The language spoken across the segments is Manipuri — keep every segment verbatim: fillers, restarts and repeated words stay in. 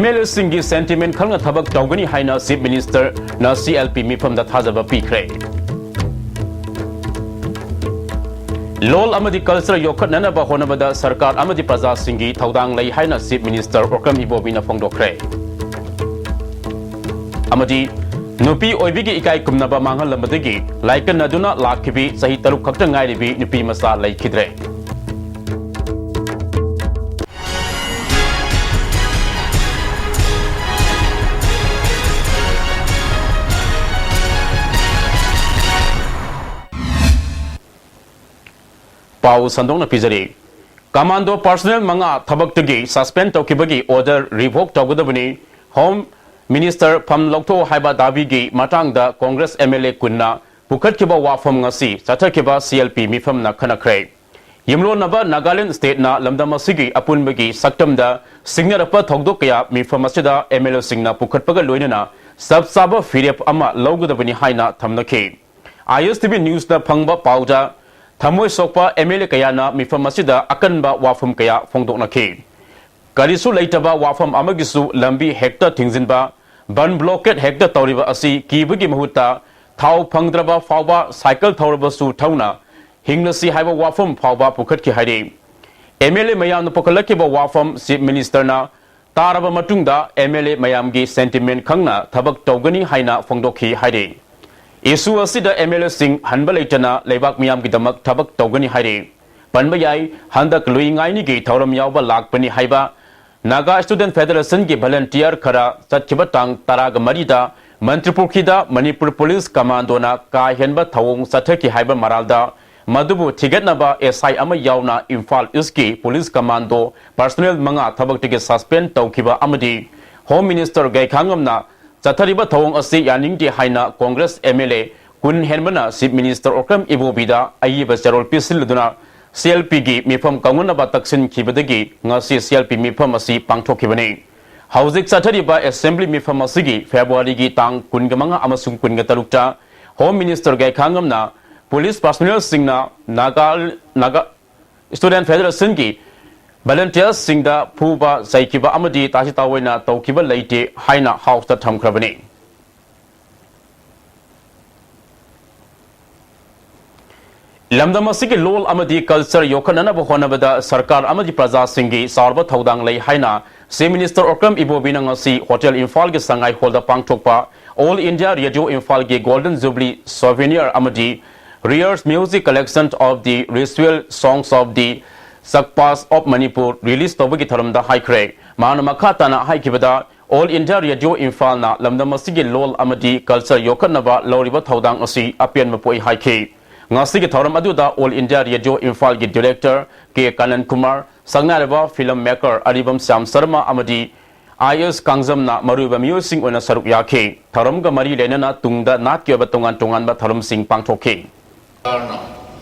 ꯑꯦꯝ ꯑꯦꯜ ꯑꯦꯁꯤꯡꯒꯤ sentiment ꯈꯪꯅ ꯊꯕꯛ ꯇꯧꯒꯅꯤ ꯍꯥꯏꯅ Chief Ministerꯅ C L P ꯃꯤꯐꯝꯗ ꯊꯥꯖꯕ ꯄꯤꯈ꯭ꯔꯦ꯫ ꯂꯣꯜ ꯑꯃꯗꯤ culture ꯌꯣꯛꯈꯠꯅꯅꯕ ꯍꯣꯠꯅꯕꯗ ꯁꯔꯀꯥꯔ ꯑꯃꯗꯤ ꯄ꯭ꯔꯖꯥꯁꯤꯡꯒꯤ ꯊꯧꯗꯥꯡ ꯂꯩ ꯍꯥꯏꯅ Chief Minister ꯑꯣꯀ꯭ꯔꯝ ꯏꯕꯣꯕꯤꯅ ꯐꯣꯡꯗꯣꯛꯈ꯭ꯔꯦ꯫ ꯑꯃꯗꯤ ꯅꯨꯄꯤ ꯑꯣꯏꯕꯤꯒꯤ ꯏꯀꯥꯏ ꯈꯨꯝꯅꯕ ꯃꯥꯡꯍꯜꯂꯝꯕꯗꯒꯤ ꯂꯥꯏꯀꯠꯅꯗꯨꯅ ꯂꯥꯛꯈꯤꯕꯤ ꯆꯍꯤ ꯇꯔꯨꯛ ꯈꯛꯇ ꯉꯥꯏꯔꯤꯕꯤ ꯅꯨꯄꯤ ꯃꯆꯥ ꯂꯩꯈꯤꯗ꯭ꯔꯦ꯫ ꯄꯥꯎ ꯁꯟꯗꯣꯛꯅ ꯄꯤꯖꯔꯤ꯫ Commando personnel ꯃꯉꯥ ꯊꯕꯛꯇꯒꯤ suspend ꯇꯧꯈꯤꯕꯒꯤ order revoke ꯇꯧꯒꯗꯕꯅꯤ, Home Minister ꯐꯝ ꯂꯧꯊꯣꯛꯎ ꯍꯥꯏꯕ ꯗꯥꯕꯤꯒꯤ ꯃꯇꯥꯡꯗ Congress M L A ꯀꯨꯟꯅ ꯄꯨꯈꯠꯈꯤꯕ ꯋꯥꯐꯝ ꯉꯁꯤ ꯆꯠꯊꯈꯤꯕ C L P ꯃꯤꯐꯝꯅ ꯈꯟꯅꯈ꯭ꯔꯦ꯫ ꯌꯨꯝꯂꯣꯟꯅꯕ ꯅꯥꯒꯥꯂꯦꯟ stateꯅ ꯂꯝꯗꯝ ꯑꯁꯤꯒꯤ ꯑꯄꯨꯟꯕꯒꯤ ꯁꯛꯇꯝꯗ ꯁꯤꯡꯅꯔꯛꯄ ꯊꯧꯗꯣꯛ ꯀꯌꯥ ꯃꯤꯐꯝ ꯑꯁꯤꯗ M L Aꯁꯤꯡꯅ ꯄꯨꯈꯠꯄꯒ ꯂꯣꯏꯅꯅ ꯆꯞ ꯆꯥꯕ ꯐꯤꯔꯦꯞ ꯑꯃ ꯂꯧꯒꯗꯕꯅꯤ ꯍꯥꯏꯅ ꯊꯝꯅꯈꯤ꯫ I S T V Newsꯅ ꯐꯪꯕ ꯄꯥꯎꯗ ꯊꯃꯣꯏ ꯁꯣꯛꯄ M L A ꯀꯌꯥꯅ ꯃꯤꯐꯝ ꯑꯁꯤꯗ ꯑꯀꯟꯕ ꯋꯥꯐꯝ ꯀꯌꯥ ꯐꯣꯡꯗꯣꯛꯅꯈꯤ꯫ ꯀꯔꯤꯁꯨ ꯂꯩꯇꯕ ꯋꯥꯐꯝ ꯑꯃꯒꯤꯁꯨ ꯂꯝꯕꯤ ꯍꯦꯛꯇ ꯊꯤꯡꯖꯤꯟꯕ, ꯕꯟ blockade ꯍꯦꯛꯇ ꯇꯧꯔꯤꯕ ꯑꯁꯤ ꯀꯤꯕꯒꯤ ꯃꯍꯨꯠꯇ ꯊꯥꯎ ꯐꯪꯗ꯭ꯔꯕ ꯐꯥꯎꯕ ꯁꯥꯏꯀꯜ ꯊꯧꯔꯕꯁꯨ ꯊꯧꯅ ꯍꯤꯡꯂꯁꯤ ꯍꯥꯏꯕ ꯋꯥꯐꯝ ꯐꯥꯎꯕ ꯄꯨꯈꯠꯈꯤ ꯍꯥꯏꯔꯤ꯫ M L A ꯃꯌꯥꯝꯅ ꯄꯨꯈꯠꯂꯛꯈꯤꯕ ꯋꯥꯐꯝ Chief Ministerꯅ ꯇꯥꯔꯕ ꯃꯇꯨꯡꯗ M L A ꯃꯌꯥꯝꯒꯤ sentiment ꯈꯪꯅ ꯊꯕꯛ ꯇꯧꯒꯅꯤ ꯍꯥꯏꯅ ꯐꯣꯡꯗꯣꯛꯈꯤ ꯍꯥꯏꯔꯤ꯫ Issue ꯑꯁꯤꯗ M L Aꯁꯤꯡ ꯍꯟꯕ ꯂꯩꯇꯅ ꯂꯩꯕꯥꯛ ꯃꯤꯌꯥꯝꯒꯤꯗꯃꯛ ꯊꯕꯛ ꯇꯧꯒꯅꯤ ꯍꯥꯏꯔꯤ꯫ ꯄꯟꯕ ꯌꯥꯏ, ꯍꯟꯗꯛ ꯂꯨꯏ ꯉꯥꯏꯅꯤꯒꯤ ꯊꯧꯔꯝ ꯌꯥꯎꯕ ꯂꯥꯛꯄꯅꯤ ꯍꯥꯏꯕ Naga Student Federationꯒꯤ volunteer ꯈꯔ ꯆꯠꯈꯤꯕ ꯇꯥꯡ ꯇꯔꯥꯒ ꯃꯔꯤꯗ ꯃꯟꯇ꯭ꯔꯤꯄꯨꯈ꯭ꯔꯤꯗ ꯃꯅꯤꯄꯨꯔ Police Commandoꯅ ꯀꯥ ꯍꯦꯟꯕ ꯊꯧꯑꯣꯡ ꯆꯠꯊꯈꯤ ꯍꯥꯏꯕ ꯃꯔꯥꯜꯗ ꯃꯗꯨꯕꯨ ꯊꯤꯒꯠꯅꯕ S I ꯑꯃ ꯌꯥꯎꯅ ꯏꯝꯐꯥꯜ Eastꯀꯤ Police Commando personnel ꯃꯉꯥ ꯊꯕꯛꯇꯒꯤ suspend ꯇꯧꯈꯤꯕ ꯑꯃꯗꯤ Home Minister ꯒꯩꯈꯥꯉꯝꯅ ꯆꯠꯊꯔꯤꯕ ꯊꯧꯑꯣꯡ ꯑꯁꯤ ꯌꯥꯅꯤꯡꯗꯦ ꯍꯥꯏꯅ Congress M L A ꯀꯨꯟ ꯍꯦꯟꯕꯅ Chief Minister ꯑꯣꯀ꯭ꯔꯝ ꯏꯕꯣꯕꯤꯗ ꯑꯏꯕ ꯆꯦꯔꯣꯜ ꯄꯤꯁꯤꯜꯂꯗꯨꯅ C L Pꯒꯤ ꯃꯤꯐꯝ ꯀꯧꯅꯅꯕ ꯇꯛꯁꯤꯟꯈꯤꯕꯗꯒꯤ ꯉꯁꯤ C L P ꯃꯤꯐꯝ ꯑꯁꯤ ꯄꯥꯡꯊꯣꯛꯈꯤꯕꯅꯤ꯫ ꯍꯧꯖꯤꯛ ꯆꯠꯊꯔꯤꯕ Assembly ꯃꯤꯐꯝ ꯑꯁꯤꯒꯤ Februaryꯒꯤ ꯇꯥꯡ ꯀꯨꯟꯒ ꯃꯉꯥ ꯑꯃꯁꯨꯡ ꯀꯨꯟꯒ ꯇꯔꯨꯛꯇ Home Minister ꯒꯩꯈꯥꯉꯝꯅ Police personnelꯁꯤꯡꯅ Naga, Naga Student Federationꯒꯤ ꯚꯣꯂꯨꯟꯇꯤꯌꯔꯁꯤꯡꯗ ꯐꯨꯕ, ꯆꯩꯈꯤꯕ ꯑꯃꯗꯤ ꯇꯥꯁꯤ ꯇꯥꯑꯣꯏꯅ ꯇꯧꯈꯤꯕ ꯂꯩꯇꯦ ꯍꯥꯏꯅ ꯍꯥꯎꯁꯇ ꯊꯝꯈ꯭ꯔꯕꯅꯤ꯫ ꯂꯝꯗꯝ ꯑꯁꯤꯒꯤ ꯂꯣꯜ ꯑꯃꯗꯤ ꯀꯜꯆꯔ ꯌꯣꯛꯈꯠꯅꯅꯕ ꯍꯣꯠꯅꯕꯗ ꯁꯔꯀꯥꯔ ꯑꯃꯗꯤ ꯄ꯭ꯔꯖꯥꯁꯤꯡꯒꯤ ꯆꯥꯎꯔꯕ ꯊꯧꯗꯥꯡ ꯂꯩ ꯍꯥꯏꯅ ꯆꯤꯐ ꯃꯤꯅꯤꯁꯇꯔ ꯑꯣꯀ꯭ꯔꯝ ꯏꯕꯣꯕꯤꯅ ꯉꯁꯤ ꯍꯣꯇꯦꯜ ꯏꯝꯐꯥꯜꯒꯤ ꯁꯉꯥꯏ ꯍꯣꯜꯗ ꯄꯥꯡꯊꯣꯛꯄ ꯑꯣꯜ ꯏꯟꯗꯤꯌꯥ ꯔꯦꯗꯤꯑꯣ ꯏꯝꯐꯥꯜꯒꯤ ꯒꯣꯜꯗꯟ ꯖꯨꯕꯂꯤ ꯁꯣꯚꯦꯅꯤꯌꯔ ꯑꯃꯗꯤ Rare Music Collection of the Ritual Songs of the Chakpas of Manipur release ꯇꯧꯕꯒꯤ ꯊꯧꯔꯝꯗ ꯍꯥꯏꯈ꯭ꯔꯦ꯫ ꯃꯍꯥꯛꯅ ꯃꯈꯥ ꯇꯥꯅ ꯍꯥꯏꯈꯤꯕꯗ, ꯑꯣꯜ ꯏꯟꯗꯤꯌꯥ ꯔꯦꯗꯤꯑꯣ ꯏꯝꯐꯥꯜꯅ ꯂꯝꯗꯝ ꯑꯁꯤꯒꯤ ꯂꯣꯜ ꯑꯃꯗꯤ ꯀꯜꯆꯔ ꯌꯣꯛꯈꯠꯅꯕ ꯂꯧꯔꯤꯕ ꯊꯧꯗꯥꯡ ꯑꯁꯤ ꯑꯄꯦꯟꯕ ꯄꯣꯛꯏ ꯍꯥꯏꯈꯤ꯫ ꯉꯁꯤꯒꯤ ꯊꯧꯔꯝ ꯑꯗꯨꯗ ꯑꯣꯜ ꯏꯟꯗꯤꯌꯥ ꯔꯦꯗꯤꯑꯣ ꯏꯝꯐꯥꯜꯒꯤ ꯗꯤꯔꯦꯛꯇꯔ ꯀꯦ ꯀꯥꯅꯟ ꯀꯨꯃꯥꯔ, ꯁꯛꯅꯥꯏꯔꯕ ꯐꯤꯂꯝ ꯃꯦꯀꯔ ꯑꯔꯤꯕꯝ ꯁ꯭ꯌꯥꯝ ꯁꯔꯃ ꯑꯃꯗꯤ ꯑꯥꯏ ꯑꯦꯁ ꯀꯥꯡꯖꯝꯅ ꯃꯔꯨꯑꯣꯏꯕ ꯃꯤꯑꯣꯏꯁꯤꯡ ꯑꯣꯏꯅ ꯁꯔꯨꯛ ꯌꯥꯈꯤ꯫ ꯊꯧꯔꯝꯒ ꯃꯔꯤ ꯂꯩꯅꯅ ꯇꯨꯡꯗ ꯅꯥꯠꯀꯤ ꯑꯣꯏꯕ ꯇꯣꯉꯥꯟ ꯇꯣꯉꯥꯟꯕ ꯊꯧꯔꯝꯁꯤꯡ ꯄꯥꯡꯊꯣꯛꯈꯤ꯫ ꯁꯔꯀꯥꯔꯅ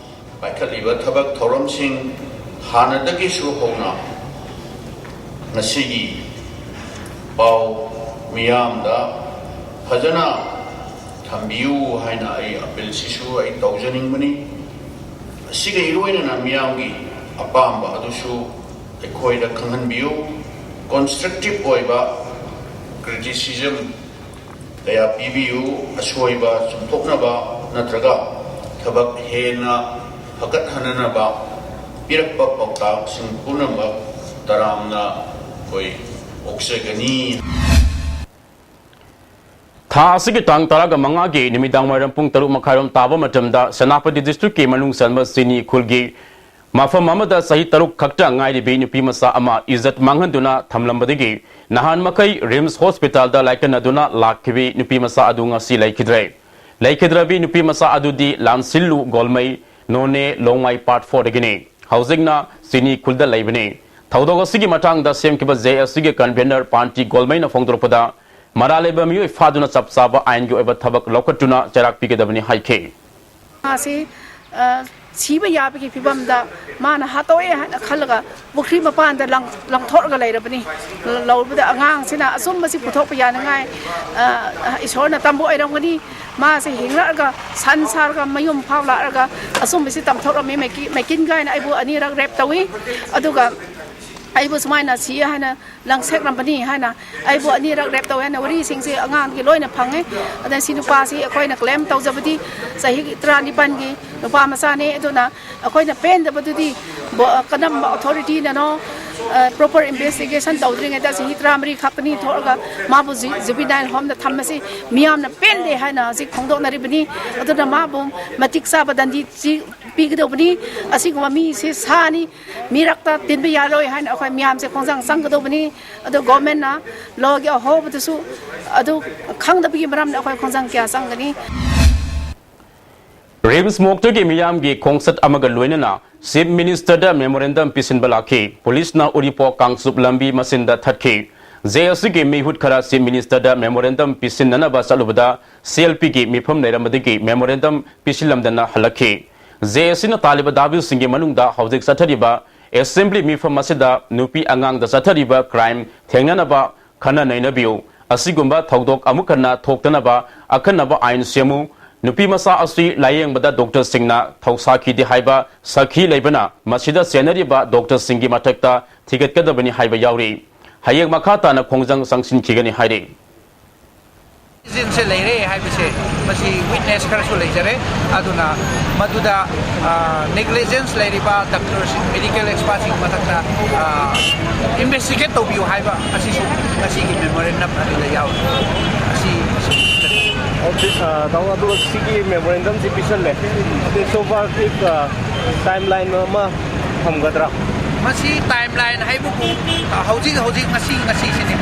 ꯄꯥꯏꯈꯠꯂꯤꯕ ꯊꯕꯛ ꯊꯧꯔꯝꯁꯤꯡ ꯍꯥꯟꯅꯗꯒꯤꯁꯨ ꯍꯧꯅ ꯉꯁꯤꯒꯤ ꯄꯥꯎ ꯃꯤꯌꯥꯝꯗ ꯐꯖꯅ ꯊꯝꯕꯤꯌꯨ ꯍꯥꯏꯅ ꯑꯩ ꯑꯄꯤꯜꯁꯤꯁꯨ ꯑꯩ ꯇꯧꯖꯅꯤꯡꯕꯅꯤ꯫ ꯑꯁꯤꯒ ꯏꯔꯣꯏꯅꯅ ꯃꯤꯌꯥꯝꯒꯤ ꯑꯄꯥꯝꯕ ꯑꯗꯨꯁꯨ ꯑꯩꯈꯣꯏꯗ ꯈꯪꯍꯟꯕꯤꯌꯨ꯫ ꯀꯟꯁꯇ꯭ꯔꯛꯇꯤꯚ ꯑꯣꯏꯕ ꯀ꯭ꯔꯤꯇꯤꯁꯤꯖꯝ ꯀꯌꯥ ꯄꯤꯕꯤꯌꯨ꯫ ꯑꯁꯣꯏꯕ ꯆꯨꯝꯊꯣꯛꯅꯕ ꯅꯠꯇ꯭ꯔꯒ ꯊꯕꯛ ꯍꯦꯟꯅ ꯐꯒꯠꯍꯟꯅꯅꯕ ꯄꯤꯔꯛꯄ ꯄꯥꯎꯇꯥꯛꯁꯤꯡ ꯄꯨꯝꯅꯃꯛ ꯇꯔꯥꯝꯅ ꯑꯩꯈꯣꯏ ꯑꯣꯛꯆꯒꯅꯤ꯫ ꯊꯥ ꯑꯁꯤꯒꯤ ꯇꯥꯡ ꯇꯔꯥꯒ ꯃꯉꯥꯒꯤ ꯅꯨꯃꯤꯗꯥꯡ ꯋꯥꯏꯔꯝ ꯄꯨꯡ ꯇꯔꯨꯛ ꯃꯈꯥꯏꯔꯣꯝ ꯇꯥꯕ ꯃꯇꯝꯗ ꯁꯦꯅꯥꯄꯇꯤ ꯗꯤꯁꯇ꯭ꯔꯤꯛꯀꯤ ꯃꯅꯨꯡ ꯆꯟꯕ ꯆꯤꯅꯤ ꯈꯨꯜꯒꯤ ꯃꯐꯝ ꯑꯃꯗ ꯆꯍꯤ ꯇꯔꯨꯛ ꯈꯛꯇ ꯉꯥꯏꯔꯤꯕꯤ ꯅꯨꯄꯤ ꯃꯆꯥ ꯑꯃ ꯏꯖꯠ ꯃꯥꯡꯍꯟꯗꯨꯅ ꯊꯝꯂꯝꯕꯗꯒꯤ ꯅꯍꯥꯟ ꯃꯈꯩ ꯔꯤꯝꯁ ꯍꯣꯁꯄꯤꯇꯥꯜꯗ ꯂꯥꯏꯀꯠꯅꯗꯨꯅ ꯂꯥꯛꯈꯤꯕꯤ ꯅꯨꯄꯤ ꯃꯆꯥ ꯑꯗꯨ ꯉꯁꯤ ꯂꯩꯈꯤꯗ꯭ꯔꯦ꯫ ꯂꯩꯈꯤꯗ꯭ꯔꯕꯤ ꯅꯨꯄꯤ ꯃꯆꯥ ꯑꯗꯨꯗꯤ ꯂꯥꯟꯁꯤꯜꯂꯨ ꯒꯣꯜꯃꯩ, ꯅꯣꯅꯦ ꯂꯣꯡꯃꯥꯏ ꯄꯥꯔꯠ ꯐꯣꯔꯗꯒꯤꯅꯤ꯫ ꯍꯧꯖꯤꯛꯅ ꯆꯤꯅꯤ ꯈꯨꯜꯗ ꯂꯩꯕꯅꯤ꯫ ꯊꯧꯗꯣꯛ ꯑꯁꯤꯒꯤ ꯃꯇꯥꯡꯗ ꯁꯦꯝꯈꯤꯕ ꯖꯦ ꯑꯦꯁ ꯁꯤꯒꯤ ꯀꯟꯚꯦꯅꯔ ꯄꯥꯟꯇꯤ ꯒꯣꯜꯃꯩꯅ ꯐꯣꯡꯗꯣꯔꯛꯄꯗ, ꯃꯔꯥꯜ ꯂꯩꯕ ꯃꯤꯑꯣꯏ ꯐꯥꯗꯨꯅ ꯆꯞ ꯆꯥꯕ ꯑꯥꯏꯟꯒꯤ ꯑꯣꯏꯕ ꯊꯕꯛ ꯂꯧꯈꯠꯇꯨꯅ ꯆꯩꯔꯥꯛ ꯄꯤꯒꯗꯕꯅꯤ ꯍꯥꯏꯈꯤ꯫ ꯃꯥꯁꯤ, ꯑ, ꯁꯤꯕ ꯌꯥꯕꯒꯤ ꯐꯤꯕꯝꯗ ꯃꯥꯅ ꯍꯥꯠꯇꯣꯛꯑꯦ ꯍꯥꯏꯅ ꯈꯜꯂꯒ ꯄꯨꯈ꯭ꯔꯤ ꯃꯄꯥꯟꯗ ꯂꯪ-, ꯂꯪꯊꯣꯛꯂꯒ ꯂꯩꯔꯕꯅꯤ꯫ ꯂꯧꯕꯗ ꯑꯉꯥꯡꯁꯤꯅ ꯑꯆꯨꯝꯕꯁꯤ ꯄꯨꯊꯣꯛꯄ ꯌꯥꯅꯉꯥꯏ, ꯑ, ꯏꯁꯣꯔꯅ ꯇꯝꯕ ꯑꯣꯏꯔꯝꯒꯅꯤ꯫ ꯃꯥꯁꯤ ꯍꯤꯡꯂꯛꯑꯒ ꯁꯟ ꯁꯥꯔꯒ ꯃꯌꯨꯝ ꯐꯥꯎ ꯂꯥꯛꯑꯒ ꯑꯆꯨꯝꯕꯁꯤ ꯇꯝꯊꯣꯛꯂꯝꯃꯤ꯫ ꯃꯦꯀꯤ-, ꯃꯦꯀꯤꯟ ꯒꯥꯏꯅ ꯑꯩꯕꯨ ꯑꯅꯤꯔꯛ ꯔꯦꯞ ꯇꯧꯏ꯫ ꯑꯗꯨꯒ ꯑꯩꯕꯨ ꯁꯨꯃꯥꯏꯅ ꯁꯤ ꯍꯥꯏꯅ ꯂꯪꯁꯦꯛꯂꯝꯕꯅꯤ ꯍꯥꯏꯅ ꯑꯩꯕꯨ ꯑꯅꯤꯔꯛ ꯔꯦꯞ ꯇꯧꯋꯦ ꯍꯥꯏꯅ ꯋꯥꯔꯤꯁꯤꯡꯁꯦ ꯑꯉꯥꯡꯒꯤ ꯂꯣꯏꯅ ꯐꯪꯉꯦ꯫ ꯑꯗ ꯁꯤ ꯅꯨꯄꯥꯁꯤ ꯑꯩꯈꯣꯏꯅ ꯀ꯭ꯂꯦꯝ ꯇꯧꯖꯕꯗꯤ ꯆꯍꯤ ꯇꯔꯥꯅꯤꯄꯥꯟꯒꯤ ꯅꯨꯄꯥ ꯃꯆꯥꯅꯤ꯫ ꯑꯗꯨꯅ ꯑꯩꯈꯣꯏꯅ ꯄꯦꯟꯗꯕꯗꯨꯗꯤ ꯕꯣ-, ꯀꯔꯝꯕ ꯑꯣꯊꯣꯔꯤꯇꯤꯅꯅꯣ, ꯑ, ꯄ꯭ꯔꯣꯄꯔ ꯏꯟꯚꯦꯁꯇꯤꯒꯦꯁꯟ ꯇꯧꯗ꯭ꯔꯤꯉꯩꯗ ꯆꯍꯤ ꯇꯔꯥꯃꯔꯤ ꯈꯛꯇꯅꯤ ꯊꯣꯛꯑꯒ ꯃꯥꯕꯨ ꯖꯨ-, ꯖꯨꯕꯤꯅꯥꯏꯜ ꯍꯣꯝꯗ ꯊꯝꯕꯁꯤ ꯃꯤꯌꯥꯝꯅ ꯄꯦꯟꯗꯦ ꯍꯥꯏꯅ ꯍꯧꯖꯤꯛ ꯐꯣꯡꯗꯣꯛꯅꯔꯤꯕꯅꯤ꯫ ꯑꯗꯨꯅ ꯃꯥꯕꯨ ꯃꯇꯤꯛ ꯆꯥꯕ ꯗꯟꯗꯤ ꯆꯤ-, ꯄꯤꯒꯗꯧꯕꯅꯤ꯫ ꯑꯁꯤꯒꯨꯝꯕ ꯃꯤꯁꯤ ꯁꯥꯅꯤ, ꯃꯤꯔꯛꯇ ꯇꯤꯟꯕ ꯌꯥꯔꯣꯏ ꯍꯥꯏꯅ ꯑꯩꯈꯣꯏ ꯃꯤꯌꯥꯝꯁꯦ ꯈꯣꯡꯖꯪ ꯆꯪꯒꯗꯧꯕꯅꯤ꯫ ꯑꯗꯨ ꯒꯣꯔꯃꯦꯟꯅ ꯂꯣꯒꯤ ꯑꯍꯣꯕꯗꯨꯁꯨ ꯑꯗꯨ ꯈꯪꯗꯕꯒꯤ ꯃꯔꯝꯅ ꯑꯩꯈꯣꯏ ꯈꯣꯡꯖꯪ ꯀꯌꯥ ꯆꯪꯒꯅꯤ꯫ ꯔꯤꯝꯁ ꯃꯣꯛꯇꯒꯤ ꯃꯤꯌꯥꯝꯒꯤ ꯈꯣꯡꯆꯠ ꯑꯃꯒ ꯂꯣꯏꯅꯅ ꯆꯤꯐ ꯃꯤꯅꯤꯁꯇꯔꯗ ꯃꯦꯃꯣꯔꯦꯟꯗꯝ ꯄꯤꯁꯤꯟꯕ ꯂꯥꯛꯈꯤ꯫ ꯄꯨꯂꯤꯁꯅ ꯎꯔꯤꯄꯣꯛ ꯀꯥꯡꯆꯨꯞ ꯂꯝꯕꯤ ꯃꯆꯤꯟꯗ ꯊꯠꯈꯤ꯫ ꯖꯦ ꯑꯦꯁ ꯁꯤꯒꯤ ꯃꯤꯍꯨꯠ ꯈꯔ ꯆꯤꯐ ꯃꯤꯅꯤꯁꯇꯔꯗ ꯃꯦꯃꯣꯔꯦꯟꯗꯝ ꯄꯤꯁꯤꯟꯅꯅꯕ ꯆꯠꯂꯨꯕꯗ ꯁꯤ ꯑꯦꯜ ꯄꯤꯒꯤ ꯃꯤꯐꯝ ꯂꯩꯔꯝꯕꯗꯒꯤ ꯃꯦꯃꯣꯔꯦꯟꯗꯝ ꯄꯤꯁꯤꯜꯂꯝꯗꯅ ꯍꯜꯂꯛꯈꯤ꯫ ꯖꯦ ꯑꯦꯁ ꯁꯤꯅ ꯇꯥꯜꯂꯤꯕ ꯗꯥꯕꯤꯁꯤꯡꯒꯤ ꯃꯅꯨꯡꯗ ꯍꯧꯖꯤꯛ ꯆꯠꯊꯔꯤꯕ ꯑꯦꯁꯦꯝꯕ꯭ꯂꯤ ꯃꯤꯐꯝ ꯑꯁꯤꯗ ꯅꯨꯄꯤ ꯑꯉꯥꯡꯗ ꯆꯠꯊꯔꯤꯕ ꯀ꯭ꯔꯥꯏꯝ ꯊꯦꯡꯅꯅꯕ ꯈꯟꯅ ꯅꯩꯅꯕꯤꯌꯨ꯫ ꯑꯁꯤꯒꯨꯝꯕ ꯊꯧꯗꯣꯛ ꯑꯃꯨꯛ ꯍꯟꯅ ꯊꯣꯛꯇꯅꯕ ꯑꯈꯟꯅꯕ ꯑꯥꯏꯟ ꯁꯦꯝꯃꯨ꯫ ꯅꯨꯄꯤ ꯃꯆꯥ ꯑꯁꯤ ꯂꯥꯌꯦꯡꯕꯗ ꯗꯣꯛꯇꯔꯁꯤꯡꯅ ꯊꯧꯁꯥꯈꯤꯗꯦ ꯍꯥꯏꯕ ꯁꯥꯈꯤ ꯂꯩꯕꯅ ꯃꯁꯤꯗ ꯆꯦꯟꯅꯔꯤꯕ ꯗꯣꯛꯇꯔꯁꯤꯡꯒꯤ ꯃꯊꯛꯇ ꯊꯤꯒꯠꯀꯗꯕꯅꯤ ꯍꯥꯏꯕ ꯌꯥꯎꯔꯤ꯫ ꯍꯌꯦꯡ ꯃꯈꯥ ꯇꯥꯅ ꯈꯣꯡꯖꯪ ꯆꯪꯁꯤꯟꯈꯤꯒꯅꯤ ꯍꯥꯏꯔꯤ꯫ ꯅꯦꯒ꯭ꯂꯤꯖꯦꯟꯁꯁꯦ ꯂꯩꯔꯦ ꯍꯥꯏꯕꯁꯦ ꯃꯁꯤ ꯋꯤꯠꯅꯦꯁ ꯈꯔꯁꯨ ꯂꯩꯖꯔꯦ꯫ ꯑꯗꯨꯅ ꯃꯗꯨꯗ, ꯑ, ꯅꯦꯒ꯭ꯂꯤꯖꯦꯟꯁ ꯂꯩꯔꯤꯕ ꯗꯣꯛꯇꯔꯁꯤꯡ, ꯃꯦꯗꯤꯀꯦꯜ ꯑꯦꯛꯁꯄꯔꯠꯁꯤꯡ ꯃꯊꯛꯇ, ꯑ, ꯏꯟꯚꯦꯁꯇꯤꯒꯦꯠ ꯇꯧꯕꯤꯌꯨ ꯍꯥꯏꯕ ꯑꯁꯤꯁꯨ ꯉꯁꯤꯒꯤ ꯃꯦꯃꯣꯔꯦꯟꯗꯝ ꯑꯗꯨꯗ ꯌꯥꯎꯔꯤ꯫ ꯑꯁꯤ, ꯑꯁꯤ ꯑꯣ, ꯁꯤ, ꯑ, ꯇꯥꯃꯣ, ꯑꯗꯨꯒ ꯁꯤꯒꯤ ꯃꯦꯃꯣꯔꯦꯟꯗꯝꯁꯤ ꯄꯤꯁꯜꯂꯦ꯫ ꯑꯗꯨ so far, if, ꯑ, ꯇꯥꯏꯝ ꯂꯥꯏꯟ ꯑꯃ ꯊꯝꯒꯗ꯭ꯔꯥ? ꯃꯁꯤ ꯇꯥꯏꯝ ꯂꯥꯏꯟ ꯍꯥꯏꯕꯕꯨ, ꯑ, ꯍꯧꯖꯤꯛ ꯍꯧꯖꯤꯛ ꯉꯁꯤ ꯉꯁꯤꯁꯤꯅꯤ꯫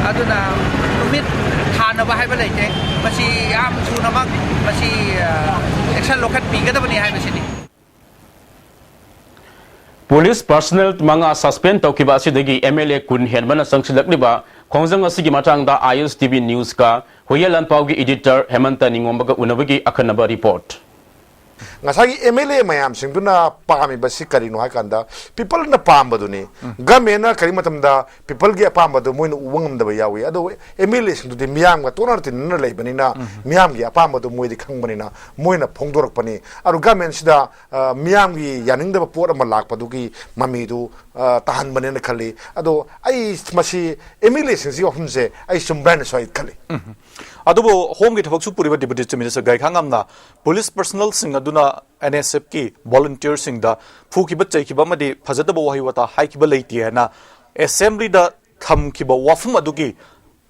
ꯑꯗꯨꯅ ꯅꯨꯃꯤꯠ ꯊꯥꯅꯕ ꯍꯥꯏꯕ ꯂꯩꯇꯦ꯫ ꯃꯁꯤ ꯌꯥꯝ ꯊꯨꯅꯃꯛ ꯃꯁꯤ, ꯑ, ꯑꯦꯛꯁꯟ ꯂꯧꯈꯠꯄꯤꯒꯗꯕꯅꯤ ꯍꯥꯏꯕꯁꯤꯅꯤ꯫ ꯄꯨꯂꯤꯁ ꯄꯔꯁꯅꯦꯜ ꯃꯉꯥ ꯁꯁꯄꯦꯟ ꯇꯧꯈꯤꯕ ꯑꯁꯤꯗꯒꯤ ꯑꯦꯝ ꯑꯦꯜ ꯑꯦ ꯀꯨꯟ ꯍꯦꯟꯕꯅ ꯆꯪꯁꯤꯜꯂꯛꯂꯤꯕ ꯈꯣꯡꯖꯪ ꯑꯁꯤꯒꯤ ꯃꯇꯥꯡꯗ ꯑꯥꯏ ꯑꯦꯁ ꯇꯤ ꯚꯤ ꯅ꯭ꯌꯨꯁꯀ ꯍꯨꯏꯌꯦꯟ ꯂꯥꯟꯄꯥꯎꯒꯤ ꯏꯗꯤꯇꯔ ꯍꯦꯃꯟꯇ ꯅꯤꯉꯣꯝꯕꯒ ꯎꯅꯕꯒꯤ ꯑꯈꯟꯅꯕ ꯔꯤꯄꯣꯔꯠ꯫ ꯉꯁꯥꯏꯒꯤ ꯑꯦꯝ ꯑꯦꯜ ꯑꯦ ꯃꯌꯥꯝꯁꯤꯡꯗꯨꯅ ꯄꯥꯝꯃꯤꯕꯁꯤ ꯀꯔꯤꯅꯣ ꯍꯥꯏ ꯀꯥꯟꯗ, ꯄꯤꯄꯜꯅ ꯄꯥꯝꯕꯗꯨꯅꯤ꯫ ꯒꯃꯦꯟꯅ ꯀꯔꯤ ꯃꯇꯝꯗ ꯄꯤꯄꯜꯒꯤ ꯑꯄꯥꯝꯕꯗꯨ ꯃꯣꯏꯅ ꯎꯕ ꯉꯝꯗꯕ ꯌꯥꯎꯏ꯫ ꯑꯗꯣ ꯑꯦꯝ ꯑꯦꯜ ꯑꯦꯁꯤꯡꯗꯨꯗꯤ ꯃꯤꯌꯥꯝꯒ ꯇꯣꯠꯅ ꯇꯤꯟꯅꯅ ꯂꯩꯕꯅꯤꯅ, ꯃꯤꯌꯥꯝꯒꯤ ꯑꯄꯥꯝꯕꯗꯨ ꯃꯣꯏꯗꯤ ꯈꯪꯕꯅꯤꯅ, ꯃꯣꯏꯅ ꯐꯣꯡꯗꯣꯔꯛꯄꯅꯤ꯫ ꯑꯗꯣ ꯒꯃꯦꯟꯁꯤꯗ, ꯑ, ꯃꯤꯌꯥꯝꯒꯤ ꯌꯥꯅꯤꯡꯗꯕ ꯄꯣꯠ ꯑꯃ ꯂꯥꯛꯄꯗꯨꯒꯤ ꯃꯃꯤꯗꯨ, ꯑ, ꯇꯥꯍꯟꯕꯅꯦꯅ ꯈꯜꯂꯤ꯫ ꯑꯗꯣ ꯑꯩ ꯃꯁꯤ ꯑꯦꯝ ꯑꯦꯜ ꯑꯦꯁꯤꯡꯁꯤꯒꯤ ꯋꯥꯐꯝꯁꯦ ꯑꯩ ꯆꯨꯝꯕ꯭ꯔꯥ ꯍꯥꯏꯅꯁꯨ ꯑꯩ ꯈꯜꯂꯤ꯫ ꯑꯗꯨꯕꯨ ꯍꯣꯝꯒꯤ ꯊꯕꯛꯁꯨ ꯄꯨꯔꯤꯕ ꯗꯤꯄꯨꯇꯤ ꯆꯤꯐ ꯃꯤꯅꯤꯁꯇꯔ ꯒꯥꯏꯈꯥꯉꯝꯅ ꯄꯨꯂꯤꯁ ꯄꯔꯁꯅꯦꯜꯁꯤꯡ ꯑꯗꯨꯅ ꯑꯦꯟ ꯑꯦꯁ ꯑꯦꯐꯀꯤ ꯚꯣꯂꯨꯟꯇꯤꯌꯔꯁꯤꯡꯗ ꯐꯨꯈꯤꯕ, ꯆꯩꯈꯤꯕ ꯑꯃꯗꯤ ꯐꯖꯗꯕ ꯋꯥꯍꯩ ꯋꯥꯇꯥ ꯍꯥꯏꯈꯤꯕ ꯂꯩꯇꯦ ꯍꯥꯏꯅ ꯑꯦꯁꯦꯝꯕ꯭ꯂꯤꯗ ꯊꯝꯈꯤꯕ ꯋꯥꯐꯝ ꯑꯗꯨꯒꯤ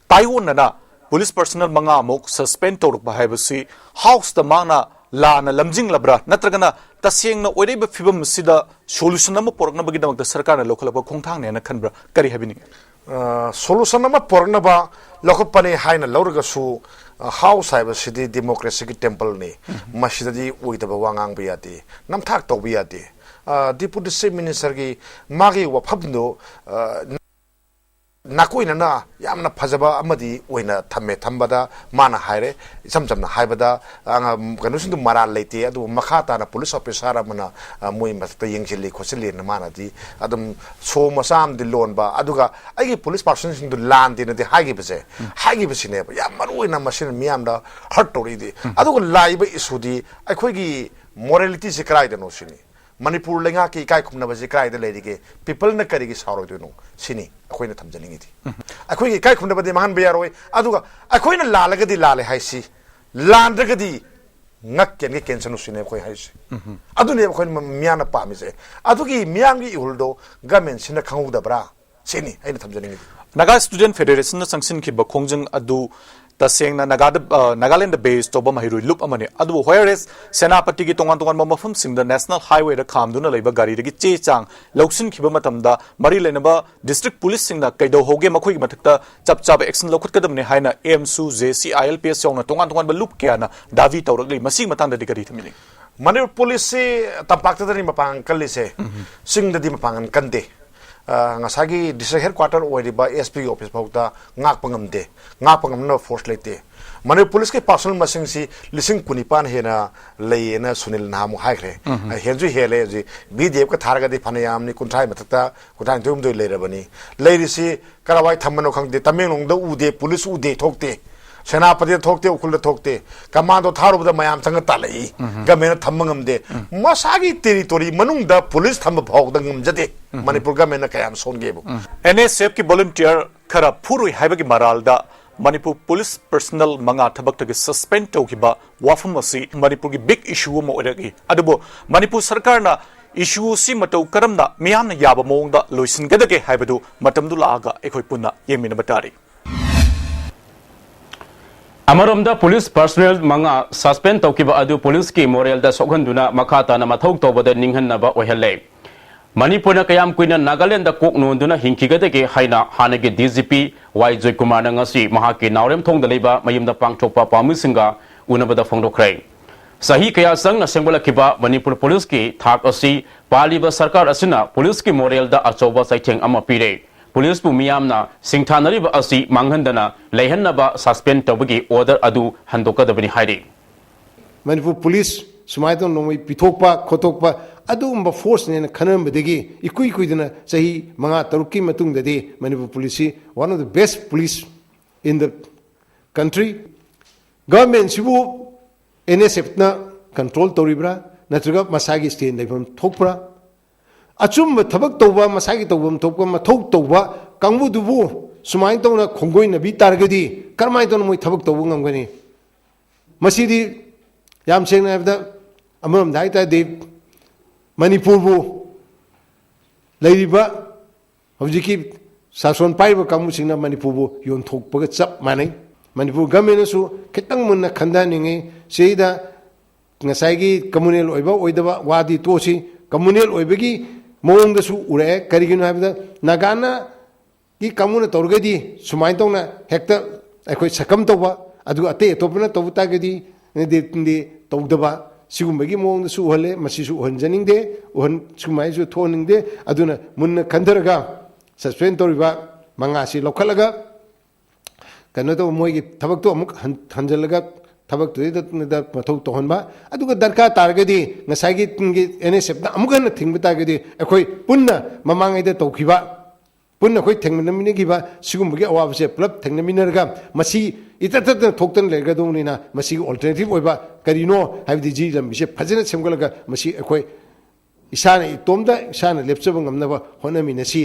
ꯇꯥꯏꯑꯣꯟꯅꯅ ꯄꯨꯂꯤꯁ ꯄꯔꯁꯅꯦꯜ ꯃꯉꯥꯃꯨꯛ ꯁꯁꯄꯦꯟ ꯇꯧꯔꯛꯄ ꯍꯥꯏꯕꯁꯤ ꯍꯥꯎꯁꯇ ꯃꯥꯅ ꯂꯥꯟꯅ ꯂꯝꯖꯤꯡꯂꯕ꯭ꯔꯥ, ꯅꯠꯇ꯭ꯔꯒꯅ ꯇꯁꯦꯡꯅ ꯑꯣꯏꯔꯛꯏꯕ ꯐꯤꯕꯝ ꯑꯁꯤꯗ ꯁꯣꯂꯨꯁꯟ ꯑꯃ ꯄꯨꯔꯛꯅꯕꯒꯤꯗꯃꯛꯇ ꯁꯔꯀꯥꯔꯅ ꯂꯧꯈꯠꯂꯛꯄ ꯈꯣꯡꯊꯥꯡꯅꯦꯅ ꯈꯟꯕ꯭ꯔꯥ? ꯀꯔꯤ ꯍꯥꯏꯕꯤꯅꯤꯡꯉꯤ? ꯑ, ꯁꯣꯂꯨꯁꯟ ꯑꯃ ꯄꯨꯔꯛꯅꯕ ꯂꯧꯈꯠꯄꯅꯤ ꯍꯥꯏꯅ ꯂꯧꯔꯒꯁꯨ, ꯑ, ꯍꯥꯎꯁ ꯍꯥꯏꯕꯁꯤꯗꯤ ꯗꯦꯃꯣꯀ꯭ꯔꯦꯁꯤꯒꯤ ꯇꯦꯝꯄꯜꯅꯤ꯫ ꯃꯁꯤꯗꯗꯤ ꯑꯣꯏꯗꯕ ꯋꯥ ꯉꯥꯡꯕ ꯌꯥꯗꯦ, ꯅꯝꯊꯥꯛ ꯇꯧꯕ ꯌꯥꯗꯦ꯫ ꯑ, ꯗꯤꯄꯨꯇꯤ ꯆꯤꯐ ꯃꯤꯅꯤꯁꯇꯔꯒꯤ ꯃꯥꯒꯤ ꯋꯥꯐꯝꯗꯨ, ꯑ, ꯅꯥꯀꯣꯏꯅꯅ ꯌꯥꯝꯅ ꯐꯖꯕ ꯑꯃꯗꯤ ꯑꯣꯏꯅ ꯊꯝꯃꯦ꯫ ꯊꯝꯕꯗ ꯃꯥꯅ ꯍꯥꯏꯔꯦ, ꯏꯆꯝ ꯆꯝꯅ ꯍꯥꯏꯕꯗ, ꯑ, ꯀꯩꯅꯣꯁꯤꯡꯗꯨ ꯃꯔꯥꯜ ꯂꯩꯇꯦ, ꯑꯗꯨꯕꯨ ꯃꯈꯥ ꯇꯥꯅ ꯄꯨꯂꯤꯁ ꯑꯣꯐꯤꯁꯥꯔ ꯑꯃꯅ, ꯑ, ꯃꯣꯏ ꯃꯊꯛꯇ ꯌꯦꯡꯁꯤꯜꯂꯤ ꯈꯣꯠꯆꯤꯜꯂꯤꯅ ꯃꯥꯅꯗꯤ ꯑꯗꯨꯝ ꯁꯣ ꯃꯆꯥ ꯑꯃꯗꯤ ꯂꯣꯟꯕ, ꯑꯗꯨꯒ ꯑꯩꯒꯤ ꯄꯨꯂꯤꯁ ꯄꯥꯔꯁꯟꯁꯤꯡꯗꯨ ꯂꯥꯟꯗꯦꯅꯗꯤ ꯍꯥꯏꯈꯤꯕꯁꯦ, ꯍꯥꯏꯈꯤꯕꯁꯤꯅꯦꯕ ꯌꯥꯝ ꯃꯔꯨ ꯑꯣꯏꯅ ꯃꯁꯤꯅ ꯃꯤꯌꯥꯝꯗ ꯍꯔꯠ ꯇꯧꯔꯛꯏꯗꯤ꯫ ꯑꯗꯨꯒ ꯂꯥꯛꯏꯕ ꯏꯁꯨꯗꯤ ꯑꯩꯈꯣꯏꯒꯤ ꯃꯣꯔꯦꯂꯤꯇꯤꯁꯦ ꯀꯗꯥꯏꯗꯅꯣ ꯁꯤꯅꯤ꯫ ꯃꯅꯤꯄꯨꯔ ꯂꯩꯉꯥꯛꯀꯤ ꯏꯀꯥꯏ ꯈꯨꯝꯅꯕꯁꯤ ꯀꯗꯥꯏꯗ ꯂꯩꯔꯤꯒꯦ? ꯄꯤꯄꯜꯅ ꯀꯔꯤꯒꯤ ꯁꯥꯎꯔꯣꯏꯗꯣꯏꯅꯣ? ꯁꯤꯅꯤ ꯑꯩꯈꯣꯏꯅ ꯊꯝꯖꯅꯤꯡꯉꯤꯗꯤ꯫ ꯑꯩꯈꯣꯏꯒꯤ ꯏꯀꯥꯏ ꯈꯨꯝꯅꯕꯗꯤ ꯃꯥꯡꯍꯟꯕ ꯌꯥꯔꯣꯏ꯫ ꯑꯗꯨꯒ ꯑꯩꯈꯣꯏꯅ ꯂꯥꯜꯂꯒꯗꯤ ꯂꯥꯜꯂꯦ ꯍꯥꯏꯁꯤ, ꯂꯥꯟꯗ꯭ꯔꯒꯗꯤ ꯉꯛ ꯀꯦꯟꯒꯦ ꯀꯦꯟꯁꯅꯨ ꯁꯤꯅꯦ ꯑꯩꯈꯣꯏ ꯍꯥꯏꯁꯦ꯫ ꯑꯗꯨꯅꯦꯕ ꯑꯩꯈꯣꯏꯅ ꯃꯤꯌꯥꯝꯅ ꯄꯥꯝꯃꯤꯁꯦ꯫ ꯑꯗꯨꯒꯤ ꯃꯤꯌꯥꯝꯒꯤ ꯏꯍꯨꯜꯗꯣ ꯒꯃꯦꯟꯁꯤꯅ ꯈꯪꯍꯧꯗꯕ꯭ꯔꯥ? ꯁꯤꯅꯤ ꯑꯩꯅ ꯊꯝꯖꯅꯤꯡꯉꯤꯗꯤ꯫ ꯅꯥꯒꯥ ꯁ꯭ꯇꯨꯗꯦꯟꯠ ꯐꯦꯗꯦꯔꯦꯁꯟꯅ ꯆꯪꯁꯤꯟꯈꯤꯕ ꯈꯣꯡꯖꯪ ꯑꯗꯨ ꯇꯁꯦꯡꯅ ꯅꯥꯒꯥꯗ, ꯑ, ꯅꯥꯒꯥꯂꯦꯟꯗ ꯕꯦꯁ ꯇꯧꯕ ꯃꯍꯩꯔꯣꯏ ꯂꯨꯞ ꯑꯃꯅꯤ꯫ ꯑꯗꯨꯕꯨ ꯍꯣꯌꯔꯦꯁ ꯁꯦꯅꯥꯄꯇꯤꯒꯤ ꯇꯣꯉꯥꯟ ꯇꯣꯉꯥꯟꯕ ꯃꯐꯝꯁꯤꯡꯗ ꯅꯦꯁꯅꯦꯜ ꯍꯥꯏꯋꯦꯗ ꯈꯥꯝꯗꯨꯅ ꯂꯩꯕ ꯒꯥꯔꯤꯗꯒꯤ ꯆꯦ ꯆꯥꯡ ꯂꯧꯁꯤꯟꯈꯤꯕ ꯃꯇꯝꯗ ꯃꯔꯤ ꯂꯩꯅꯕ ꯗꯤꯁꯇ꯭ꯔꯤꯛ ꯄꯨꯂꯤꯁꯁꯤꯡꯅ ꯀꯩꯗꯧꯍꯧꯒꯦ, ꯃꯈꯣꯏꯒꯤ ꯃꯊꯛꯇ ꯆꯞ ꯆꯥꯕ ꯑꯦꯛꯁꯟ ꯂꯧꯈꯠꯀꯗꯕꯅꯤ ꯍꯥꯏꯅ ꯑꯦꯝꯁꯨ, ꯖꯦ ꯁꯤ, ꯑꯥꯏ ꯑꯦꯜ ꯄꯤ ꯑꯦꯁ ꯌꯥꯎꯅ ꯇꯣꯉꯥꯟ ꯇꯣꯉꯥꯟꯕ ꯂꯨꯞ ꯀꯌꯥꯅ ꯗꯥꯕꯤ ꯇꯧꯔꯛꯂꯤ꯫ ꯃꯁꯤꯒꯤ ꯃꯇꯥꯡꯗꯗꯤ ꯀꯔꯤ ꯊꯝꯕꯤꯅꯤꯡꯏ? ꯃꯅꯤꯄꯨꯔ ꯄꯨꯂꯤꯁꯁꯤ ꯇꯝꯄꯥꯛꯇꯗꯅꯤ ꯃꯄꯥꯡꯒꯜ ꯀꯜꯂꯤꯁꯦ, ꯆꯤꯡꯗꯗꯤ ꯃꯄꯥꯡꯒꯜ ꯀꯟꯗꯦ꯫ ꯑ, ꯉꯁꯥꯏꯒꯤ ꯗꯤꯁꯇ꯭ꯔꯤꯛ ꯍꯦꯗ ꯀ꯭ꯋꯥꯇꯔ ꯑꯣꯏꯔꯤꯕ ꯑꯦꯁ ꯄꯤꯒꯤ ꯑꯣꯐꯤꯁ ꯐꯥꯎꯗ ꯉꯥꯛꯄ ꯉꯝꯗꯦ, ꯉꯥꯛꯄ ꯉꯝꯅꯕ ꯐꯣꯔꯁ ꯂꯩꯇꯦ꯫ ꯃꯅꯤꯄꯨꯔ ꯄꯨꯂꯤꯁꯀꯤ ꯄꯥꯔꯁꯣꯅꯦꯜ ꯃꯁꯤꯡꯁꯤ ꯂꯤꯁꯤꯡ ꯀꯨꯟꯅꯤꯄꯥꯟ ꯍꯦꯟꯅ ꯂꯩꯌꯦꯅ ꯁꯨꯅꯤꯜ ꯅꯍꯥꯟꯃꯨꯛ ꯍꯥꯏꯈ꯭ꯔꯦ꯫ ꯍꯦꯟꯁꯨ ꯍꯦꯜꯂꯦ꯫ ꯍꯧꯖꯤꯛ ꯕꯤ ꯗꯤ ꯑꯦꯐꯀ ꯊꯥꯔꯒꯗꯤ ꯐꯅꯌꯥꯝꯅꯤ, ꯀꯨꯟꯊ꯭ꯔꯥꯒꯤ ꯃꯊꯛꯇ, ꯀꯨꯟꯊ꯭ꯔꯥ ꯅꯤꯊꯣꯏ ꯍꯨꯝꯗꯣꯏ ꯂꯩꯔꯕꯅꯤ꯫ ꯂꯩꯔꯤꯁꯤ ꯀꯔꯥꯏꯋꯥꯏ ꯊꯝꯕꯅꯣ ꯈꯪꯗꯦ꯫ ꯇꯃꯦꯡꯂꯣꯡꯗ ꯎꯗꯦ, ꯄꯨꯂꯤꯁ ꯎꯗꯦ, ꯊꯣꯛꯇꯦ꯫ ꯁꯦꯅꯥꯄꯇꯤꯗ ꯊꯣꯛꯇꯦ, ꯎꯈ꯭ꯔꯨꯜꯗ ꯊꯣꯛꯇꯦ꯫ ꯀꯃꯥꯟꯗꯣ ꯊꯥꯔꯨꯕꯗ ꯃꯌꯥꯝ ꯆꯪꯉ ꯇꯥꯜꯂꯛꯏ꯫ ꯒꯃꯦꯟꯅ ꯊꯝꯕ ꯉꯝꯗꯦ꯫ ꯃꯁꯥꯒꯤ ꯇꯦꯔꯤꯇꯣꯔꯤ ꯃꯅꯨꯡꯗ ꯄꯨꯂꯤꯁ ꯊꯝꯕ ꯐꯥꯎꯕꯗ ꯉꯝꯖꯗꯦ꯫ ꯃꯅꯤꯄꯨꯔ ꯒꯃꯦꯟꯅ ꯀꯌꯥꯝ ꯁꯣꯟꯒꯦꯕꯨ꯫ ꯑꯦꯟ ꯑꯦꯁ ꯑꯦꯐꯀꯤ ꯚꯣꯂꯨꯟꯇꯤꯌꯔ ꯈꯔ ꯐꯨꯔꯨꯏ ꯍꯥꯏꯕꯒꯤ ꯃꯔꯥꯜꯗ ꯃꯅꯤꯄꯨꯔ ꯄꯨꯂꯤꯁ ꯄꯔꯁꯅꯦꯜ ꯃꯉꯥ ꯊꯕꯛꯇꯒꯤ ꯁꯁꯄꯦꯟ ꯇꯧꯈꯤꯕ ꯋꯥꯐꯝ ꯑꯁꯤ ꯃꯅꯤꯄꯨꯔꯒꯤ ꯕꯤꯒ ꯏꯁꯨ ꯑꯃ ꯑꯣꯏꯔꯛꯏ꯫ ꯑꯗꯨꯕꯨ ꯃꯅꯤꯄꯨꯔ ꯁꯔꯀꯥꯔꯅ ꯏꯁꯨ ꯑꯁꯤ ꯃꯇꯧ ꯀꯔꯝꯅ ꯃꯤꯌꯥꯝꯅ ꯌꯥꯕ ꯃꯑꯣꯡꯗ ꯂꯣꯏꯁꯤꯟꯒꯗꯒꯦ ꯍꯥꯏꯕꯗꯨ ꯃꯇꯝꯗꯨ ꯂꯥꯛꯑꯒ ꯑꯩꯈꯣꯏ ꯄꯨꯟꯅ ꯌꯦꯡꯃꯤꯟꯅꯕ ꯇꯥꯔꯤ꯫ ꯑꯃꯔꯣꯝꯗ ꯄꯨꯂꯤꯁ ꯄꯔꯁꯅꯦꯜ ꯃꯉꯥ ꯁꯁꯄꯦꯟ ꯇꯧꯈꯤꯕ ꯑꯗꯨ ꯄꯨꯂꯤꯁꯀꯤ ꯃꯣꯔꯦꯜꯗ ꯁꯣꯛꯍꯟꯗꯨꯅ ꯃꯈꯥ ꯇꯥꯅ ꯃꯊꯧ ꯇꯧꯕꯗ ꯅꯤꯡꯍꯟꯅꯕ ꯑꯣꯏꯍꯜꯂꯦ꯫ ꯃꯅꯤꯄꯨꯔꯅ ꯀꯌꯥꯝ ꯀꯨꯏꯅ ꯅꯥꯒꯥꯂꯦꯟꯗ ꯀꯣꯛ ꯅꯣꯟꯗꯨꯅ ꯍꯤꯡꯈꯤꯒꯗꯒꯦ ꯍꯥꯏꯅ ꯍꯥꯟꯅꯒꯤ ꯗꯤ ꯖꯤ ꯄꯤ ꯋꯥꯏ ꯖꯣꯏꯀꯨꯃꯥꯔꯅ ꯉꯁꯤ ꯃꯍꯥꯛꯀꯤ ꯅꯥꯎꯔꯦꯝꯊꯣꯡꯗ ꯂꯩꯕ ꯃꯌꯨꯝꯗ ꯄꯥꯡꯊꯣꯛꯄ ꯄꯥꯝꯃꯤꯁꯤꯡꯒ ꯎꯅꯕꯗ ꯐꯣꯡꯗꯣꯛꯈ꯭ꯔꯦ꯫ ꯆꯍꯤ ꯀꯌꯥ ꯆꯪꯅ ꯁꯦꯝꯒꯠꯂꯛꯈꯤꯕ ꯃꯅꯤꯄꯨꯔ ꯄꯨꯂꯤꯁꯀꯤ ꯊꯥꯛ ꯑꯁꯤ ꯄꯥꯜꯂꯤꯕ ꯁꯔꯀꯥꯔ ꯑꯁꯤꯅ ꯄꯨꯂꯤꯁꯀꯤ ꯃꯣꯔꯦꯜꯗ ꯑꯆꯧꯕ ꯆꯩꯊꯦꯡ ꯑꯃ ꯄꯤꯔꯦ꯫ ꯄꯨꯂꯤꯁꯄꯨ ꯃꯤꯌꯥꯝꯅ ꯁꯤꯡꯊꯥꯅꯔꯤꯕ ꯑꯁꯤ ꯃꯥꯡꯍꯟꯗꯅ ꯂꯩꯍꯟꯅꯕ ꯁꯁꯄꯦꯟ ꯇꯧꯕꯒꯤ ꯑꯣꯔꯗꯔ ꯑꯗꯨ ꯍꯟꯗꯣꯛꯀꯗꯕꯅꯤ ꯍꯥꯏꯔꯤ꯫ ꯃꯅꯤꯄꯨꯔ ꯄꯨꯂꯤꯁ ꯁꯨꯃꯥꯏꯅ ꯇꯧꯅ ꯅꯣꯡꯃꯩ ꯄꯤꯊꯣꯛꯄ ꯈꯣꯠꯇꯣꯛꯄ ꯑꯗꯨꯒꯨꯝꯕ ꯐꯣꯔꯁꯅꯦꯅ ꯈꯟꯅꯔꯝꯕꯗꯒꯤ ꯏꯀꯨꯏ ꯀꯨꯏꯗꯅ ꯆꯍꯤ ꯃꯉꯥ ꯇꯔꯨꯛꯀꯤ ꯃꯇꯨꯡꯗꯗꯤ ꯃꯅꯤꯄꯨꯔ ꯄꯨꯂꯤꯁꯁꯤ one of the best police in the country꯫ ꯒꯚꯔꯟꯃꯦꯟꯁꯤꯕꯨ ꯑꯦꯟ ꯑꯦꯁ ꯑꯦꯐꯅ ꯀꯟꯇ꯭ꯔꯣꯜ ꯇꯧꯔꯤꯕ꯭ꯔꯥ, ꯅꯠꯇ꯭ꯔꯒ ꯃꯁꯥꯒꯤ ꯁ꯭ꯇꯦꯟ ꯂꯩꯐꯝ ꯊꯣꯛꯄ꯭ꯔꯥ? ꯑꯆꯨꯝꯕ ꯊꯕꯛ ꯇꯧꯕ, ꯃꯁꯥꯒꯤ ꯇꯧꯐꯝ ꯊꯣꯛꯄ ꯃꯊꯧ ꯇꯧꯕ ꯀꯥꯡꯕꯨꯗꯨꯕꯨ ꯁꯨꯃꯥꯏꯅ ꯇꯧꯅ ꯈꯣꯡꯒꯣꯏꯅꯕꯤ ꯇꯥꯔꯒꯗꯤ ꯀꯔꯝꯍꯥꯏꯅ ꯇꯧꯅ ꯃꯣꯏ ꯊꯕꯛ ꯇꯧꯕ ꯉꯝꯒꯅꯤ? ꯃꯁꯤꯗꯤ ꯌꯥꯝ ꯁꯦꯡꯅ ꯍꯥꯏꯔꯕꯗ, ꯑꯃꯔꯣꯝꯗ ꯍꯥꯏ ꯇꯥꯔꯗꯤ ꯃꯅꯤꯄꯨꯔꯕꯨ ꯂꯩꯔꯤꯕ ꯍꯧꯖꯤꯛꯀꯤ ꯁꯥꯁꯣꯟ ꯄꯥꯏꯔꯤꯕ ꯀꯥꯡꯕꯨꯁꯤꯡꯅ ꯃꯅꯤꯄꯨꯔꯕꯨ ꯌꯣꯟꯊꯣꯛꯄꯒ ꯆꯞ ꯃꯥꯟꯅꯩ꯫ ꯃꯅꯤꯄꯨꯔ ꯒꯚꯔꯟꯃꯦꯟꯅꯁꯨ ꯈꯤꯇꯪ ꯃꯨꯟꯅ ꯈꯟꯊꯍꯟꯅꯤꯡꯉꯤ꯫ ꯁꯤꯗ ꯉꯁꯥꯏꯒꯤ ꯀꯝꯃꯨꯅꯦꯜ ꯑꯣꯏꯕ ꯑꯣꯏꯗꯕ ꯋꯥꯗꯤ ꯇꯣꯛꯑꯁꯤ, ꯀꯝꯃꯨꯅꯦꯜ ꯑꯣꯏꯕꯒꯤ ꯃꯑꯣꯡꯗꯁꯨ ꯎꯔꯛꯑꯦ꯫ ꯀꯔꯤꯒꯤꯅꯣ ꯍꯥꯏꯕꯗ, ꯅꯥꯒꯥꯅꯒꯤ ꯀꯥꯡꯕꯨꯅ ꯇꯧꯔꯒꯗꯤ ꯁꯨꯃꯥꯏꯅ ꯇꯧꯅ ꯍꯦꯛꯇ ꯑꯩꯈꯣꯏ ꯁꯛꯀꯝ ꯇꯧꯕ, ꯑꯗꯨꯒ ꯑꯇꯩ ꯑꯇꯣꯞꯄꯅ ꯇꯧꯕ ꯇꯥꯔꯒꯗꯤ ꯗꯤ ꯇꯧꯗꯕ, ꯁꯤꯒꯨꯝꯕꯒꯤ ꯃꯑꯣꯡꯗꯁꯨ ꯎꯍꯜꯂꯦ꯫ ꯃꯁꯤꯁꯨ ꯎꯍꯟꯖꯅꯤꯡꯗꯦ, ꯎꯍꯟ-, ꯁꯨꯃꯥꯏꯅꯁꯨ ꯊꯣꯛꯍꯟꯅꯤꯡꯗꯦ꯫ ꯑꯗꯨꯅ ꯃꯨꯟꯅ ꯈꯟꯊꯔꯒ ꯁꯁꯄꯦꯟ ꯇꯧꯔꯤꯕ ꯃꯉꯥꯁꯤ ꯂꯧꯈꯠꯂꯒ ꯀꯩꯅꯣ ꯇꯧꯕ, ꯃꯣꯏꯒꯤ ꯊꯕꯛꯇꯣ ꯑꯃꯨꯛ ꯍꯟ-, ꯍꯟꯖꯤꯜꯂꯒ ꯊꯕꯛꯇꯨꯗꯩꯗ ꯃꯊꯧ ꯇꯧꯍꯟꯕ꯫ ꯑꯗꯨꯒ ꯗꯔꯀꯥꯔ ꯇꯥꯔꯒꯗꯤ ꯉꯁꯥꯏꯒꯤ ꯇꯨꯡꯒꯤ ꯑꯦꯟ ꯑꯦꯁ ꯑꯦꯐꯅ ꯑꯃꯨꯛ ꯍꯟꯅ ꯊꯤꯡꯕ ꯇꯥꯔꯒꯗꯤ ꯑꯩꯈꯣꯏ ꯄꯨꯟꯅ ꯃꯃꯥꯡꯉꯩꯗ ꯇꯧꯈꯤꯕ, ꯄꯨꯟꯅ ꯑꯩꯈꯣꯏ ꯊꯦꯡꯅꯃꯤꯟꯅꯈꯤꯕ ꯁꯤꯒꯨꯝꯕꯒꯤ ꯑꯋꯥꯕꯁꯦ ꯄꯨꯂꯞ ꯊꯦꯡꯅꯃꯤꯟꯅꯔꯒ ꯃꯁꯤ ꯏꯇꯠ ꯇꯠꯇꯅ ꯊꯣꯛꯇꯅ ꯂꯩꯔꯒꯗꯧꯕꯅꯤꯅ ꯃꯁꯤꯒꯤ ꯑꯣꯜꯇꯔꯅꯦꯇꯤꯚ ꯑꯣꯏꯕ ꯀꯔꯤꯅꯣ ꯍꯥꯏꯕꯗꯤ ꯖꯤ ꯂꯝꯕꯤꯁꯦ ꯐꯖꯅ ꯁꯦꯝꯒꯠꯂꯒ ꯃꯁꯤ ꯑꯩꯈꯣꯏ ꯏꯁꯥꯅ ꯏꯇꯣꯝꯇ ꯏꯁꯥꯅ ꯂꯦꯞꯆꯕ ꯉꯝꯅꯕ ꯍꯣꯠꯅꯃꯤꯟꯅꯁꯤ꯫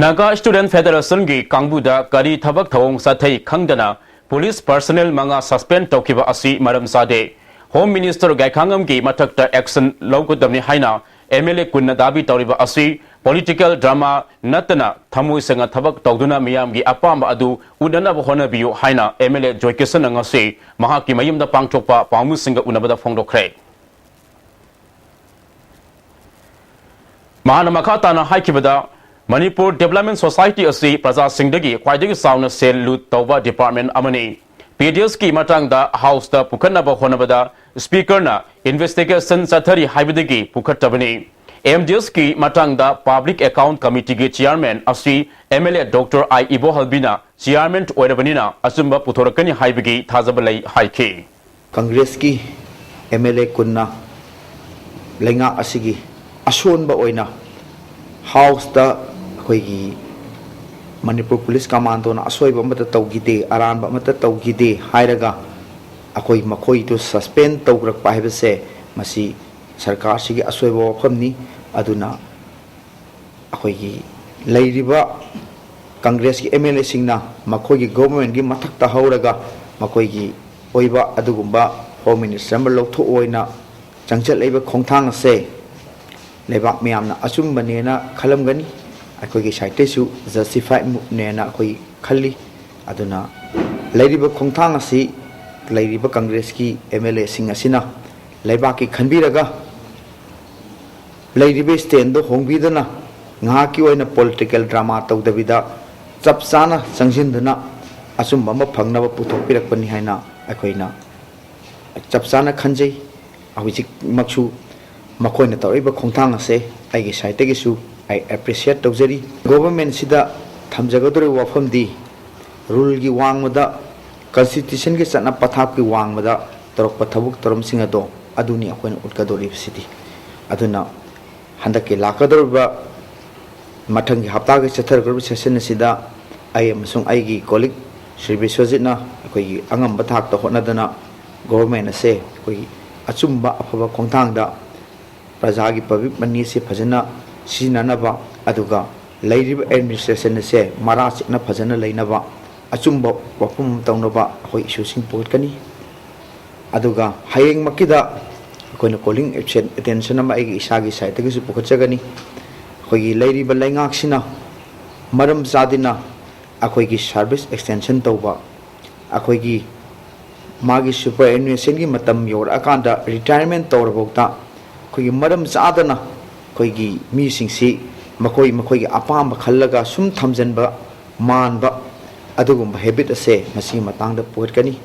ꯅꯥꯒꯥ ꯁ꯭ꯇꯨꯗꯦꯟꯠ ꯐꯦꯗꯔꯦꯁꯟꯒꯤ ꯀꯥꯡꯕꯨꯗ ꯀꯔꯤ ꯊꯕꯛ ꯊꯧꯑꯣꯡ ꯆꯠꯊꯩ ꯈꯪꯗꯅ ꯄꯨꯂꯤꯁ ꯄꯔꯁꯅꯦꯜ ꯃꯉꯥ ꯁꯁꯄꯦꯟ ꯇꯧꯈꯤꯕ ꯑꯁꯤ ꯃꯔꯝ ꯆꯥꯗꯦ꯫ ꯍꯣꯝ ꯃꯤꯅꯤꯁꯇꯔ ꯒꯥꯏꯈꯥꯉꯝꯒꯤ ꯃꯊꯛꯇ ꯑꯦꯛꯁꯟ ꯂꯧꯒꯗꯕꯅꯤ ꯍꯥꯏꯅ ꯑꯦꯝ ꯑꯦꯜ ꯑꯦ ꯀꯨꯟꯅ ꯗꯥꯕꯤ ꯇꯧꯔꯤꯕ ꯑꯁꯤ ꯄꯣꯂꯤꯇꯤꯀꯦꯜ ꯗ꯭ꯔꯃꯥ ꯅꯠꯇꯅ ꯊꯃꯣꯏ ꯁꯦꯡꯅ ꯊꯕꯛ ꯇꯧꯗꯨꯅ ꯃꯤꯌꯥꯝꯒꯤ ꯑꯄꯥꯝꯕ ꯑꯗꯨ ꯎꯠꯅꯅꯕ ꯍꯣꯠꯅꯕꯤꯌꯨ ꯍꯥꯏꯅ ꯑꯦꯝ ꯑꯦꯜ ꯑꯦ ꯖꯣꯏꯀꯤꯁꯟꯅ ꯉꯁꯤ ꯃꯍꯥꯛꯀꯤ ꯃꯌꯨꯝꯗ ꯄꯥꯡꯊꯣꯛꯄ ꯄꯥꯎꯃꯤꯁꯤꯡꯒ ꯎꯅꯕꯗ ꯐꯣꯡꯗꯣꯛꯈ꯭ꯔꯦ꯫ ꯃꯍꯥꯛꯅ ꯃꯈꯥ ꯇꯥꯅ ꯍꯥꯏꯈꯤꯕꯗ, ꯃꯅꯤꯄꯨꯔ ꯗꯤꯕꯦꯂꯞꯃꯦꯟ ꯁꯣꯁꯥꯏꯇꯤ ꯑꯁꯤ ꯄ꯭ꯔꯖꯥꯁꯤꯡꯗꯒꯤ ꯈ꯭ꯋꯥꯏꯗꯒꯤ ꯆꯥꯎꯅ ꯁꯦꯜ ꯂꯨꯠ ꯇꯧꯕ ꯗꯤꯄꯥꯔꯠꯃꯦꯟ ꯑꯃꯅꯤ꯫ ꯄꯤ ꯗꯤ ꯑꯦꯁꯀꯤ ꯃꯇꯥꯡꯗ ꯍꯥꯎꯁꯇ ꯄꯨꯈꯠꯅꯕ ꯍꯣꯠꯅꯕꯗ ꯁ꯭ꯄꯤꯀꯔꯅ ꯏꯟꯚꯦꯁꯇꯤꯒꯦꯁꯟ ꯆꯠꯊꯔꯤ ꯍꯥꯏꯕꯗꯒꯤ ꯄꯨꯈꯠꯇꯕꯅꯤ꯫ ꯑꯦꯝ ꯗꯤ ꯑꯦꯁꯀꯤ ꯃꯇꯥꯡꯗ ꯄꯕ꯭ꯂꯤꯛ ꯑꯦꯀꯥꯎꯟꯠ ꯀꯃꯤꯇꯤꯒꯤ ꯆꯤꯌꯥꯔꯃꯦꯟ ꯑꯁꯤ M L A doctor I ꯏꯕꯣꯍꯜꯕꯤꯅ ꯆꯤꯌꯥꯔꯃꯦꯟ ꯑꯣꯏꯔꯕꯅꯤꯅ ꯑꯆꯨꯝꯕ ꯄꯨꯊꯣꯔꯛꯀꯅꯤ ꯍꯥꯏꯕꯒꯤ ꯊꯥꯖꯕ ꯂꯩ ꯍꯥꯏꯈꯤ꯫ ꯀꯪꯒ꯭ꯔꯦꯁꯀꯤ ꯑꯦꯝ ꯑꯦꯜ ꯑꯦ ꯀꯨꯟꯅ ꯂꯩꯉꯥꯛ ꯑꯁꯤꯒꯤ ꯑꯁꯣꯟꯕ ꯑꯣꯏꯅ ꯍꯥꯎꯁꯇ ꯑꯩꯈꯣꯏꯒꯤ ꯃꯅꯤꯄꯨꯔ ꯄꯨꯂꯤꯁ ꯀꯃꯥꯟꯗꯣꯅ ꯑꯁꯣꯏꯕ ꯑꯃꯠꯇ ꯇꯧꯈꯤꯗꯦ, ꯑꯔꯥꯟꯕ ꯑꯃꯠꯇ ꯇꯧꯈꯤꯗꯦ ꯍꯥꯏꯔꯒ ꯑꯩꯈꯣꯏ ꯃꯈꯣꯏꯗꯨ ꯁꯁꯄꯦꯟ ꯇꯧꯔꯛꯄ ꯍꯥꯏꯕꯁꯦ ꯃꯁꯤ ꯁꯔꯀꯥꯔꯁꯤꯒꯤ ꯑꯁꯣꯏꯕ ꯋꯥꯐꯝꯅꯤ꯫ ꯑꯗꯨꯅ ꯑꯩꯈꯣꯏꯒꯤ ꯂꯩꯔꯤꯕ ꯀꯪꯒ꯭ꯔꯦꯁꯀꯤ ꯑꯦꯝ ꯑꯦꯜ ꯑꯦꯁꯤꯡꯅ ꯃꯈꯣꯏꯒꯤ ꯒꯣꯚꯔꯟꯃꯦꯟꯒꯤ ꯃꯊꯛꯇ ꯍꯧꯔꯒ ꯃꯈꯣꯏꯒꯤ ꯑꯣꯏꯕ ꯑꯗꯨꯒꯨꯝꯕ ꯍꯣꯝ ꯃꯤꯅꯤꯁꯇꯔ ꯑꯃ ꯂꯧꯊꯣꯛꯑꯣꯏꯅ ꯆꯪꯁꯤꯜꯂꯛꯏꯕ ꯈꯣꯡꯊꯥꯡ ꯑꯁꯦ ꯂꯩꯕꯥꯛ ꯃꯤꯌꯥꯝꯅ ꯑꯆꯨꯝꯕꯅꯦꯅ ꯈꯜꯂꯝꯒꯅꯤ꯫ ꯑꯩꯈꯣꯏꯒꯤ ꯁꯥꯏꯠꯇꯩꯁꯨ ꯖꯁꯇꯤꯐꯥꯏꯅꯦꯅ ꯑꯩꯈꯣꯏ ꯈꯜꯂꯤ꯫ ꯑꯗꯨꯅ ꯂꯩꯔꯤꯕ ꯈꯣꯡꯊꯥꯡ ꯑꯁꯤ ꯂꯩꯔꯤꯕ ꯀꯪꯒ꯭ꯔꯦꯁꯀꯤ ꯑꯦꯝ ꯑꯦꯜ ꯑꯦꯁꯤꯡ ꯑꯁꯤꯅ ꯂꯩꯕꯥꯛꯀꯤ ꯈꯟꯕꯤꯔꯒ ꯂꯩꯔꯤꯕ ꯁ꯭ꯇꯦꯟꯗꯣ ꯍꯣꯡꯕꯤꯗꯨꯅ ꯉꯥꯏꯍꯥꯛꯀꯤ ꯑꯣꯏꯅ ꯄꯣꯂꯤꯇꯤꯀꯦꯜ ꯗ꯭ꯔꯃꯥ ꯇꯧꯗꯕꯤꯗ ꯆꯞ ꯆꯥꯅ ꯆꯪꯁꯤꯟꯗꯨꯅ ꯑꯆꯨꯝꯕ ꯑꯃ ꯐꯪꯅꯕ ꯄꯨꯊꯣꯛꯄꯤꯔꯛꯄꯅꯤ ꯍꯥꯏꯅ ꯑꯩꯈꯣꯏꯅ ꯆꯞ ꯆꯥꯅ ꯈꯟꯖꯩ꯫ ꯍꯧꯖꯤꯛꯃꯛꯁꯨ ꯃꯈꯣꯏꯅ ꯇꯧꯔꯛꯏꯕ ꯈꯣꯡꯊꯥꯡ ꯑꯁꯦ ꯑꯩꯒꯤ ꯁꯥꯏꯠꯇꯒꯤꯁꯨ ꯑꯩ ꯑꯦꯄ꯭ꯔꯤꯁꯤꯌꯦꯠ ꯇꯧꯖꯔꯤ꯫ ꯒꯣꯚꯔꯟꯃꯦꯟꯁꯤꯗ ꯊꯝꯖꯒꯗꯧꯔꯤꯕ ꯋꯥꯐꯝꯗꯤ, ꯔꯨꯜꯒꯤ ꯋꯥꯡꯃꯗ, ꯀꯟꯁꯇꯤꯇ꯭ꯌꯨꯁꯟꯒꯤ ꯆꯠꯅ ꯄꯊꯥꯞꯀꯤ ꯋꯥꯡꯃꯗ ꯇꯧꯔꯛꯄ ꯊꯕꯛ ꯊꯧꯔꯝꯁꯤꯡ ꯑꯗꯣ ꯑꯗꯨꯅꯤ ꯑꯩꯈꯣꯏꯅ ꯎꯠꯀꯗꯧꯔꯤꯕꯁꯤꯗꯤ꯫ ꯑꯗꯨꯅ ꯍꯟꯗꯛꯀꯤ ꯂꯥꯛꯀꯗꯧꯔꯤꯕ ꯃꯊꯪꯒꯤ ꯍꯞꯇꯥꯒꯤ ꯆꯠꯊꯔꯛꯀꯗꯧꯔꯤꯕ ꯁꯦꯁꯟ ꯑꯁꯤꯗ ꯑꯩ ꯑꯃꯁꯨꯡ ꯑꯩꯒꯤ ꯀꯣꯂꯤꯛ ꯁ꯭ꯔꯤ ꯕꯤꯁ꯭ꯋꯖꯤꯠꯅ ꯑꯩꯈꯣꯏꯒꯤ ꯑꯉꯝꯕ ꯊꯥꯛꯇ ꯍꯣꯠꯅꯗꯅ ꯒꯣꯚꯔꯟꯃꯦꯟ ꯑꯁꯦ ꯑꯩꯈꯣꯏꯒꯤ ꯑꯆꯨꯝꯕ ꯑꯐꯕ ꯈꯣꯡꯊꯥꯡꯗ ꯄ꯭ꯔꯖꯥꯒꯤ ꯄꯕ꯭ꯂꯤꯛ ꯃꯅꯤ ꯑꯁꯤ ꯐꯖꯅ ꯁꯤꯖꯤꯟꯅꯅꯕ, ꯑꯗꯨꯒ ꯂꯩꯔꯤꯕ ꯑꯦꯗꯃꯤꯅꯤꯁꯇ꯭ꯔꯦꯁꯟ ꯑꯁꯦ ꯃꯔꯥ ꯆꯦꯠꯅ ꯐꯖꯅ ꯂꯩꯅꯕ ꯑꯆꯨꯝꯕ ꯋꯥꯐꯝ ꯑꯃ ꯇꯧꯅꯕ ꯑꯩꯈꯣꯏ ꯏꯁꯨꯁꯤꯡ ꯄꯨꯈꯠꯀꯅꯤ꯫ ꯑꯗꯨꯒ ꯍꯌꯦꯡꯃꯛꯀꯤꯗ ꯑꯩꯈꯣꯏꯅ ꯀꯣꯂꯤꯡ ꯑꯦꯞꯁꯦꯟ ꯑꯦꯇꯦꯟꯁꯟ ꯑꯃ ꯑꯩꯒꯤ ꯏꯁꯥꯒꯤ ꯁꯥꯏꯠꯇꯒꯤꯁꯨ ꯄꯨꯈꯠꯆꯒꯅꯤ꯫ ꯑꯩꯈꯣꯏꯒꯤ ꯂꯩꯔꯤꯕ ꯂꯩꯉꯥꯛꯁꯤꯅ ꯃꯔꯝ ꯆꯥꯗꯅ ꯑꯩꯈꯣꯏꯒꯤ ꯁꯥꯔꯚꯤꯁ ꯑꯦꯛꯁꯇꯦꯟꯁꯟ ꯇꯧꯕ, ꯑꯩꯈꯣꯏꯒꯤ ꯃꯥꯒꯤ ꯁꯨꯄꯔ ꯑꯦꯅꯨꯑꯦꯁꯟꯒꯤ ꯃꯇꯝ ꯌꯧꯔꯛꯑꯀꯥꯟꯗ ꯔꯤꯇꯥꯌꯔꯃꯦꯟ ꯇꯧꯔꯐꯥꯎꯗ ꯑꯩꯈꯣꯏꯒꯤ ꯃꯔꯝ ꯆꯥꯗꯅ ꯑꯩꯈꯣꯏꯒꯤ ꯃꯤꯁꯤꯡꯁꯤ ꯃꯈꯣꯏ ꯃꯈꯣꯏꯒꯤ ꯑꯄꯥꯝꯕ ꯈꯜꯂꯒ ꯁꯨꯝ ꯊꯝꯖꯤꯟꯕ, ꯃꯥꯟꯕ, ꯑꯗꯨꯒꯨꯝꯕ ꯍꯦꯕꯤꯠ ꯑꯁꯦ ꯃꯁꯤꯒꯤ ꯃꯇꯥꯡꯗ ꯄꯨꯈꯠꯀꯅꯤ꯫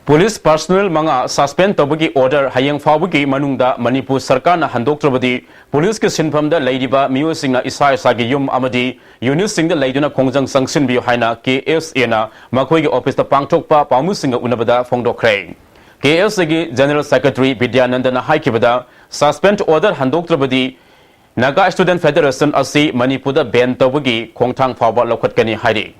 ꯄꯨꯂꯤꯁ ꯄꯔꯁꯣꯅꯦꯜ ꯃꯉꯥ ꯁꯁꯄꯦꯟ ꯇꯧꯕꯒꯤ ꯑꯣꯔꯗꯔ ꯍꯌꯦꯡ ꯐꯥꯎꯕꯒꯤ ꯃꯅꯨꯡꯗ ꯃꯅꯤꯄꯨꯔ ꯁꯔꯀꯥꯔꯅ ꯍꯟꯗꯣꯛꯇ꯭ꯔꯕꯗꯤ ꯄꯨꯂꯤꯁꯀꯤ ꯁꯤꯟꯐꯝꯗ ꯂꯩꯔꯤꯕ ꯃꯤꯑꯣꯏꯁꯤꯡꯅ ꯏꯁꯥ ꯏꯁꯥꯒꯤ ꯌꯨꯝ ꯑꯃꯗꯤ ꯌꯨꯅꯤꯠꯁꯤꯡꯗ ꯂꯩꯗꯨꯅ ꯈꯣꯡꯖꯪ ꯆꯪꯁꯤꯟꯕꯤꯌꯨ ꯍꯥꯏꯅ ꯀꯦ ꯑꯦꯁ ꯑꯦꯅ ꯃꯈꯣꯏꯒꯤ ꯑꯣꯐꯤꯁꯇ ꯄꯥꯡꯊꯣꯛꯄ ꯄꯥꯎꯃꯤꯁꯤꯡꯒ ꯎꯅꯕꯗ ꯐꯣꯡꯗꯣꯛꯈ꯭ꯔꯦ꯫ ꯀꯦ ꯑꯦꯁ ꯑꯦꯒꯤ ꯖꯦꯅꯔꯦꯜ ꯁꯦꯀ꯭ꯔꯦꯇꯔꯤ ꯕꯤꯗ꯭ꯌꯥꯅꯟꯗꯅ ꯍꯥꯏꯈꯤꯕꯗ, ꯁꯁꯄꯦꯟ ꯑꯣꯔꯗꯔ ꯍꯟꯗꯣꯛꯇ꯭ꯔꯕꯗꯤ ꯅꯥꯒꯥ ꯁ꯭ꯇꯨꯗꯦꯟꯠ ꯐꯦꯗꯔꯦꯁꯟ ꯑꯁꯤ ꯃꯅꯤꯄꯨꯔꯗ ꯕꯦꯟ ꯇꯧꯕꯒꯤ ꯈꯣꯡꯊꯥꯡ ꯐꯥꯎꯕ ꯂꯧꯈꯠꯀꯅꯤ ꯍꯥꯏꯔꯤ꯫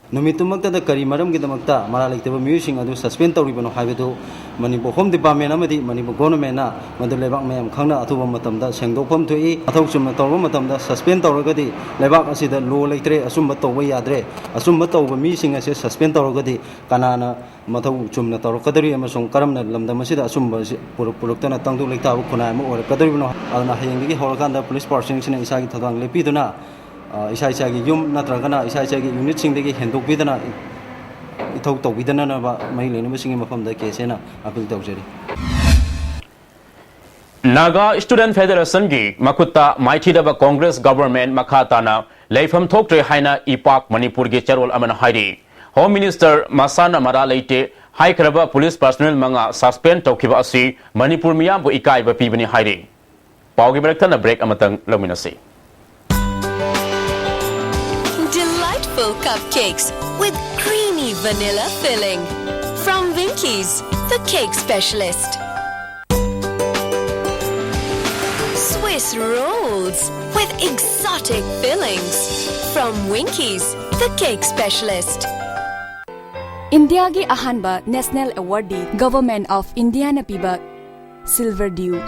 ꯅꯨꯃꯤꯠꯇꯨꯃꯛꯇꯗ ꯀꯔꯤ ꯃꯔꯝꯒꯤꯗꯃꯛꯇ ꯃꯔꯥꯜ ꯂꯩꯇꯕ ꯃꯤꯑꯣꯏꯁꯤꯡ ꯑꯗꯨ ꯁꯁꯄꯦꯟ ꯇꯧꯔꯤꯕꯅꯣ ꯍꯥꯏꯕꯗꯨ ꯃꯅꯤꯄꯨꯔ ꯍꯣꯝ ꯗꯤꯄꯥꯔꯠꯃꯦꯟ ꯑꯃꯗꯤ ꯃꯅꯤꯄꯨꯔ ꯒꯣꯚꯔꯟꯃꯦꯟꯅ ꯃꯗꯨ ꯂꯩꯕꯥꯛ ꯃꯌꯥꯝ ꯈꯪꯅ ꯑꯊꯨꯕ ꯃꯇꯝꯗ ꯁꯦꯡꯗꯣꯛꯐꯝ ꯊꯣꯛꯏ꯫ ꯃꯊꯧ ꯆꯨꯝꯅ ꯇꯧꯔꯕ ꯃꯇꯝꯗ ꯁꯁꯄꯦꯟ ꯇꯧꯔꯒꯗꯤ ꯂꯩꯕꯥꯛ ꯑꯁꯤꯗ ꯂꯣ ꯂꯩꯇ꯭ꯔꯦ, ꯑꯆꯨꯝꯕ ꯇꯧꯕ ꯌꯥꯗ꯭ꯔꯦ꯫ ꯑꯆꯨꯝꯕ ꯇꯧꯕ ꯃꯤꯁꯤꯡ ꯑꯁꯦ ꯁꯁꯄꯦꯟ ꯇꯧꯔꯒꯗꯤ ꯀꯅꯥꯅ ꯃꯊꯧ ꯆꯨꯝꯅ ꯇꯧꯔꯛꯀꯗꯧꯔꯤ ꯑꯃꯁꯨꯡ ꯀꯔꯝꯅ ꯂꯝꯗꯝ ꯑꯁꯤꯗ ꯑꯆꯨꯝꯕ ꯑꯁꯤ ꯄꯨꯔꯛ-, ꯄꯨꯔꯛꯇꯅ ꯇꯪꯗꯨ ꯂꯩꯇꯥꯕ ꯈꯨꯟꯅꯥꯏ ꯑꯃ ꯑꯣꯏꯔꯛꯀꯗꯧꯔꯤꯕꯅꯣ? ꯑꯗꯨꯅ ꯍꯌꯦꯡꯗꯒꯤ ꯍꯧꯔꯀꯥꯟꯗ ꯄꯨꯂꯤꯁ ꯄꯥꯔꯁꯟꯁꯤꯡꯁꯤꯅ ꯏꯁꯥꯒꯤ ꯊꯧꯗꯥꯡ ꯂꯦꯞꯄꯤꯗꯨꯅ, ꯑ, ꯏꯁꯥ ꯏꯁꯥꯒꯤ ꯌꯨꯝ ꯅꯠꯇ꯭ꯔꯒꯅ ꯏꯁꯥ ꯏꯁꯥꯒꯤ ꯌꯨꯅꯤꯠꯁꯤꯡꯗꯒꯤ ꯍꯦꯟꯗꯣꯛꯄꯤꯗꯅ ꯏꯊꯧ ꯇꯧꯕꯤꯗꯅꯅꯕ ꯃꯔꯤ ꯂꯩꯅꯕꯁꯤꯡꯒꯤ ꯃꯐꯝꯗ ꯀꯦ ꯑꯦꯁ ꯑꯦꯅ ꯑꯄꯤꯜ ꯇꯧꯖꯔꯤ꯫ ꯅꯥꯒꯥ ꯁ꯭ꯇꯨꯗꯦꯟꯠ ꯐꯦꯗꯔꯦꯁꯟꯒꯤ ꯃꯈꯨꯠꯇ ꯃꯥꯏꯊꯤꯔꯕ ꯀꯣꯡꯒ꯭ꯔꯦꯁ ꯒꯚꯔꯟꯃꯦꯟꯠ ꯃꯈꯥ ꯇꯥꯅ ꯂꯩꯐꯝ ꯊꯣꯛꯇ꯭ꯔꯦ ꯍꯥꯏꯅ ꯏꯄꯥꯛ ꯃꯅꯤꯄꯨꯔꯒꯤ ꯆꯦꯔꯣꯜ ꯑꯃꯅ ꯍꯥꯏꯔꯤ꯫ ꯍꯣꯝ ꯃꯤꯅꯤꯁꯇꯔ ꯃꯁꯥꯅ ꯃꯔꯥ ꯂꯩꯇꯦ ꯍꯥꯏꯈ꯭ꯔꯕ ꯄꯨꯂꯤꯁ ꯄꯔꯁꯣꯅꯦꯜ ꯃꯉꯥ ꯁꯁꯄꯦꯟ ꯇꯧꯈꯤꯕ ꯑꯁꯤ ꯃꯅꯤꯄꯨꯔ ꯃꯤꯌꯥꯝꯕꯨ ꯏꯀꯥꯏꯕ ꯄꯤꯕꯅꯤ ꯍꯥꯏꯔꯤ꯫ ꯄꯥꯎꯒꯤ ꯃꯔꯛ ꯊꯠꯅ ꯕ꯭ꯔꯦꯛ ꯑꯃꯇꯪ ꯂꯧꯃꯤꯟꯅꯁꯤ꯫ Full cupcakes with creamy vanilla filling. From Winkies, the cake specialist. Swiss rolls with exotic fillings. From Winkies, the cake specialist. ꯏꯟꯗꯤꯌꯥꯒꯤ ꯑꯍꯥꯟꯕ ꯅꯦꯁꯅꯦꯜ ꯑꯦꯋꯥꯔꯗꯇꯤ ꯒꯚꯔꯟꯃꯦꯟꯠ ꯑꯣꯐ ꯏꯟꯗꯤꯌꯥꯅ ꯄꯤꯕ ꯁꯤꯜꯚꯔ ꯗ꯭ꯌꯨ꯫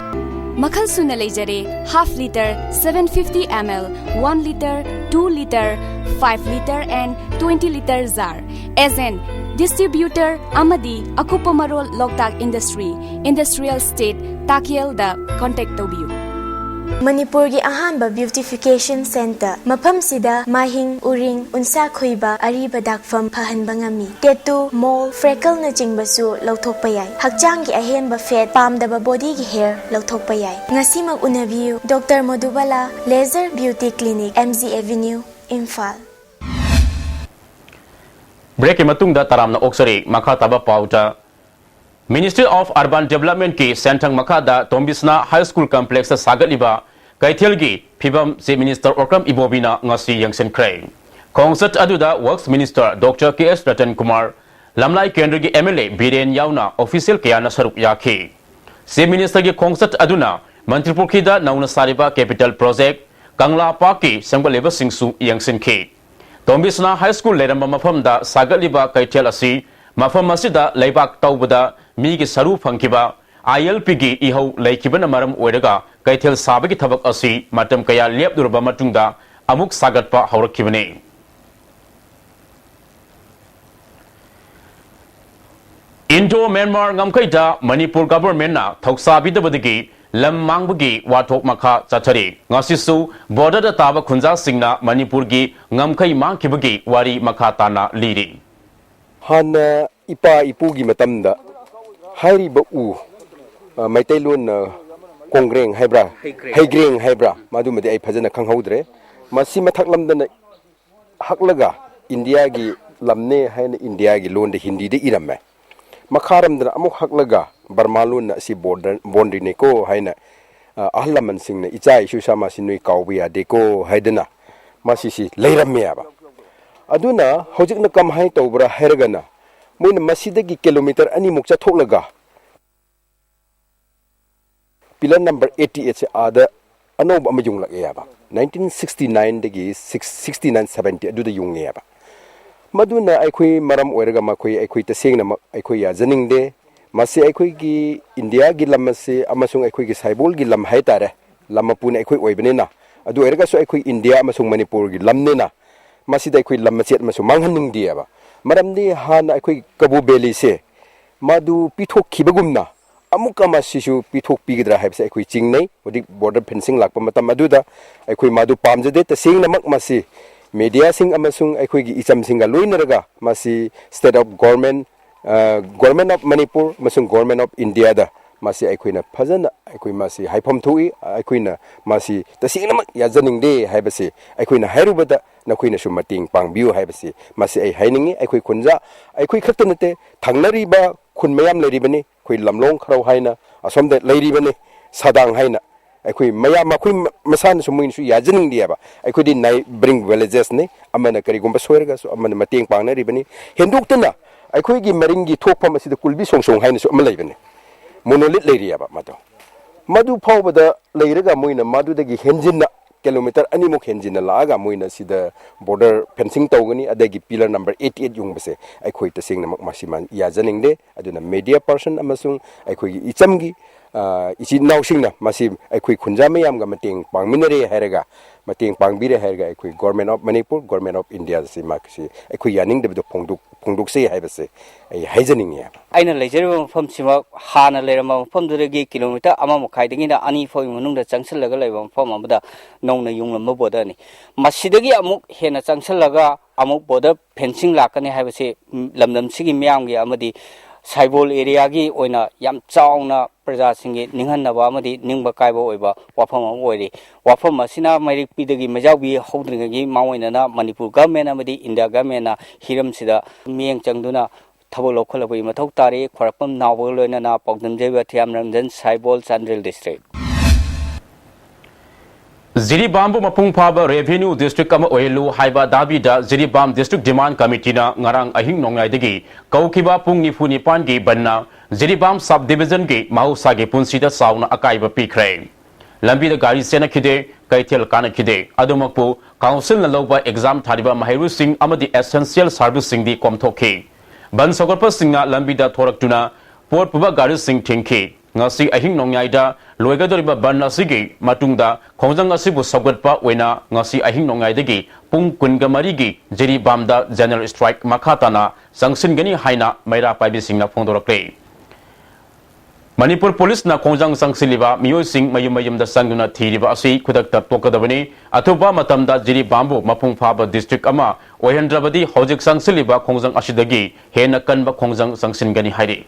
ꯃꯈꯜ ꯁꯨꯅ ꯂꯩꯖꯔꯦ: half litre, seven fifty ml, one litre, two litre, five litre and twenty litre jar꯫ Agent, distributor ꯑꯃꯗꯤ ꯑꯀꯨꯞꯄ ꯃꯔꯣꯜ ꯂꯣꯛꯇꯥꯛ ꯏꯟꯗꯁꯇ꯭ꯔꯤ, ꯏꯟꯗꯁꯇ꯭ꯔꯤꯌꯦꯜ ꯏꯁꯇꯦꯠ, ꯇꯥꯀꯦꯜꯗ ꯀꯣꯟꯇꯦꯛ ꯇꯧꯕꯤꯌꯨ꯫ ꯃꯅꯤꯄꯨꯔꯒꯤ ꯑꯍꯥꯟꯕ ꯕ꯭ꯌꯨꯇꯤꯐꯤꯀꯦꯁꯟ ꯁꯦꯟꯇꯔ꯫ ꯃꯐꯝꯁꯤꯗ ꯃꯥꯏꯍꯤꯡ, ꯎꯔꯤꯡ, ꯎꯟꯁꯥ ꯈꯨꯏꯕ, ꯑꯔꯤꯕ ꯗꯥꯛꯐꯝ ꯐꯍꯟꯕ ꯉꯝꯃꯤ꯫ ꯇꯦꯇꯨ, ꯃꯣꯜ, ꯐ꯭ꯔꯦꯀꯜꯅꯆꯤꯡꯕꯁꯨ ꯂꯧꯊꯣꯛꯄ ꯌꯥꯏ꯫ ꯍꯛꯆꯥꯡꯒꯤ ꯑꯍꯦꯟꯕ ꯐꯦꯠ, ꯄꯥꯝꯗꯕ ꯕꯣꯗꯤꯒꯤ ꯍꯦꯌꯔ ꯂꯧꯊꯣꯛꯄ ꯌꯥꯏ꯫ ꯉꯁꯤꯃꯛ ꯎꯅꯕꯤꯌꯨ, doctor Modubala laser beauty clinic, M G avenue, Imphal. ꯕ꯭ꯔꯦꯛꯀꯤ ꯃꯇꯨꯡꯗ ꯇꯔꯥꯝꯅ ꯑꯣꯛꯆꯔꯤ꯫ ꯃꯈꯥ ꯇꯥꯕ ꯄꯥꯎꯗ, Ministry of Urban Developmentꯀꯤ ꯁꯦꯟꯊꯪ ꯃꯈꯥꯗ ꯇꯣꯝꯕꯤꯁꯅꯥ ꯍꯥꯏ ꯁ꯭ꯀꯨꯜ ꯀꯝꯄ꯭ꯂꯦꯛꯁꯇ ꯁꯥꯒꯠꯂꯤꯕ ꯀꯩꯊꯦꯜꯒꯤ ꯐꯤꯕꯝ Chief Minister ꯑꯣꯀ꯭ꯔꯝ ꯏꯕꯣꯕꯤꯅ ꯉꯁꯤ ꯌꯦꯡꯁꯤꯟꯈ꯭ꯔꯦ꯫ ꯈꯣꯡꯆꯠ ꯑꯗꯨꯗ Works Minister Doctor ꯀꯦ ꯑꯦꯁ ꯔꯇꯟ ꯀꯨꯃꯥꯔ, ꯂꯝꯂꯥꯏ ꯀꯦꯟꯗ꯭ꯔꯒꯤ ꯑꯦꯝ ꯑꯦꯜ ꯑꯦ ꯕꯤꯔꯦꯟ ꯌꯥꯎꯅ ꯑꯣꯐꯤꯁꯤꯌꯦꯜ ꯀꯌꯥꯅ ꯁꯔꯨꯛ ꯌꯥꯈꯤ꯫ Chief Ministerꯒꯤ ꯈꯣꯡꯆꯠ ꯑꯗꯨꯅ ꯃꯟꯇ꯭ꯔꯤ ꯄꯨꯈ꯭ꯔꯤꯗ ꯅꯧꯅ ꯁꯥꯔꯤꯕ capital project ꯀꯪꯂꯥ ꯄꯥꯔꯛꯀꯤ ꯁꯦꯝꯒꯠꯂꯤꯕꯁꯤꯡꯁꯨ ꯌꯦꯡꯁꯤꯟꯈꯤ꯫ ꯇꯣꯝꯕꯤꯁꯅꯥ ꯍꯥꯏ ꯁ꯭ꯀꯨꯜ ꯂꯩꯔꯝꯕ ꯃꯐꯝꯗ ꯁꯥꯒꯠꯂꯤꯕ ꯀꯩꯊꯦꯜ ꯑꯁꯤ ꯃꯐꯝ ꯑꯁꯤꯗ ꯂꯩꯕꯥꯛ ꯇꯧꯕꯗ ꯃꯤꯒꯤ ꯁꯔꯨ ꯐꯪꯈꯤꯕ ꯑꯥꯏ ꯑꯦꯜ ꯄꯤꯒꯤ ꯏꯍꯧ ꯂꯩꯈꯤꯕꯅ ꯃꯔꯝ ꯑꯣꯏꯔꯒ ꯀꯩꯊꯦꯜ ꯁꯥꯕꯒꯤ ꯊꯕꯛ ꯑꯁꯤ ꯃꯇꯝ ꯀꯌꯥ ꯂꯦꯞꯂꯨꯔꯕ ꯃꯇꯨꯡꯗ ꯑꯃꯨꯛ ꯁꯥꯒꯠꯄ ꯍꯧꯔꯛꯈꯤꯕꯅꯤ꯫ ꯏꯟꯗꯣ ꯃ꯭ꯌꯥꯟꯃꯥꯔ ꯉꯝꯈꯩꯗ ꯃꯅꯤꯄꯨꯔ ꯒꯚꯔꯟꯃꯦꯟꯠꯅ ꯊꯧꯁꯥꯕꯤꯗꯕꯗꯒꯤ ꯂꯝ ꯃꯥꯡꯕꯒꯤ ꯋꯥꯊꯣꯛ ꯃꯈꯥ ꯆꯠꯊꯔꯤ꯫ ꯉꯁꯤꯁꯨ ꯕꯣꯔꯗꯔꯗ ꯇꯥꯕ ꯈꯨꯟꯖꯥꯁꯤꯡꯅ ꯃꯅꯤꯄꯨꯔꯒꯤ ꯉꯝꯈꯩ ꯃꯥꯡꯈꯤꯕꯒꯤ ꯋꯥꯔꯤ ꯃꯈꯥ ꯇꯥꯅ ꯂꯤꯔꯤ꯫ ꯍꯥꯟꯅ ꯏꯄꯥ ꯏꯄꯨꯒꯤ ꯃꯇꯝꯗ ꯍꯥꯏꯔꯤꯕ ꯎ, ꯑ, ꯃꯩꯇꯩꯂꯣꯟꯅ ꯀꯣꯡꯒ꯭ꯔꯦꯡ ꯍꯥꯏꯕ꯭ꯔꯥ? ꯍꯩꯒ꯭ꯔꯦꯡ꯫ ꯍꯩꯒ꯭ꯔꯦꯡ ꯍꯥꯏꯕ꯭ꯔꯥ? ꯃꯗꯨꯃꯗꯤ ꯑꯩ ꯐꯖꯅ ꯈꯪꯍꯧꯗ꯭ꯔꯦ꯫ ꯃꯁꯤ ꯃꯊꯛ ꯂꯝꯗꯅ ꯍꯛꯂꯒ ꯏꯟꯗꯤꯌꯥꯒꯤ ꯂꯝꯅꯦ ꯍꯥꯏꯅ ꯏꯟꯗꯤꯌꯥꯒꯤ ꯂꯣꯟꯗ ꯍꯤꯟꯗꯤꯗ ꯏꯔꯝꯃꯦ꯫ ꯃꯈꯥꯔꯣꯝꯗꯅ ꯑꯃꯨꯛ ꯍꯛꯂꯒ ꯕꯔꯃꯥ ꯂꯣꯟꯅ ꯑꯁꯤ ꯕꯣꯟꯗ꯭ꯔ-, ꯕꯣꯟꯗ꯭ꯔꯤꯅꯦꯀꯣ ꯍꯥꯏꯅ, ꯑ, ꯑꯍꯜ ꯂꯃꯟꯁꯤꯡꯅ, "ꯏꯆꯥ ꯏꯁꯨ ꯏꯁꯥ ꯃꯥꯁꯤ ꯅꯣꯏ ꯀꯥꯎꯕ ꯌꯥꯗꯦꯀꯣ" ꯍꯥꯏꯗꯅ ꯃꯁꯤꯁꯤ ꯂꯩꯔꯝꯃꯦꯕ꯫ ꯑꯗꯨꯅ ꯍꯧꯖꯤꯛꯅ ꯀꯃꯥꯏꯅ ꯇꯧꯕ꯭ꯔꯥ ꯍꯥꯏꯔꯒꯅ, ꯃꯣꯏꯅ ꯃꯁꯤꯗꯒꯤ ꯀꯤꯂꯣꯃꯤꯇꯔ ꯑꯅꯤꯃꯨꯛ ꯆꯠꯊꯣꯛꯂꯒ ꯄꯤꯂꯔ ꯅꯝꯕꯔ ꯑꯩꯠꯇꯤ ꯑꯩꯠꯁꯦ ꯑꯥꯗ ꯑꯅꯧꯕ ꯑꯃ ꯌꯨꯡꯂꯛꯑꯦꯕ, ꯅꯥꯏꯟꯇꯤꯟ ꯁꯤꯛꯁꯇꯤ ꯅꯥꯏꯟꯗꯒꯤ ꯁꯤꯛꯁꯇꯤ ꯅꯥꯏꯟ ꯁꯕꯦꯟꯇꯤ ꯑꯗꯨꯗ ꯌꯨꯡꯉꯦꯕ꯫ ꯃꯗꯨꯅ ꯑꯩꯈꯣꯏ ꯃꯔꯝ ꯑꯣꯏꯔꯒ ꯃꯈꯣꯏ, ꯑꯩꯈꯣꯏ ꯇꯁꯦꯡꯅꯃꯛ ꯑꯩꯈꯣꯏ ꯌꯥꯖꯅꯤꯡꯗꯦ꯫ ꯃꯁꯤ ꯑꯩꯈꯣꯏꯒꯤ ꯏꯟꯗꯤꯌꯥꯒꯤ ꯂꯝ ꯑꯁꯤ ꯑꯃꯁꯨꯡ ꯑꯩꯈꯣꯏꯒꯤ ꯁꯥꯏꯕꯣꯜꯒꯤ ꯂꯝ ꯍꯥꯏꯇꯥꯔꯦ, ꯂꯝ ꯃꯄꯨꯅ ꯑꯩꯈꯣꯏ ꯑꯣꯏꯕꯅꯤꯅ꯫ ꯑꯗꯨ ꯑꯣꯏꯔꯒꯁꯨ ꯑꯩꯈꯣꯏ ꯏꯟꯗꯤꯌꯥ ꯑꯃꯁꯨꯡ ꯃꯅꯤꯄꯨꯔꯒꯤ ꯂꯝꯅꯤꯅ ꯃꯁꯤꯗ ꯑꯩꯈꯣꯏ ꯂꯝ ꯃꯆꯦꯠ ꯑꯃꯁꯨ ꯃꯥꯡꯍꯟꯅꯤꯡꯗꯦꯕ꯫ ꯃꯔꯝꯗꯤ ꯍꯥꯟꯅ ꯑꯩꯈꯣꯏ ꯀꯕꯨ ꯚꯦꯂꯤꯁꯦ ꯃꯗꯨ ꯄꯤꯊꯣꯛꯈꯤꯕꯒꯨꯝꯅ ꯑꯃꯨꯛꯀ ꯃꯁꯤꯁꯨ ꯄꯤꯊꯣꯛꯄꯤꯒꯗ꯭ꯔꯥ ꯍꯥꯏꯕꯁꯦ ꯑꯩꯈꯣꯏ ꯆꯤꯡꯅꯩ꯫ ꯍꯧꯖꯤꯛ ꯕꯣꯔꯗꯔ ꯐꯦꯟꯁꯤꯡ ꯂꯥꯛꯄ ꯃꯇꯝ ꯑꯗꯨꯗ ꯑꯩꯈꯣꯏ ꯃꯗꯨ ꯄꯥꯝꯖꯗꯦ꯫ ꯇꯁꯦꯡꯅꯃꯛ ꯃꯁꯤ ꯃꯦꯗꯤꯌꯥꯁꯤꯡ ꯑꯃꯁꯨꯡ ꯑꯩꯈꯣꯏꯒꯤ ꯏꯆꯝꯁꯤꯡꯒ ꯂꯣꯏꯅꯔꯒ ꯃꯁꯤ state of government, Government of Manipur ꯑꯃꯁꯨꯡ Government of Indiaꯗ ꯃꯁꯤ ꯑꯩꯈꯣꯏꯅ ꯐꯖꯅ, ꯑꯩꯈꯣꯏ ꯃꯁꯤ ꯍꯥꯏꯐꯝ ꯊꯣꯛꯏ꯫ ꯑꯩꯈꯣꯏꯅ ꯃꯁꯤ ꯇꯁꯦꯡꯅꯃꯛ ꯌꯥꯖꯅꯤꯡꯗꯦ ꯍꯥꯏꯕꯁꯤ ꯑꯩꯈꯣꯏꯅ ꯍꯥꯏꯔꯨꯕꯗ ꯅꯈꯣꯏꯅꯁꯨ ꯃꯇꯦꯡ ꯄꯥꯡꯕꯤꯌꯨ ꯍꯥꯏꯕꯁꯤ ꯃꯁꯤ ꯑꯩ ꯍꯥꯏꯅꯤꯡꯏ꯫ ꯑꯩꯈꯣꯏ ꯈꯨꯟꯖꯥ, ꯑꯩꯈꯣꯏ ꯈꯛꯇ ꯅꯠꯇꯦ, ꯊꯪꯅꯔꯤꯕ ꯈꯨꯟ ꯃꯌꯥꯝ ꯂꯩꯔꯤꯕꯅꯤ꯫ ꯑꯩꯈꯣꯏ ꯂꯝꯂꯣꯡ ꯈꯔꯧ ꯍꯥꯏꯅ ꯑꯁꯣꯝꯗ ꯂꯩꯔꯤꯕꯅꯤ, ꯁꯥꯗꯥꯡ ꯍꯥꯏꯅ꯫ ꯑꯩꯈꯣꯏ ꯃꯌꯥꯝ, ꯃꯈꯣꯏ ꯃꯁꯥꯅꯁꯨ, ꯃꯣꯏꯅꯁꯨ ꯌꯥꯖꯅꯤꯡꯗꯦꯕ꯫ ꯑꯩꯈꯣꯏꯗꯤ neighbouring villagesꯅꯤ, ꯑꯃꯅ ꯀꯔꯤꯒꯨꯝꯕ ꯁꯣꯏꯔꯒꯁꯨ ꯑꯃꯅ ꯃꯇꯦꯡ ꯄꯥꯡꯅꯔꯤꯕꯅꯤ꯫ ꯍꯦꯟꯗꯣꯛꯇꯅ ꯑꯩꯈꯣꯏꯒꯤ ꯃꯔꯤꯡꯒꯤ ꯊꯣꯛꯐꯝ ꯑꯁꯤꯗ ꯀꯨꯜꯕꯤ ꯁꯣꯡꯁꯣꯡ ꯍꯥꯏꯅꯁꯨ ꯑꯃ ꯂꯩꯕꯅꯤ, monolith ꯂꯩꯔꯤꯑꯕ ꯃꯗꯣ꯫ ꯃꯗꯨ ꯐꯥꯎꯕꯗ ꯂꯩꯔꯒ ꯃꯣꯏꯅ ꯃꯗꯨꯗꯒꯤ ꯍꯦꯟꯖꯤꯟꯅ, ꯀꯤꯂꯣꯃꯤꯇꯔ ꯑꯅꯤꯃꯨꯛ ꯍꯦꯟꯖꯤꯟꯅ ꯂꯥꯛꯑꯒ ꯃꯣꯏꯅ ꯁꯤꯗ border fencing ꯇꯧꯒꯅꯤ, ꯑꯗꯒꯤ pillar number eighty eight ꯌꯨꯡꯕꯁꯦ ꯑꯩꯈꯣꯏ ꯇꯁꯦꯡꯅꯃꯛ ꯃꯁꯤ ꯃꯥ-, ꯌꯥꯖꯅꯤꯡꯗꯦ꯫ ꯑꯗꯨꯅ media person ꯑꯃꯁꯨꯡ ꯑꯩꯈꯣꯏꯒꯤ ꯏꯆꯝꯒꯤ, ꯑ, ꯏꯆꯤꯟ ꯏꯅꯥꯎꯁꯤꯡꯅ ꯃꯁꯤ ꯑꯩꯈꯣꯏ ꯈꯨꯟꯖꯥ ꯃꯌꯥꯝꯒ ꯃꯇꯦꯡ ꯄꯥꯡꯃꯤꯟꯅꯔꯦ ꯍꯥꯏꯔꯒ, ꯃꯇꯦꯡ ꯄꯥꯡꯕꯤꯔꯦ ꯍꯥꯏꯔꯒ ꯑꯩꯈꯣꯏ Government of Manipur, Government of India ꯁꯤ ꯃꯥꯁꯤ ꯑꯩꯈꯣꯏ ꯌꯥꯅꯤꯡꯗꯕꯗꯣ ꯐꯣꯡꯗꯣꯛ-, ꯐꯣꯡꯗꯣꯛꯆꯩ ꯍꯥꯏꯕꯁꯦ ꯑꯩ ꯍꯥꯏꯖꯅꯤꯡꯉꯦꯕ꯫ ꯑꯩꯅ ꯂꯩꯖꯔꯤꯕ ꯃꯐꯝꯁꯤꯃꯛ ꯍꯥꯟꯅ ꯂꯩꯔꯝꯕ ꯃꯐꯝꯗꯨꯗꯒꯤ ꯀꯤꯂꯣꯃꯤꯇꯔ ꯑꯃ ꯃꯈꯥꯏꯗꯒꯤꯅ ꯑꯅꯤ ꯐꯥꯎꯒꯤ ꯃꯅꯨꯡꯗ ꯆꯪꯁꯤꯜꯂꯒ ꯂꯩꯕ ꯃꯐꯝ ꯑꯃꯗ ꯅꯧꯅ ꯌꯨꯡꯂꯝꯕ borderꯅꯤ꯫ ꯃꯁꯤꯗꯒꯤ ꯑꯃꯨꯛ ꯍꯦꯟꯅ ꯆꯪꯁꯤꯜꯂꯒ ꯑꯃꯨꯛ border fencing ꯂꯥꯛꯀꯅꯤ ꯍꯥꯏꯕꯁꯤ, ꯎꯝ, ꯂꯝꯗꯝꯁꯤꯒꯤ ꯃꯤꯌꯥꯝꯒꯤ ꯑꯃꯗꯤ ꯁꯥꯏꯕꯣꯜ areaꯒꯤ ꯑꯣꯏꯅ ꯌꯥꯝ ꯆꯥꯎꯅ ꯄ꯭ꯔꯖꯥꯁꯤꯡꯒꯤ ꯅꯤꯡꯍꯟꯅꯕ ꯑꯃꯗꯤ ꯅꯤꯡꯕ ꯀꯥꯏꯕ ꯑꯣꯏꯕ ꯋꯥꯐꯝ ꯑꯃ ꯑꯣꯏꯔꯤ꯫ ꯋꯥꯐꯝ ꯑꯁꯤꯅ ꯃꯩꯔꯤꯛꯄꯤꯗꯒꯤ ꯃꯩꯖꯥꯎꯕꯤ ꯍꯧꯗ꯭ꯔꯤꯉꯩꯒꯤ ꯃꯥꯡꯑꯣꯏꯅꯅ ꯃꯅꯤꯄꯨꯔ government ꯑꯃꯗꯤ ꯏꯟꯗꯤꯌꯥ governmentꯅ ꯍꯤꯔꯝꯁꯤꯗ ꯃꯤꯠꯌꯦꯡ ꯆꯪꯗꯨꯅ ꯊꯕꯛ ꯂꯧꯈꯠꯂꯛꯄꯒꯤ ꯃꯊꯧ ꯇꯥꯔꯤ꯫ ꯈ꯭ꯋꯥꯏꯔꯥꯛꯄꯝ ꯅꯥꯎꯕꯒ ꯂꯣꯏꯅꯅ ꯄꯥꯎꯗꯝꯖꯩꯕ ꯊꯤꯌꯥꯝ ꯔꯟꯖꯟ, ꯁꯥꯏꯕꯣꯜ, ꯆꯥꯟꯗꯦꯜ district꯫ ꯖꯤꯔꯤꯕꯥꯝꯕꯨ ꯃꯄꯨꯡ ꯐꯥꯕ revenue district ꯑꯃ ꯑꯣꯏꯍꯜꯂꯨ ꯍꯥꯏꯕ ꯗꯥꯕꯤꯗ ꯖꯤꯔꯤꯕꯥꯝ District Demand Committeeꯅ ꯉꯔꯥꯡ ꯑꯍꯤꯡ ꯅꯣꯡꯌꯥꯏꯗꯒꯤ ꯀꯧꯈꯤꯕ ꯄꯨꯡ ꯅꯤꯐꯨ ꯅꯤꯄꯥꯟꯒꯤ ꯕꯟꯅ ꯖꯤꯔꯤꯕꯥꯝ Sub Divisionꯒꯤ ꯃꯍꯧꯁꯥꯒꯤ ꯄꯨꯟꯁꯤꯗ ꯆꯥꯎꯅ ꯑꯀꯥꯏꯕ ꯄꯤꯈ꯭ꯔꯦ꯫ ꯂꯝꯕꯤꯗ ꯒꯥꯔꯤ ꯆꯦꯟꯅꯈꯤꯗꯦ, ꯀꯩꯊꯦꯜ ꯀꯥꯅꯈꯤꯗꯦ꯫ ꯑꯗꯨꯃꯛꯄꯨ councilꯅ ꯂꯧꯕ exam ꯊꯥꯔꯤꯕ ꯃꯍꯩꯔꯣꯏꯁꯤꯡ ꯑꯃꯗꯤ essential serviceꯁꯤꯡꯗꯤ ꯀꯣꯝꯊꯣꯛꯈꯤ꯫ ꯕꯟ ꯁꯧꯒꯠꯄꯁꯤꯡꯅ ꯂꯝꯕꯤꯗ ꯊꯣꯔꯛꯇꯨꯅ ꯄꯣꯠ ꯄꯨꯕ ꯒꯥꯔꯤꯁꯤꯡ ꯊꯤꯡꯈꯤ꯫ ꯉꯁꯤ ꯑꯍꯤꯡ ꯅꯣꯡꯌꯥꯏꯗ ꯂꯣꯏꯒꯗꯧꯔꯤꯕ ꯕꯟ ꯑꯁꯤꯒꯤ ꯃꯇꯨꯡꯗ ꯈꯣꯡꯖꯪ ꯑꯁꯤꯕꯨ ꯁꯧꯒꯠꯄ ꯑꯣꯏꯅ ꯉꯁꯤ ꯑꯍꯤꯡ ꯅꯣꯡꯌꯥꯏꯗꯒꯤ ꯄꯨꯡ ꯀꯨꯟꯒ ꯃꯔꯤꯒꯤ ꯖꯤꯔꯤꯕꯥꯝꯗ general strike ꯃꯈꯥ ꯇꯥꯅ ꯆꯪꯁꯤꯟꯒꯅꯤ ꯍꯥꯏꯅ ꯃꯩꯔꯥ ꯄꯥꯏꯕꯤꯁꯤꯡꯅ ꯐꯣꯡꯗꯣꯔꯛꯂꯤ꯫ ꯃꯅꯤꯄꯨꯔ ꯄꯨꯂꯤꯁꯅ ꯈꯣꯡꯖꯪ ꯆꯪꯁꯤꯜꯂꯤꯕ ꯃꯤꯑꯣꯏꯁꯤꯡ ꯃꯌꯨꯝ ꯃꯌꯨꯝꯗ ꯆꯪꯗꯨꯅ ꯊꯤꯔꯤꯕ ꯑꯁꯤ ꯈꯨꯗꯛꯇ ꯇꯣꯛꯀꯗꯕꯅꯤ꯫ ꯑꯊꯨꯕ ꯃꯇꯝꯗ ꯖꯤꯔꯤꯕꯥꯝꯕꯨ ꯃꯄꯨꯡ ꯐꯥꯕ district ꯑꯃ ꯑꯣꯏꯍꯟꯗ꯭ꯔꯕꯗꯤ ꯍꯧꯖꯤꯛ ꯆꯪꯁꯤꯜꯂꯤꯕ ꯈꯣꯡꯖꯪ ꯑꯁꯤꯗꯒꯤ ꯍꯦꯟꯅ ꯀꯟꯕ ꯈꯣꯡꯖꯪ ꯆꯪꯁꯤꯟꯒꯅꯤ ꯍꯥꯏꯔꯤ꯫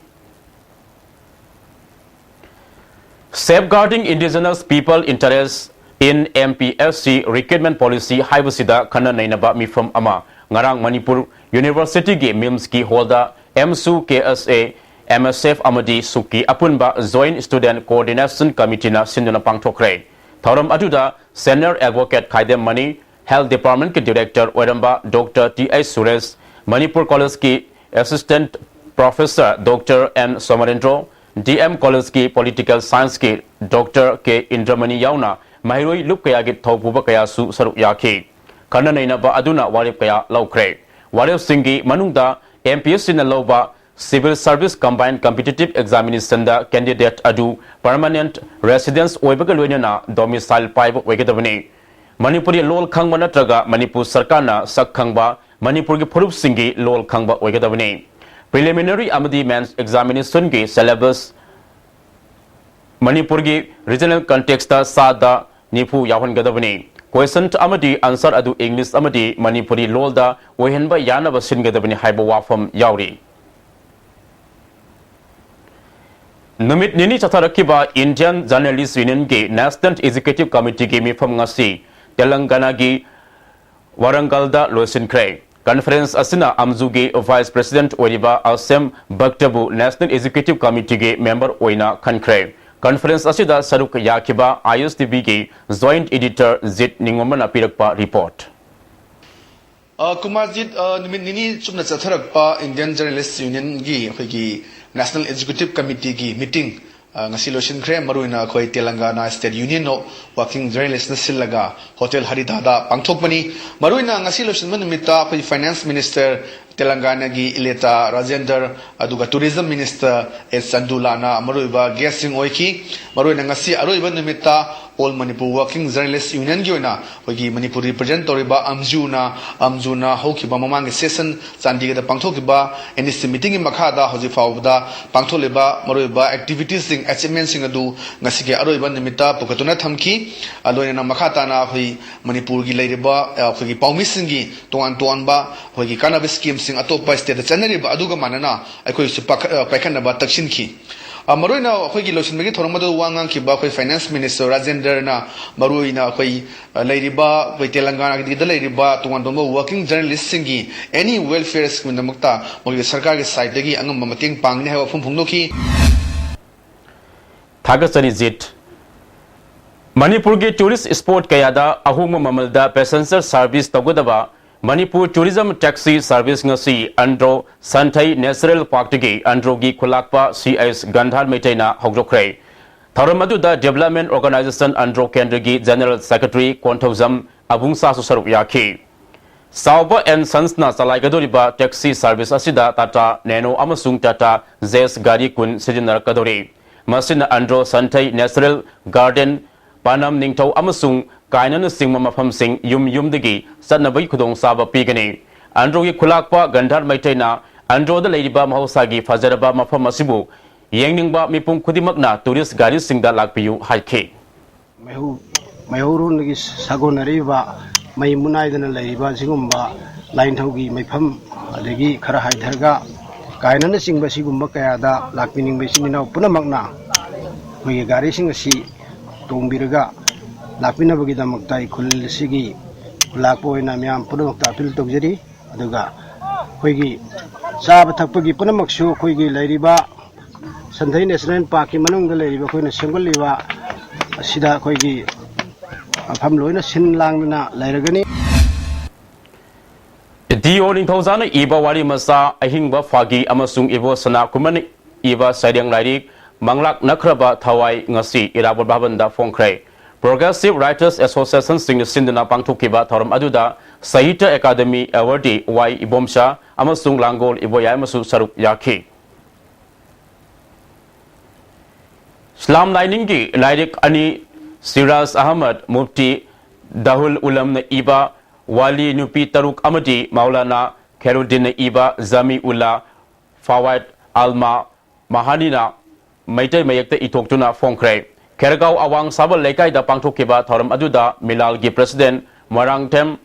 Safeguarding Indigenous People Interest in M P S C Recruitment Policy ꯍꯥꯏꯕꯁꯤꯗ ꯈꯟꯅ ꯅꯩꯅꯕ ꯃꯤꯐꯝ ꯑꯃ ꯉꯔꯥꯡ ꯃꯅꯤꯄꯨꯔ Universityꯒꯤ MIMSꯀꯤ hallꯗ MSU, KSA, MSF ꯑꯃꯗꯤ SUCCI ꯑꯄꯨꯟꯕ Joint Student Coordination Committeeꯅ ꯁꯤꯟꯗꯨꯅ ꯄꯥꯡꯊꯣꯛꯈ꯭ꯔꯦ꯫ ꯊꯧꯔꯝ ꯑꯗꯨꯗ Senior Advocate Khaidem Mani, Health Departmentꯀꯤ Director ꯑꯣꯏꯔꯝꯕ Doctor T H Suresh, Manipur Collegeꯀꯤ Assistant Professor Doctor N Somorendro, D M Collegeꯀꯤ Political Scienceꯀꯤ Doctor K ꯏꯟꯗ꯭ꯔꯃꯅꯤ ꯌꯥꯎꯅ ꯃꯍꯩꯔꯣꯏ ꯂꯨꯞ ꯀꯌꯥꯒꯤ ꯊꯧꯄꯨꯕ ꯀꯌꯥꯁꯨ ꯁꯔꯨꯛ ꯌꯥꯈꯤ꯫ ꯈꯟꯅ ꯅꯩꯅꯕ ꯑꯗꯨꯅ ꯋꯥꯔꯦꯞ ꯀꯌꯥ ꯂꯧꯈ꯭ꯔꯦ꯫ ꯋꯥꯔꯦꯞꯁꯤꯡꯒꯤ ꯃꯅꯨꯡꯗ MPSCꯅ ꯂꯧꯕ Civil Service Combined Competitive Examinationꯗ candidate ꯑꯗꯨ permanent residence ꯑꯣꯏꯕꯒ ꯂꯣꯏꯅꯅ domicile ꯄꯥꯏꯕ ꯑꯣꯏꯒꯗꯕꯅꯤ꯫ ꯃꯅꯤꯄꯨꯔꯤ ꯂꯣꯜ ꯈꯪꯕ ꯅꯠꯇ꯭ꯔꯒ ꯃꯅꯤꯄꯨꯔ ꯁꯔꯀꯥꯔꯅ ꯁꯛ ꯈꯪꯕ ꯃꯅꯤꯄꯨꯔꯒꯤ ꯐꯨꯔꯨꯞꯁꯤꯡꯒꯤ ꯂꯣꯜ ꯈꯪꯕ ꯑꯣꯏꯒꯗꯕꯅꯤ꯫ Preliminary ꯑꯃꯗꯤ Mains Examinationꯒꯤ syllabus ꯃꯅꯤꯄꯨꯔꯒꯤ regional contextꯇ ꯆꯥꯗ ꯅꯤꯐꯨ ꯌꯥꯎꯍꯟꯒꯗꯕꯅꯤ꯫ Question ꯑꯃꯗꯤ answer ꯑꯗꯨ English ꯑꯃꯗꯤ ꯃꯅꯤꯄꯨꯔꯤ ꯂꯣꯜꯗ ꯑꯣꯏꯍꯟꯕ ꯌꯥꯅꯕ ꯁꯤꯟꯒꯗꯕꯅꯤ ꯍꯥꯏꯕ ꯋꯥꯐꯝ ꯌꯥꯎꯔꯤ꯫ ꯅꯨꯃꯤꯠ ꯅꯤꯅꯤ ꯆꯠꯊꯔꯛꯈꯤꯕ Indian Journalist Unionꯒꯤ National Executive Committeeꯒꯤ ꯃꯤꯐꯝ ꯉꯁꯤ ꯇꯦꯂꯪꯒꯥꯅꯥꯒꯤ ꯋꯥꯔꯪꯒꯜꯗ ꯂꯣꯏꯁꯤꯟꯈ꯭ꯔꯦ꯫ Conference ꯑꯁꯤꯅ ꯑꯝꯖꯨꯒꯤ Vice President ꯑꯣꯏꯔꯤꯕ ꯑꯁꯦꯝ ꯚꯛꯇꯕꯨ National Executive Committeeꯒꯤ member ꯑꯣꯏꯅ ꯈꯟꯈ꯭ꯔꯦ꯫ Conference ꯑꯁꯤꯗ ꯁꯔꯨꯛ ꯌꯥꯈꯤꯕ I S T Vꯒꯤ Joint Editor ꯖꯤꯠ ꯅꯤꯡꯉꯣꯝꯕꯅ ꯄꯤꯔꯛꯄ report꯫ ꯑ, ꯀꯨꯃꯥꯔꯖꯤꯠ, ꯑ, ꯅꯨꯃꯤꯠ ꯅꯤꯅꯤ ꯆꯨꯞꯅ ꯆꯠꯊꯔꯛꯄ Indian Journalist Unionꯒꯤ ꯑꯩꯈꯣꯏꯒꯤ National Executive Committeeꯒꯤ meeting, ꯑ, ꯉꯁꯤ ꯂꯣꯏꯁꯤꯟꯈ꯭ꯔꯦ꯫ ꯃꯔꯨꯑꯣꯏꯅ ꯑꯩꯈꯣꯏ Telangana State Union of Working Journalistꯅ ꯁꯤꯜꯂꯒ Hotel Haridhada ꯄꯥꯡꯊꯣꯛꯄꯅꯤ꯫ ꯃꯔꯨꯑꯣꯏꯅ ꯉꯁꯤ ꯂꯣꯏꯁꯤꯟꯕ ꯅꯨꯃꯤꯠꯇ ꯑꯩꯈꯣꯏ Finance Minister Telanganaꯒꯤ ꯏꯂꯦꯇꯥ ꯔꯥꯖꯦꯟꯗꯔ, ꯑꯗꯨꯒ Tourism Minister ꯑꯦꯁ ꯆꯟꯗꯨꯂꯥꯅ ꯃꯔꯨꯑꯣꯏꯕ guestꯁꯤꯡ ꯑꯣꯏꯈꯤ꯫ ꯃꯔꯨꯑꯣꯏꯅ ꯉꯁꯤ ꯑꯔꯣꯏꯕ ꯅꯨꯃꯤꯠꯇ All Manipur Working Journalist Unionꯒꯤ ꯑꯣꯏꯅ ꯑꯩꯈꯣꯏꯒꯤ ꯃꯅꯤꯄꯨꯔ represent ꯇꯧꯔꯤꯕ ꯑꯝꯖꯨꯅ, ꯑꯝꯖꯨꯅ ꯍꯧꯈꯤꯕ ꯃꯃꯥꯡꯒꯤ session ꯆꯥꯟꯗꯤꯒꯗ ꯄꯥꯡꯊꯣꯛꯈꯤꯕ N E C meetingꯒꯤ ꯃꯈꯥꯗ ꯍꯧꯖꯤꯛ ꯐꯥꯎꯕꯗ ꯄꯥꯡꯊꯣꯛꯂꯤꯕ ꯃꯔꯨꯑꯣꯏꯕ activitiesꯁꯤꯡ, achievementꯁꯤꯡ ꯑꯗꯨ ꯉꯁꯤꯒꯤ ꯑꯔꯣꯏꯕ ꯅꯨꯃꯤꯠꯇ ꯄꯨꯈꯠꯇꯨꯅ ꯊꯝꯈꯤ꯫ ꯑ, ꯂꯣꯏꯅꯅ ꯃꯈꯥ ꯇꯥꯅ ꯑꯩꯈꯣꯏ ꯃꯅꯤꯄꯨꯔꯒꯤ ꯂꯩꯔꯤꯕ, ꯑ, ꯑꯩꯈꯣꯏꯒꯤ ꯄꯥꯎꯃꯤꯁꯤꯡꯒꯤ ꯇꯣꯉꯥꯟ ꯇꯣꯉꯥꯟꯕ ꯑꯩꯈꯣꯏꯒꯤ ꯀꯥꯟꯅꯕ schemeꯁꯤꯡ ꯑꯇꯣꯞꯄ stateꯇ ꯆꯠꯅꯔꯤꯕ ꯑꯗꯨꯒ ꯃꯥꯟꯅꯅ ꯑꯩꯈꯣꯏꯁꯨ ꯄꯥꯈꯠ-, ꯑ, ꯄꯥꯏꯈꯠꯅꯕ ꯇꯛꯁꯤꯟꯈꯤ꯫ ꯑ, ꯃꯔꯨꯑꯣꯏꯅ ꯑꯩꯈꯣꯏꯒꯤ ꯂꯣꯏꯁꯤꯟꯕꯒꯤ ꯊꯧꯔꯝ ꯑꯗꯨ ꯋꯥ ꯉꯥꯡꯈꯤꯕ ꯑꯩꯈꯣꯏ Finance Minister ꯔꯥꯖꯦꯟꯗ꯭ꯔꯅ ꯃꯔꯨꯑꯣꯏꯅ ꯑꯩꯈꯣꯏ, ꯑ, ꯂꯩꯔꯤꯕ ꯑꯩꯈꯣꯏ ꯇꯦꯂꯪꯒꯥꯅꯥꯒꯤꯗ ꯂꯩꯔꯤꯕ ꯇꯣꯉꯥꯟ ꯇꯣꯉꯥꯟꯕ working journalistꯁꯤꯡꯒꯤ any welfareꯁꯤꯡꯒꯤꯗꯃꯛꯇ ꯃꯈꯣꯏꯒꯤ ꯁꯔꯀꯥꯔꯒꯤ sideꯇꯒꯤ ꯑꯉꯝꯕ ꯃꯇꯦꯡ ꯄꯥꯡꯒꯅꯤ ꯍꯥꯏꯕ ꯋꯥꯐꯝ ꯐꯣꯡꯗꯣꯛꯈꯤ꯫ ꯊꯥꯒꯠꯆꯔꯤ ꯖꯤꯠ꯫ ꯃꯅꯤꯄꯨꯔꯒꯤ tourist spot ꯀꯌꯥꯗ ꯑꯍꯣꯡꯕ ꯃꯃꯜꯗ passenger service ꯇꯧꯒꯗꯕ ꯃꯅꯤꯄꯨꯔ Tourism Taxi Service ꯉꯁꯤ ꯑꯟꯗ꯭ꯔꯣ ꯁꯟꯊꯩ Natural Parkꯇꯒꯤ ꯑꯟꯗ꯭ꯔꯣꯒꯤ ꯈꯨꯂꯥꯛꯄ ꯁꯤ ꯑꯩꯆ ꯒꯟꯙꯥꯔ ꯃꯩꯇꯩꯅ ꯍꯧꯗꯣꯛꯈ꯭ꯔꯦ꯫ ꯊꯧꯔꯝ ꯑꯗꯨꯗ Development Organisation ꯑꯟꯗ꯭ꯔꯣ ꯀꯦꯟꯗ꯭ꯔꯒꯤ General Secretary ꯀꯣꯟꯊꯧꯖꯝ ꯑꯕꯨꯡꯁꯥꯁꯨ ꯁꯔꯨꯛ ꯌꯥꯈꯤ꯫ ꯆꯥꯎꯕ and Sonsꯅ ꯆꯂꯥꯏꯒꯗꯧꯔꯤꯕ taxi service ꯑꯁꯤꯗ Tata Nano ꯑꯃꯁꯨꯡ Tata Zest ꯒꯥꯔꯤ ꯀꯨꯟ ꯁꯤꯖꯤꯟꯅꯔꯛꯀꯗꯧꯔꯤ꯫ ꯃꯁꯤꯅ ꯑꯟꯗ꯭ꯔꯣ ꯁꯟꯊꯩ Natural Garden, ꯄꯥꯅꯝ ꯅꯤꯡꯊꯧ ꯑꯃꯁꯨꯡ ꯀꯥꯏꯅꯅꯆꯤꯡꯕ ꯃꯐꯝꯁꯤꯡ ꯌꯨꯝ ꯌꯨꯝꯗꯒꯤ ꯆꯠꯅꯕꯒꯤ ꯈꯨꯗꯣꯡꯆꯥꯕ ꯄꯤꯒꯅꯤ꯫ ꯑꯟꯗ꯭ꯔꯣꯒꯤ ꯈꯨꯂꯥꯛꯄ ꯒꯟꯙꯥꯔ ꯃꯩꯇꯩꯅ ꯑꯟꯗ꯭ꯔꯣꯗ ꯂꯩꯔꯤꯕ ꯃꯍꯧꯁꯥꯒꯤ ꯐꯖꯔꯕ ꯃꯐꯝ ꯑꯁꯤꯕꯨ ꯌꯦꯡꯅꯤꯡꯕ ꯃꯤꯄꯨꯝ ꯈꯨꯗꯤꯡꯃꯛꯅ tourist ꯒꯥꯔꯤꯁꯤꯡꯗ ꯂꯥꯛꯄꯤꯌꯨ ꯍꯥꯏꯈꯤ꯫ ꯃꯩꯍꯧ-, ꯃꯩꯍꯧꯔꯣꯟꯗꯒꯤ ꯁꯥꯒꯣꯟꯅꯔꯤꯕ ꯃꯩ ꯃꯨꯅꯥꯏꯗꯅ ꯂꯩꯔꯤꯕ ꯑꯁꯤꯒꯨꯝꯕ ꯂꯥꯏꯅꯤꯡꯊꯧꯒꯤ ꯃꯩꯐꯝ, ꯑꯗꯒꯤ ꯈꯔ ꯍꯥꯏꯊꯔꯒ ꯀꯥꯏꯅꯅꯆꯤꯡꯕ ꯁꯤꯒꯨꯝꯕ ꯀꯌꯥꯗ ꯂꯥꯛꯄꯤꯅꯤꯡꯕ ꯏꯆꯤꯟ ꯏꯅꯥꯎ ꯄꯨꯝꯅꯃꯛꯅ ꯑꯩꯈꯣꯏꯒꯤ ꯒꯥꯔꯤꯁꯤꯡ ꯑꯁꯤ ꯇꯣꯡꯕꯤꯔꯒ ꯂꯥꯛꯄꯤꯅꯕꯒꯤꯗꯃꯛꯇ ꯑꯩ ꯈꯨꯜ ꯑꯁꯤꯒꯤ ꯈꯨꯜꯂꯥꯛꯄ ꯑꯣꯏꯅ ꯃꯤꯌꯥꯝ ꯄꯨꯝꯅꯃꯛꯇ appeal ꯇꯧꯖꯔꯤ꯫ ꯑꯗꯨꯒ ꯑꯩꯈꯣꯏꯒꯤ ꯆꯥꯕ ꯊꯛꯄꯒꯤ ꯄꯨꯝꯅꯃꯛꯁꯨ ꯑꯩꯈꯣꯏꯒꯤ ꯂꯩꯔꯤꯕ ꯁꯟꯊꯩ ꯅꯦꯁꯅꯦꯜ ꯄꯥꯔꯛꯀꯤ ꯃꯅꯨꯡꯗ ꯂꯩꯔꯤꯕ ꯑꯩꯈꯣꯏꯅ ꯁꯦꯝꯒꯠꯂꯤꯕ ꯑꯁꯤꯗ ꯑꯩꯈꯣꯏꯒꯤ ꯃꯐꯝ ꯂꯣꯏꯅ ꯁꯤꯟ ꯂꯥꯡꯗꯅ ꯂꯩꯔꯒꯅꯤ꯫ ꯗꯤ ꯑꯣ ꯅꯤꯡꯊꯧꯖꯥꯅ ꯏꯕ ꯋꯥꯔꯤ ꯃꯆꯥ ꯑꯍꯤꯡꯕ ꯐꯥꯒꯤ ꯑꯃꯁꯨꯡ ꯏꯕꯣ ꯁꯅꯥ ꯀꯨꯃꯥꯔꯅ ꯏꯕ ꯁꯩꯔꯦꯡ ꯂꯥꯏꯔꯤꯛ ꯃꯪꯂꯥꯛꯅꯈ꯭ꯔꯕ ꯊꯋꯥꯏ ꯉꯁꯤ ꯏꯔꯥꯕꯣꯠ ꯚꯕꯟꯗ ꯐꯣꯡꯈ꯭ꯔꯦ꯫ Progressive Writers Associationꯁꯤꯡꯅ ꯁꯤꯟꯗꯨꯅ ꯄꯥꯡꯊꯣꯛꯈꯤꯕ ꯊꯧꯔꯝ ꯑꯗꯨꯗ ꯁꯥꯍꯤꯇ꯭ꯌ ꯑꯦꯀꯥꯗꯃꯤ ꯑꯦꯋꯥꯔꯗꯤ ꯋꯥꯏ ꯏꯕꯣꯝꯆꯥ ꯑꯃꯁꯨꯡ ꯂꯥꯡꯒꯣꯜ ꯏꯕꯣꯌꯥꯏꯃꯁꯨ ꯁꯔꯨꯛ ꯌꯥꯈꯤ꯫ ꯏꯁꯂꯥꯝ ꯂꯥꯏꯅꯤꯡꯒꯤ ꯂꯥꯏꯔꯤꯛ ꯑꯅꯤ, ꯁꯤꯔꯥꯖ ꯑꯍꯃꯗ ꯃꯨꯐꯇꯤ ꯗꯥꯍꯨꯜ ꯎꯂꯝꯅ ꯏꯕ ꯋꯥꯂꯤ ꯅꯨꯄꯤ ꯇꯔꯨꯛ ꯑꯃꯗꯤ ꯃꯧꯂꯥꯅꯥ ꯈꯦꯔꯨꯗꯤꯟꯅ ꯏꯕ ꯖꯃꯤ ꯎꯜꯂꯥ ꯐꯋꯥꯏꯗ ꯑꯜꯃꯥ ꯃꯍꯥꯅꯤꯅ ꯃꯩꯇꯩ ꯃꯌꯦꯛꯇ ꯏꯊꯣꯛꯇꯨꯅ ꯐꯣꯡꯈ꯭ꯔꯦ꯫ ꯈꯦꯔꯒꯥꯎ ꯑꯋꯥꯡ ꯁꯥꯕꯜ ꯂꯩꯀꯥꯏꯗ ꯄꯥꯡꯊꯣꯛꯈꯤꯕ ꯊꯧꯔꯝ ꯑꯗꯨꯗ ꯃꯤꯂꯥꯜꯒꯤ ꯄ꯭ꯔꯁꯤꯗꯦꯟ ꯃꯣꯏꯔꯥꯡꯊꯦꯝ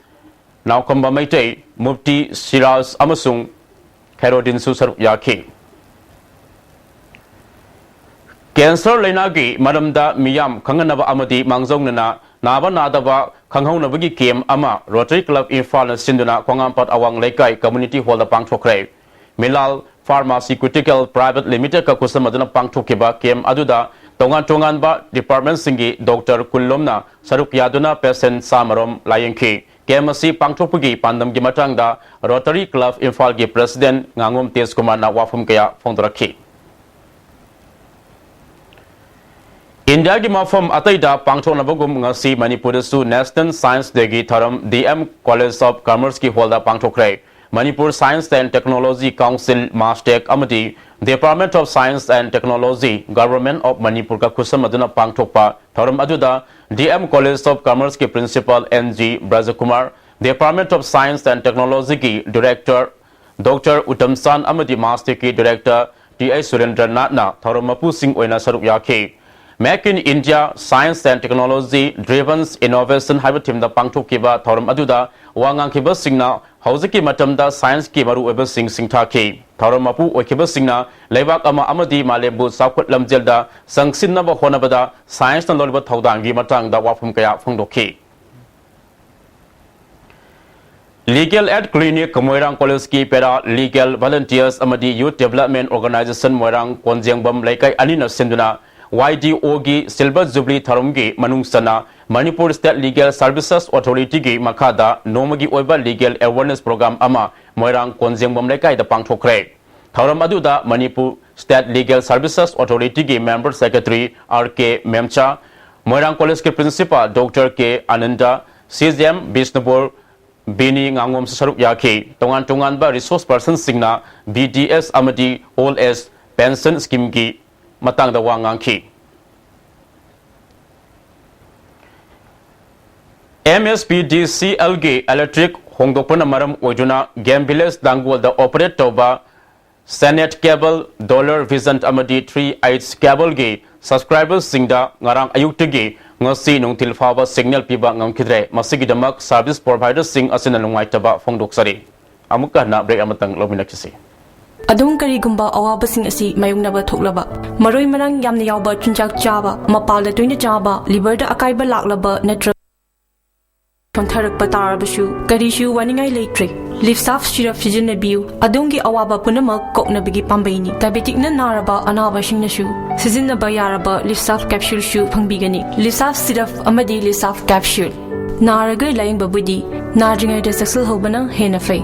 ꯅꯥꯎꯀꯝꯕ ꯃꯩꯇꯩ, ꯃꯨꯐꯇꯤ ꯁꯤꯔꯥꯖ ꯑꯃꯁꯨꯡ ꯈꯦꯔꯣꯗꯤꯟꯁꯨ ꯁꯔꯨꯛ ꯌꯥꯈꯤ꯫ ꯀꯦꯟꯁꯔ ꯂꯩꯅꯥꯒꯤ ꯃꯔꯝꯗ ꯃꯤꯌꯥꯝ ꯈꯪꯍꯟꯅꯕ ꯑꯃꯗꯤ ꯃꯥꯡꯖꯧꯅꯅ ꯅꯥꯕ ꯅꯥꯗꯕ ꯈꯪꯍꯧꯅꯕꯒꯤ ꯀꯦꯝ ꯑꯃ ꯔꯣꯇꯔꯤ ꯀ꯭ꯂꯕ ꯏꯝꯐꯥꯜꯅ ꯁꯤꯟꯗꯨꯅ ꯈꯣꯡꯉꯥꯝꯄꯥꯠ ꯑꯋꯥꯡ ꯂꯩꯀꯥꯏ ꯀꯝꯃ꯭ꯌꯨꯅꯤꯇꯤ ꯍꯣꯜꯗ ꯄꯥꯡꯊꯣꯛꯈ꯭ꯔꯦ꯫ ꯃꯤꯂꯥꯜ ꯐꯥꯔꯃꯥꯁꯤꯀ꯭ꯌꯨꯇꯤꯀꯦꯜ ꯄ꯭ꯔꯥꯏꯚꯦꯠ ꯂꯤꯃꯤꯇꯦꯗꯀ ꯈꯨꯠꯁꯝꯅꯗꯨꯅ ꯄꯥꯡꯊꯣꯛꯈꯤꯕ ꯀꯦꯝ ꯑꯗꯨꯗ ꯇꯣꯉꯥꯟ ꯇꯣꯉꯥꯟꯕ ꯗꯤꯄꯥꯔꯠꯃꯦꯟꯠꯁꯤꯡꯒꯤ ꯗꯣꯛꯇꯔ ꯀꯨꯟꯂꯣꯝꯅ ꯁꯔꯨꯛ ꯌꯥꯗꯨꯅ ꯄꯦꯁꯦꯟꯠ ꯆꯥꯝꯃꯔꯣꯝ ꯂꯥꯌꯦꯡꯈꯤ꯫ ꯀꯦꯝ ꯑꯁꯤ ꯄꯥꯡꯊꯣꯛꯄꯒꯤ ꯄꯥꯟꯗꯝꯒꯤ ꯃꯇꯥꯡꯗ ꯔꯣꯇꯔꯤ ꯀ꯭ꯂꯕ ꯏꯝꯐꯥꯜꯒꯤ ꯄ꯭ꯔꯁꯤꯗꯦꯟꯠ ꯉꯥꯉꯣꯝ ꯇꯦꯖꯀꯨꯃꯥꯔꯅ ꯋꯥꯐꯝ ꯀꯌꯥ ꯐꯣꯡꯗꯣꯔꯛꯈꯤ꯫ ꯏꯟꯗꯤꯌꯥꯒꯤ ꯃꯐꯝ ꯑꯇꯩꯗ ꯄꯥꯡꯊꯣꯛꯅꯕꯒꯨꯝ ꯉꯁꯤ ꯃꯅꯤꯄꯨꯔꯗꯁꯨ National Science Dayꯒꯤ ꯊꯧꯔꯝ D M College of Commerceꯀꯤ ꯍꯣꯜꯗ ꯄꯥꯡꯊꯣꯛꯈ꯭ꯔꯦ꯫ Manipur Science and Technology Council, MASTEC, ꯑꯃꯗꯤ Department of Science and Technology, Government of ꯃꯅꯤꯄꯨꯔꯒ ꯈꯨꯠꯁꯝꯅꯗꯨꯅ ꯄꯥꯡꯊꯣꯛꯄ ꯊꯧꯔꯝ ꯑꯗꯨꯗ D M College of Commerceꯀꯤ Principal N G ꯕ꯭ꯔꯖꯀꯨꯃꯥꯔ, Department of Science and Technologyꯒꯤ Director Doctor ꯎꯇꯝꯆꯥꯟ ꯑꯃꯗꯤ MASTECꯀꯤ Director T I ꯁꯨꯔꯦꯟꯗ꯭ꯔꯅꯥꯊꯅ ꯊꯧꯔꯝ ꯃꯄꯨꯁꯤꯡ ꯑꯣꯏꯅ ꯁꯔꯨꯛ ꯌꯥꯈꯤ꯫ Make in India, Science and Technology Driven Innovation ꯍꯥꯏꯕ ꯊꯤꯝꯗ ꯄꯥꯡꯊꯣꯛꯈꯤꯕ ꯊꯧꯔꯝ ꯑꯗꯨꯗ ꯋꯥ ꯉꯥꯡꯈꯤꯕꯁꯤꯡꯅ ꯍꯧꯖꯤꯛꯀꯤ ꯃꯇꯝꯗ ꯁꯥꯏꯟꯁꯀꯤ ꯃꯔꯨꯑꯣꯏꯕꯁꯤꯡ ꯁꯤꯡꯊꯥꯈꯤ꯫ ꯊꯧꯔꯝ ꯃꯄꯨ ꯑꯣꯏꯈꯤꯕꯁꯤꯡꯅ ꯂꯩꯕꯥꯛ ꯑꯃ ꯑꯃꯗꯤ ꯃꯥꯂꯦꯝꯕꯨ ꯆꯥꯎꯈꯠ ꯂꯝꯖꯦꯜꯗ ꯆꯪꯁꯤꯟꯅꯕ ꯍꯣꯠꯅꯕꯗ ꯁꯥꯏꯟꯁꯅ ꯂꯧꯔꯤꯕ ꯊꯧꯗꯥꯡꯒꯤ ꯃꯇꯥꯡꯗ ꯋꯥꯐꯝ ꯀꯌꯥ ꯐꯣꯡꯗꯣꯛꯈꯤ꯫ Legal Aid Clinic, ꯃꯣꯏꯔꯥꯡ ꯀꯣꯂꯦꯖꯀꯤ Para Legal Volunteers ꯑꯃꯗꯤ Youth Development Organization ꯃꯣꯏꯔꯥꯡ ꯀꯣꯟꯖꯦꯡꯕꯝ ꯂꯩꯀꯥꯏ ꯑꯅꯤꯅ ꯁꯤꯟꯗꯨꯅ Y D Oꯒꯤ Silver Jubilee ꯊꯧꯔꯝꯒꯤ ꯃꯅꯨꯡ ꯆꯟꯅ Manipur State Legal Services Authorityꯒꯤ ꯃꯈꯥꯗ ꯅꯣꯡꯃꯒꯤ ꯑꯣꯏꯕ Legal Awareness Program ꯑꯃ ꯃꯣꯏꯔꯥꯡ ꯀꯣꯟꯖꯦꯡꯕꯝ ꯂꯩꯀꯥꯏꯗ ꯄꯥꯡꯊꯣꯛꯈ꯭ꯔꯦ꯫ ꯊꯧꯔꯝ ꯑꯗꯨꯗ Manipur State Legal Services Authorityꯒꯤ Member Secretary R K ꯃꯦꯝꯆꯥ, ꯃꯣꯏꯔꯥꯡ ꯀꯣꯂꯦꯖꯀꯤ Principal Doctor K Ananda, C J M Bishnupur ꯕꯤꯅꯤ ꯉꯥꯉꯣꯝꯁꯨ ꯁꯔꯨꯛ ꯌꯥꯈꯤ꯫ ꯇꯣꯉꯥꯟ ꯇꯣꯉꯥꯟꯕ resource personꯁꯤꯡꯅ B D S ꯑꯃꯗꯤ Old Age Pension Schemeꯒꯤ ꯃꯇꯥꯡꯗ ꯋꯥ ꯉꯥꯡꯈꯤ꯫ M S P D C Lꯒꯤ electric ꯍꯣꯡꯗꯣꯛꯄꯅ ꯃꯔꯝ ꯑꯣꯏꯗꯨꯅ Game Village ꯂꯥꯡꯒꯣꯜꯗ operate ꯇꯧꯕ Senet Cable, Dollar Vision ꯑꯃꯗꯤ Three Eyes Cableꯒꯤ subscriberꯁꯤꯡꯗ ꯉꯔꯥꯡ ꯑꯌꯨꯛꯇꯒꯤ ꯉꯁꯤ ꯅꯨꯡꯊꯤꯜ ꯐꯥꯎꯕ signal ꯄꯤꯕ ꯉꯝꯈꯤꯗ꯭ꯔꯦ꯫ ꯃꯁꯤꯒꯤꯗꯃꯛ service providerꯁꯤꯡ ꯑꯁꯤꯅ ꯅꯨꯡꯉꯥꯏꯇꯕ ꯐꯣꯡꯗꯣꯛꯆꯔꯤ꯫ ꯑꯃꯨꯛꯀ ꯍꯟꯅ break ꯑꯃꯇꯪ ꯂꯧꯃꯤꯟꯅꯈꯤꯁꯤ꯫ ꯑꯗꯣꯝ ꯀꯔꯤꯒꯨꯝꯕ ꯑꯋꯥꯕꯁꯤꯡ ꯑꯁꯤ ꯃꯥꯌꯣꯛꯅꯕ ꯊꯣꯛꯂꯕ, ꯃꯔꯣꯏ ꯃꯔꯥꯡ ꯌꯥꯝꯅ ꯌꯥꯎꯕ ꯆꯤꯟꯖꯥꯛ ꯆꯥꯕ, ꯃꯄꯥꯜꯗ ꯇꯣꯏꯅ ꯆꯥꯕ, liverꯗ ꯑꯀꯥꯏꯕ ꯂꯥꯛꯂꯕ ꯅꯠꯇ꯭ꯔꯒ ꯁꯣꯟꯊꯔꯛꯄ ꯇꯥꯔꯕꯁꯨ ꯀꯔꯤꯁꯨ ꯋꯥꯅꯤꯡꯉꯥꯏ ꯂꯩꯇ꯭ꯔꯦ꯫ Livsaf syrup ꯁꯤꯖꯤꯟꯅꯕꯤꯌꯨ꯫ ꯑꯗꯣꯝꯒꯤ ꯑꯋꯥꯕ ꯄꯨꯝꯅꯃꯛ ꯀꯣꯛꯅꯕꯒꯤ ꯄꯥꯝꯕꯩꯅꯤ꯫ Diabeticꯅ ꯅꯥꯔꯕ ꯑꯅꯥꯕꯁꯤꯡꯅꯁꯨ ꯁꯤꯖꯤꯟꯅꯕ ꯌꯥꯔꯕ Livsaf capsuleꯁꯨ ꯐꯪꯕꯤꯒꯅꯤ꯫ Livsaf syrup ꯑꯃꯗꯤ Livsaf capsule꯫ ꯅꯥꯔꯒ ꯂꯥꯌꯦꯡꯕꯕꯨꯗꯤ ꯅꯥꯗ꯭ꯔꯤꯉꯩꯗ ꯆꯦꯛꯁꯤꯜꯍꯧꯕꯅ ꯍꯦꯟꯅ ꯐꯩ꯫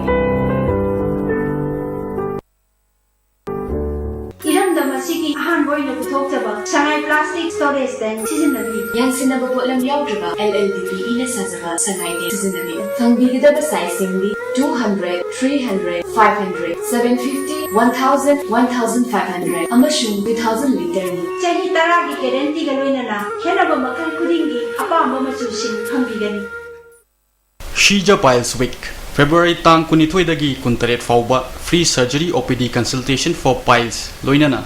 ꯏꯔꯝꯗꯝ ꯑꯁꯤꯒꯤ ꯑꯍꯥꯟꯕ ꯑꯣꯏꯅ ꯄꯨꯊꯣꯛꯆꯕ ꯁꯉꯥꯏ plastic storage tank ꯁꯤꯖꯤꯟꯅꯕꯤꯌꯨ꯫ ꯌꯥꯟꯁꯤꯟꯅꯕ ꯄꯣꯠꯂꯝ ꯌꯥꯎꯗ꯭ꯔꯕ L L D P Eꯅ ꯁꯥꯖꯕ ꯁꯉꯥꯏ tank ꯁꯤꯖꯤꯟꯅꯕꯤꯌꯨ꯫ ꯐꯪꯕꯤꯒꯗꯕ sizeꯁꯤꯡꯗꯤ two hundred, three hundred, five hundred, seven fifty, one thousand, one thousand five hundred ꯑꯃꯁꯨꯡ two thousand literꯅꯤ꯫ ꯆꯍꯤ ꯇꯔꯥꯒꯤ guaranteeꯒ ꯂꯣꯏꯅꯅ ꯈꯦꯠꯅꯕ ꯃꯈꯜ ꯈꯨꯗꯤꯡꯒꯤ ꯑꯄꯥꯝꯕ ꯃꯆꯨꯁꯤꯡ ꯐꯪꯕꯤꯒꯅꯤ꯫ Sheija Piles Week, February ꯇꯥꯡ ꯀꯨꯟꯅꯤꯊꯣꯏꯗꯒꯤ ꯀꯨꯟꯇꯔꯦꯠ ꯐꯥꯎꯕ free surgery O P D consultation for piles, ꯂꯣꯏꯅꯅ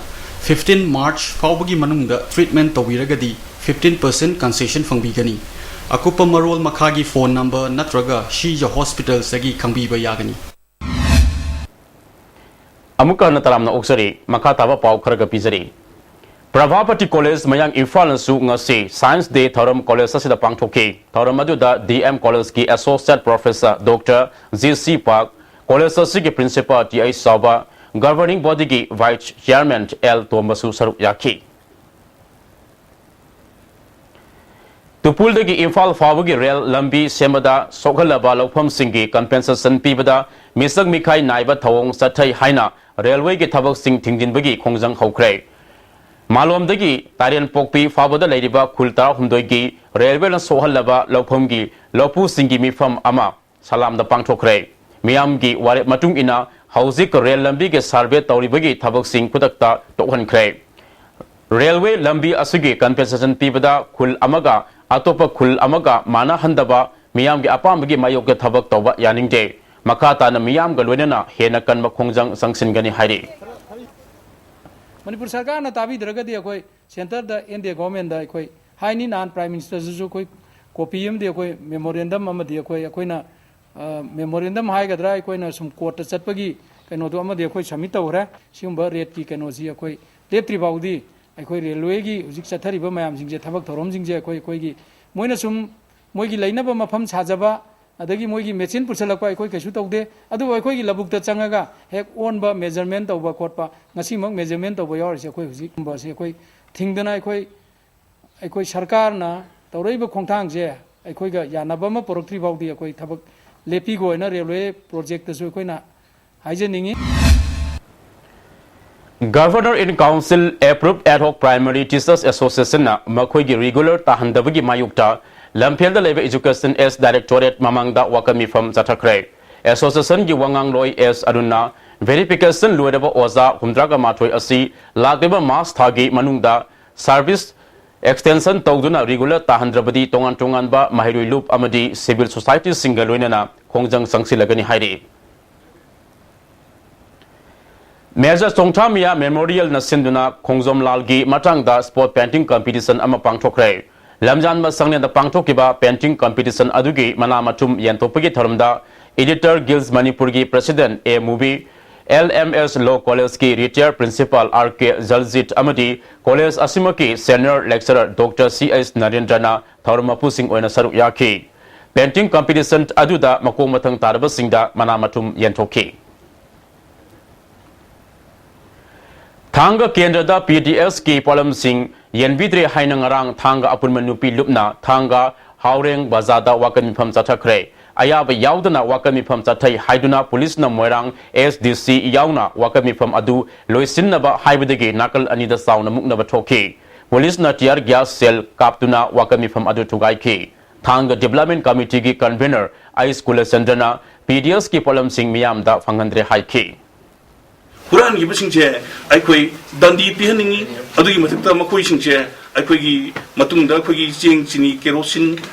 fifteen March ꯐꯥꯎꯕꯒꯤ ꯃꯅꯨꯡꯗ treatment ꯇꯧꯕꯤꯔꯒꯗꯤ fifteen percent concession ꯐꯪꯕꯤꯒꯅꯤ꯫ ꯑꯀꯨꯞꯄ ꯃꯔꯣꯜ ꯃꯈꯥꯒꯤ phone number ꯅꯠꯇ꯭ꯔꯒ Sheija Hospitalsꯇꯒꯤ ꯈꯪꯕꯤꯕ ꯌꯥꯒꯅꯤ꯫ ꯑꯃꯨꯛꯀ ꯍꯟꯅ ꯇꯔꯥꯝꯅ ꯑꯣꯛꯆꯔꯤ꯫ ꯃꯈꯥ ꯇꯥꯕ ꯄꯥꯎ ꯈꯔꯒ ꯄꯤꯖꯔꯤ꯫ ꯄ꯭ꯔꯚꯥꯄꯇꯤ ꯀꯣꯂꯦꯖ ꯃꯌꯥꯡ ꯏꯝꯐꯥꯜꯅꯁꯨ ꯉꯁꯤ Science Day ꯊꯧꯔꯝ ꯀꯣꯂꯦꯖ ꯑꯁꯤꯗ ꯄꯥꯡꯊꯣꯛꯈꯤ꯫ ꯊꯧꯔꯝ ꯑꯗꯨꯗ D M ꯀꯣꯂꯦꯖꯀꯤ Associate Professor Doctor G C Park, college ꯑꯁꯤꯒꯤ Principal T H ꯆꯥꯎꯕ, Governing Bodyꯒꯤ Vice Chairman L ꯇꯣꯝꯕꯁꯨ ꯁꯔꯨꯛ ꯌꯥꯈꯤ꯫ ꯇꯨꯄꯨꯜꯗꯒꯤ ꯏꯝꯐꯥꯜ ꯐꯥꯎꯕꯒꯤ ꯔꯦꯜ ꯂꯝꯕꯤ ꯁꯦꯝꯕꯗ ꯁꯣꯛꯍꯜꯂꯕ ꯂꯧꯐꯝꯁꯤꯡꯒꯤ compensation ꯄꯤꯕꯗ ꯃꯤꯆꯪ ꯃꯤꯈꯥꯏ ꯅꯥꯏꯕ ꯊꯧꯑꯣꯡ ꯆꯠꯊꯩ ꯍꯥꯏꯅ ꯔꯦꯜꯋꯦꯒꯤ ꯊꯕꯛꯁꯤꯡ ꯊꯤꯡꯖꯤꯟꯕꯒꯤ ꯈꯣꯡꯖꯪ ꯍꯧꯈ꯭ꯔꯦ꯫ ꯃꯥꯂꯣꯝꯗꯒꯤ ꯇꯥꯔꯦꯟꯄꯣꯛꯄꯤ ꯐꯥꯎꯕꯗ ꯂꯩꯔꯤꯕ ꯈꯨꯜ ꯇꯔꯥꯍꯨꯝꯗꯣꯏꯒꯤ ꯔꯦꯜꯋꯦꯅ ꯁꯣꯛꯍꯜꯂꯕ ꯂꯧꯐꯝꯒꯤ ꯂꯧꯄꯨꯁꯤꯡꯒꯤ ꯃꯤꯐꯝ ꯑꯃ ꯁꯂꯥꯝꯗ ꯄꯥꯡꯊꯣꯛꯈ꯭ꯔꯦ꯫ ꯃꯤꯌꯥꯝꯒꯤ ꯋꯥꯔꯦꯞ ꯃꯇꯨꯡ ꯏꯟꯅ ꯍꯧꯖꯤꯛ ꯔꯦꯜ ꯂꯝꯕꯤꯒꯤ survey ꯇꯧꯔꯤꯕꯒꯤ ꯊꯕꯛꯁꯤꯡ ꯈꯨꯗꯛꯇ ꯇꯣꯛꯍꯟꯈ꯭ꯔꯦ꯫ ꯔꯦꯜꯋꯦ ꯂꯝꯕꯤ ꯑꯁꯤꯒꯤ compensation ꯄꯤꯕꯗ ꯈꯨꯜ ꯑꯃꯒ ꯑꯇꯣꯞꯄ ꯈꯨꯜ ꯑꯃꯒ ꯃꯥꯟꯅꯍꯟꯗꯕ ꯃꯤꯌꯥꯝꯒꯤ ꯑꯄꯥꯝꯕꯒꯤ ꯃꯥꯌꯣꯛꯇ ꯊꯕꯛ ꯇꯧꯕ ꯌꯥꯅꯤꯡꯗꯦ꯫ ꯃꯈꯥ ꯇꯥꯅ ꯃꯤꯌꯥꯝꯒ ꯂꯣꯏꯅꯅ ꯍꯦꯟꯅ ꯀꯟꯕ ꯈꯣꯡꯖꯪ ꯆꯪꯁꯤꯟꯒꯅꯤ ꯍꯥꯏꯔꯤ꯫ ꯃꯅꯤꯄꯨꯔ ꯁꯔꯀꯥꯔꯅ ꯇꯥꯕꯤꯗ꯭ꯔꯒꯗꯤ ꯑꯩꯈꯣꯏ centreꯗ India governmentꯗ ꯑꯩꯈꯣꯏ ꯍꯥꯏꯅꯤ꯫ ꯅꯍꯥꯟ Prime Ministerꯗꯁꯨ ꯑꯩꯈꯣꯏ copy ꯑꯃꯗꯤ ꯑꯩꯈꯣꯏ memorandum ꯑꯃꯗꯤ ꯑꯩꯈꯣꯏ, ꯑꯩꯈꯣꯏꯅ, ꯑ, memorandum ꯍꯥꯏꯒꯗ꯭ꯔꯥ, ꯑꯩꯈꯣꯏꯅ ꯁꯨꯝ courtꯇ ꯆꯠꯄꯒꯤ ꯀꯩꯅꯣꯗꯣ ꯑꯃꯗꯤ ꯑꯩꯈꯣꯏ submit ꯇꯧꯈ꯭ꯔꯦ꯫ ꯁꯤꯒꯨꯝꯕ rateꯀꯤ ꯀꯩꯅꯣꯁꯤ ꯑꯩꯈꯣꯏ ꯂꯦꯞꯇ꯭ꯔꯤ ꯐꯥꯎꯗꯤ ꯑꯩꯈꯣꯏ ꯔꯦꯜꯋꯦꯒꯤ ꯍꯧꯖꯤꯛ ꯆꯠꯊꯔꯤꯕ ꯃꯌꯥꯝꯁꯤꯡꯁꯦ, ꯊꯕꯛ ꯊꯧꯔꯝꯁꯤꯡꯁꯦ ꯑꯩꯈꯣꯏ, ꯑꯩꯈꯣꯏꯒꯤ ꯃꯣꯏꯅ ꯁꯨꯝ ꯃꯣꯏꯒꯤ ꯂꯩꯅꯕ ꯃꯐꯝ ꯁꯥꯖꯕ, ꯑꯗꯒꯤ ꯃꯣꯏꯒꯤ machine ꯄꯨꯁꯜꯂꯛꯄ ꯑꯩꯈꯣꯏ ꯀꯩꯁꯨ ꯇꯧꯗꯦ꯫ ꯑꯗꯨꯕꯨ ꯑꯩꯈꯣꯏꯒꯤ ꯂꯧꯕꯨꯛꯇ ꯆꯪꯉꯒ ꯍꯦꯛ ꯑꯣꯟꯕ, measurement ꯇꯧꯕ ꯈꯣꯠꯄ, ꯉꯁꯤꯃꯛ measurement ꯇꯧꯕ ꯌꯥꯎꯔꯤꯁꯦ ꯑꯩꯈꯣꯏ ꯍꯧꯖꯤꯛ ꯀꯨꯝꯕꯁꯦ ꯑꯩꯈꯣꯏ ꯊꯤꯡꯗꯅ ꯑꯩꯈꯣꯏ, ꯑꯩꯈꯣꯏ ꯁꯔꯀꯥꯔꯅ ꯇꯧꯔꯛꯏꯕ ꯈꯣꯡꯊꯥꯡꯁꯦ ꯑꯩꯈꯣꯏꯒ ꯌꯥꯅꯕ ꯑꯃ ꯄꯨꯔꯛꯇ꯭ꯔꯤ ꯐꯥꯎꯗꯤ ꯑꯩꯈꯣꯏ ꯊꯕꯛ ꯂꯦꯞꯄꯤꯒꯣꯏꯅ ꯔꯦꯜꯋꯦ projectꯇꯁꯨ ꯑꯩꯈꯣꯏꯅ ꯍꯥꯏꯖꯅꯤꯡꯉꯤ꯫ Governor in Council approved ad hoc primary teachers associationꯅ ꯃꯈꯣꯏꯒꯤ regular ꯇꯥꯍꯟꯗꯕꯒꯤ ꯃꯥꯌꯣꯛꯇ ꯂꯝꯐꯦꯜꯗ ꯂꯩꯕ Education S Directorate ꯃꯃꯥꯡꯗ ꯋꯥꯀꯠ ꯃꯤꯐꯝ ꯆꯠꯊꯈ꯭ꯔꯦ꯫ Associationꯒꯤ ꯋꯥꯉꯥꯡꯂꯣꯏ S ꯑꯔꯨꯟꯅ verification ꯂꯣꯏꯔꯕ ꯑꯣꯖꯥ ꯍꯨꯝꯗ꯭ꯔꯥꯒ ꯃꯥꯊꯣꯏ ꯑꯁꯤ ꯂꯥꯛꯂꯤꯕ March ꯊꯥꯒꯤ ꯃꯅꯨꯡꯗ service extension ꯇꯧꯗꯨꯅ regular ꯇꯥꯍꯟꯗ꯭ꯔꯕꯗꯤ ꯇꯣꯉꯥꯟ ꯇꯣꯉꯥꯟꯕ ꯃꯍꯩꯔꯣꯏ ꯂꯨꯞ ꯑꯃꯗꯤ civil societyꯁꯤꯡꯒ ꯂꯣꯏꯅꯅ ꯈꯣꯡꯖꯪ ꯆꯪꯁꯤꯜꯂꯒꯅꯤ ꯍꯥꯏꯔꯤ꯫ Major ꯆꯣꯡꯊꯥꯃꯤꯌꯥ Memorialꯅ ꯁꯤꯟꯗꯨꯅ ꯈꯣꯡꯖꯣꯝ ꯂꯥꯜꯒꯤ ꯃꯇꯥꯡꯗ spot painting competition ꯑꯃ ꯄꯥꯡꯊꯣꯛꯈ꯭ꯔꯦ꯫ ꯂꯝꯖꯥꯟꯕ ꯁꯪꯂꯦꯟꯗ ꯄꯥꯡꯊꯣꯛꯈꯤꯕ painting competition ꯑꯗꯨꯒꯤ ꯃꯅꯥ ꯃꯊꯨꯝ ꯌꯦꯟꯊꯣꯛꯄꯒꯤ ꯊꯧꯔꯝꯗ Editor Guild ꯃꯅꯤꯄꯨꯔꯒꯤ President A movie, L M S Law College ꯀꯤ retired principal ꯑꯥꯔ ꯀꯦ ꯖꯜꯖꯤꯠ ꯑꯃꯗꯤ college ꯑꯁꯤꯃꯛꯀꯤ senior lecturer Doctor ꯁꯤ ꯑꯩꯆ ꯅꯔꯦꯟꯗ꯭ꯔꯅ ꯊꯧꯔꯝ ꯃꯄꯨꯁꯤꯡ ꯑꯣꯏꯅ ꯁꯔꯨꯛ ꯌꯥꯈꯤ꯫ Painting competition ꯑꯗꯨꯗ ꯃꯀꯣꯛ ꯃꯊꯪ ꯇꯥꯔꯕꯁꯤꯡꯗ ꯃꯅꯥ ꯃꯊꯨꯝ ꯌꯦꯟꯊꯣꯛꯈꯤ꯫ ꯊꯥꯡꯒ ꯀꯦꯟꯗ꯭ꯔꯗ ꯄꯤ ꯗꯤ ꯑꯦꯁꯀꯤ ꯄꯣꯠꯂꯝꯁꯤꯡ ꯌꯦꯟꯕꯤꯗ꯭ꯔꯦ ꯍꯥꯏꯅ ꯉꯔꯥꯡ ꯊꯥꯡꯒ ꯑꯄꯨꯟꯕ ꯅꯨꯄꯤ ꯂꯨꯞꯅ ꯊꯥꯡꯒ ꯍꯥꯎꯔꯦꯡ ꯕꯖꯥꯔꯗ ꯋꯥꯀꯠ ꯃꯤꯐꯝ ꯆꯠꯊꯈ꯭ꯔꯦ꯫ ꯑꯌꯥꯕ ꯌꯥꯎꯗꯅ ꯋꯥꯀꯠ ꯃꯤꯐꯝ ꯆꯠꯊꯩ ꯍꯥꯏꯗꯨꯅ ꯄꯨꯂꯤꯁꯅ ꯃꯣꯏꯔꯥꯡ ꯑꯦꯁ ꯗꯤ ꯁꯤ ꯌꯥꯎꯅ ꯋꯥꯀꯠ ꯃꯤꯐꯝ ꯑꯗꯨ ꯂꯣꯏꯁꯤꯟꯅꯕ ꯍꯥꯏꯕꯗꯒꯤ ꯅꯥꯀꯜ ꯑꯅꯤꯗ ꯆꯥꯎꯅ ꯃꯨꯛꯅꯕ ꯊꯣꯛꯈꯤ꯫ ꯄꯨꯂꯤꯁꯅ tear gas shell ꯀꯥꯞꯇꯨꯅ ꯋꯥꯀꯠ ꯃꯤꯐꯝ ꯑꯗꯨ ꯊꯨꯒꯥꯏꯈꯤ꯫ ꯊꯥꯡꯒ Development Committeeꯒꯤ convener ꯑꯩꯁ ꯀꯨꯂꯆꯟꯗ꯭ꯔꯅ ꯄꯤ ꯗꯤ ꯑꯦꯁꯀꯤ ꯄꯣꯠꯂꯝꯁꯤꯡ ꯃꯤꯌꯥꯝꯗ ꯐꯪꯍꯟꯗ꯭ꯔꯦ ꯍꯥꯏꯈꯤ꯫ ꯍꯨꯔꯥꯟꯈꯤꯕꯁꯤꯡꯁꯦ ꯑꯩꯈꯣꯏ ꯗꯟꯗꯤ ꯄꯤꯍꯟꯅꯤꯡꯏ꯫ ꯑꯗꯨꯒꯤ ꯃꯊꯛꯇ ꯃꯈꯣꯏꯁꯤꯡꯁꯦ ꯑꯩꯈꯣꯏꯒꯤ ꯃꯇꯨꯡꯗ ꯑꯩꯈꯣꯏꯒꯤ ꯆꯦꯡ, ꯆꯤꯅꯤ, ꯀꯦꯔꯣꯁꯤꯟ